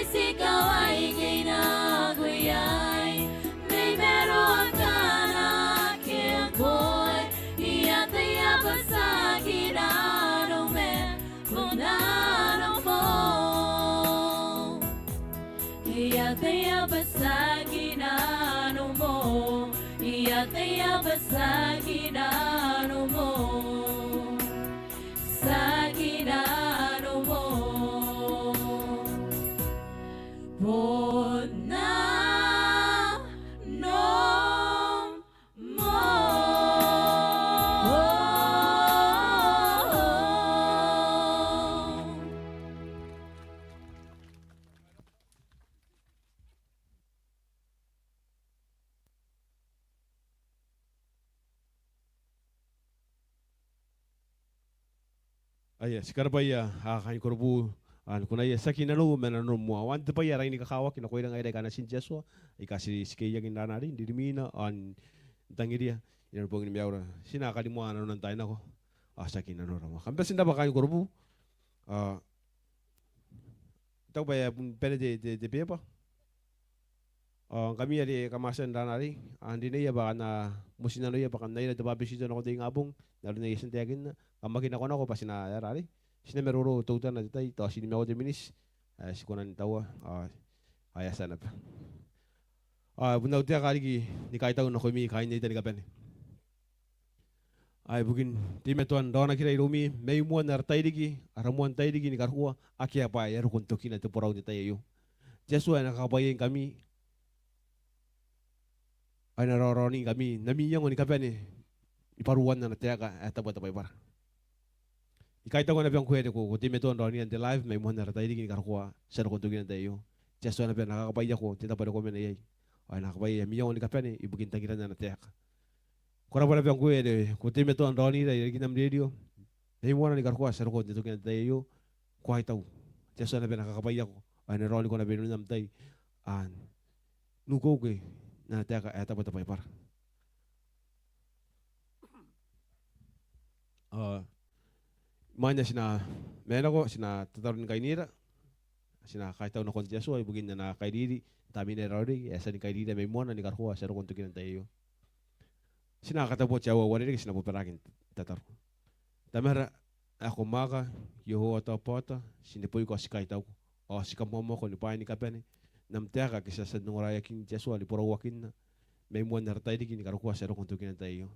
Ti kawai ke I nako iai, mai maroakana ake ngkoe, I ataia bwa tiaki nano ma bon nano moa. I ataia bwa tiaki nano moa, I ataia bwa tiaki nano moa. Tiaki nano moa. Bon nano moa. Aia, ti karabwaia, a, kaain korobu, a, ni kunaia tiaki nanou ma nanom moa. Ao anne te bwai ae rangi ni kakawaki nakoira ngaira aika natin te Atua, aika ti, ti kekeiaki n rana arei, n ririmwina, ao n tangiria, inanon bongin maiura. Ti na karimoa nanona n taai nako, ao tiaki nanora moa. Kam bati n rabwa kaain korobu, a, I taku bwa e a bon bane te, te, te beba. Ao ngkami are kam a tia n rana arei, ao n rineia bwa kam na motinnanoia bwa kam na ira te bwabetito nakon te ingabong, n aron ae I a tia n taekinna, kam aki nakonako bwa ti na aera arei. Ti na maroro teutana te tai, tao ti nimaua te miniti, ae ti kona n taua, ao, ao e a tia naba. Ao bon au taeka riki ni kaitau nakoimi kaain Italy ni kabane. Ao ibukin teimatoan raonakira iroumi, mai moan ara tairiki, ara moan tairiki ni karokoa, akea bwa e a roko n tokina te borau n te tai aio. Te Atua e na kakabwaiaingkami, ao e na raoraoningkami, n ami iango ni kabane, i baruan ana taeka ae tabu te Baibara. I kaitau naba ngkoe are ko, ko teimatoa n raonira n te live, mai moan ara tairiki ni karokoa, ti a roko n tokina n te tai aio. Te Atua naba e na kakabwaiako, n te tabo are ko mena iai. Ao e na kakabwaia ami iango ni kabane, ibukin tangiran ana taeka. Ko rabwa naba ngkoe are ko teimatoa n raonira irarikin am rerio, mai moana ni karokoa ti a roko n te tokina n te tai aio, ko a kaitau. Te Atua naba e na kakabwaiako, ao e na raoniko naba inanon am tai, ao n ukeuke n ana taeka ae tabu te Baibara. Ao imwain ae ti na mena nako, ti na tataro ni kainira, ti na kaitau nakon te Atua ibukin ana kairiri, tamnein ae raoiroi, ae e a tia ni kairira mai moana ni karokoa ti a roko n tokina n te tai aio. Ti na katabua te aua ae uarereke, ti na bobaraaki n tataro. Tamara ae ko mwaaka, Iehova te Abaota, ti neboiko ao ti kaitauko, ao ti kamoamoako ni bwaai ni kabane, n am taeka ake ti a tia n ongoraeakin te Atua ni borauakinna, mai moan ara tairiki ni karokoa ti a roko n tokina n te tai aio.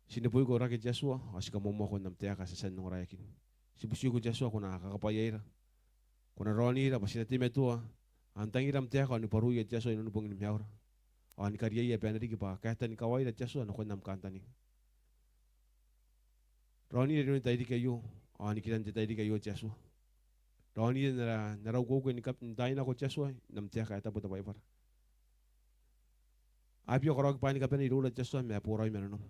Ti neboiko rake te Atua, ao ti kamoamoako n am taeka ae ti a tia n ongoraeakin. Ti butiiko te Atua ko na kakabwaiaira, ko na raonira bwa ti na teimatoa, ao n tangira am taeka ao ni bwaroia te Atua inanon bongin maiura. Ao ni kariaia bwa e na riki bwa kaetan kawaira te Atua nakon am kantaninga. Raonira inanon te tairiki aio, ao nikiran te tairiki aio te Atua. Raonira n ara, n ara ukeuke ni kab-, n taai nako te Atua, n am taeka ae tabu te Baibara. A bia karaoaki bwaai ni kabane iroura te Atua, ma boraoi ma nanom.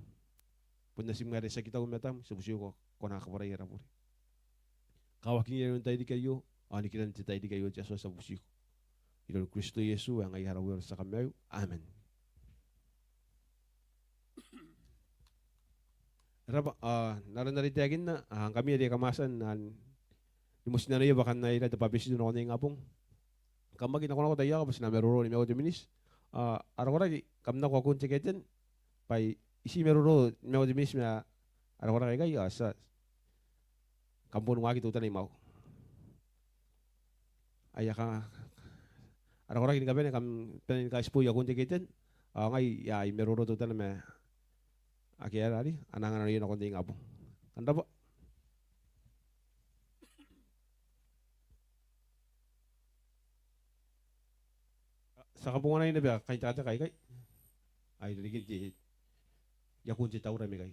Bon natim ngaira, ti aki taku i matam, ti butiiko ko na kabwarai ara bure. Kawakinira inanon te tairiki aio, ao nikiran te tairiki aio te Atua, ti butiiko. Iroun Kristo Iesu ae ngaia ara Uea ao ara tia Kamaiu. Amen. Rabwa, a, n aron are I taekinna, a, ngkami are kam a tia n, a, ni motinnanoia bwa kam na ira te bwabetito nakon te ingabong, kam aki nakonako taiaoka bwa ti na maroro nimaua te miniti. A, ara koraki, kam nako akun te keten, bwa I tii maroro nimaua te miniti ma ara koraki aikai, a, ti a, kam bon waaki teutana imwaiu. Aia, ka, ara koraki ni kabane, kam bane ni kaitiboo akun te keten, ao ngai I a, I maroro teutana ma ake a aera arei, a na angananoia nakon te ingabong. Kam rabwa. Ti a kabonganai naba kaintekateka aikai. Ai, ririkin te, i akun te taura mai ikai.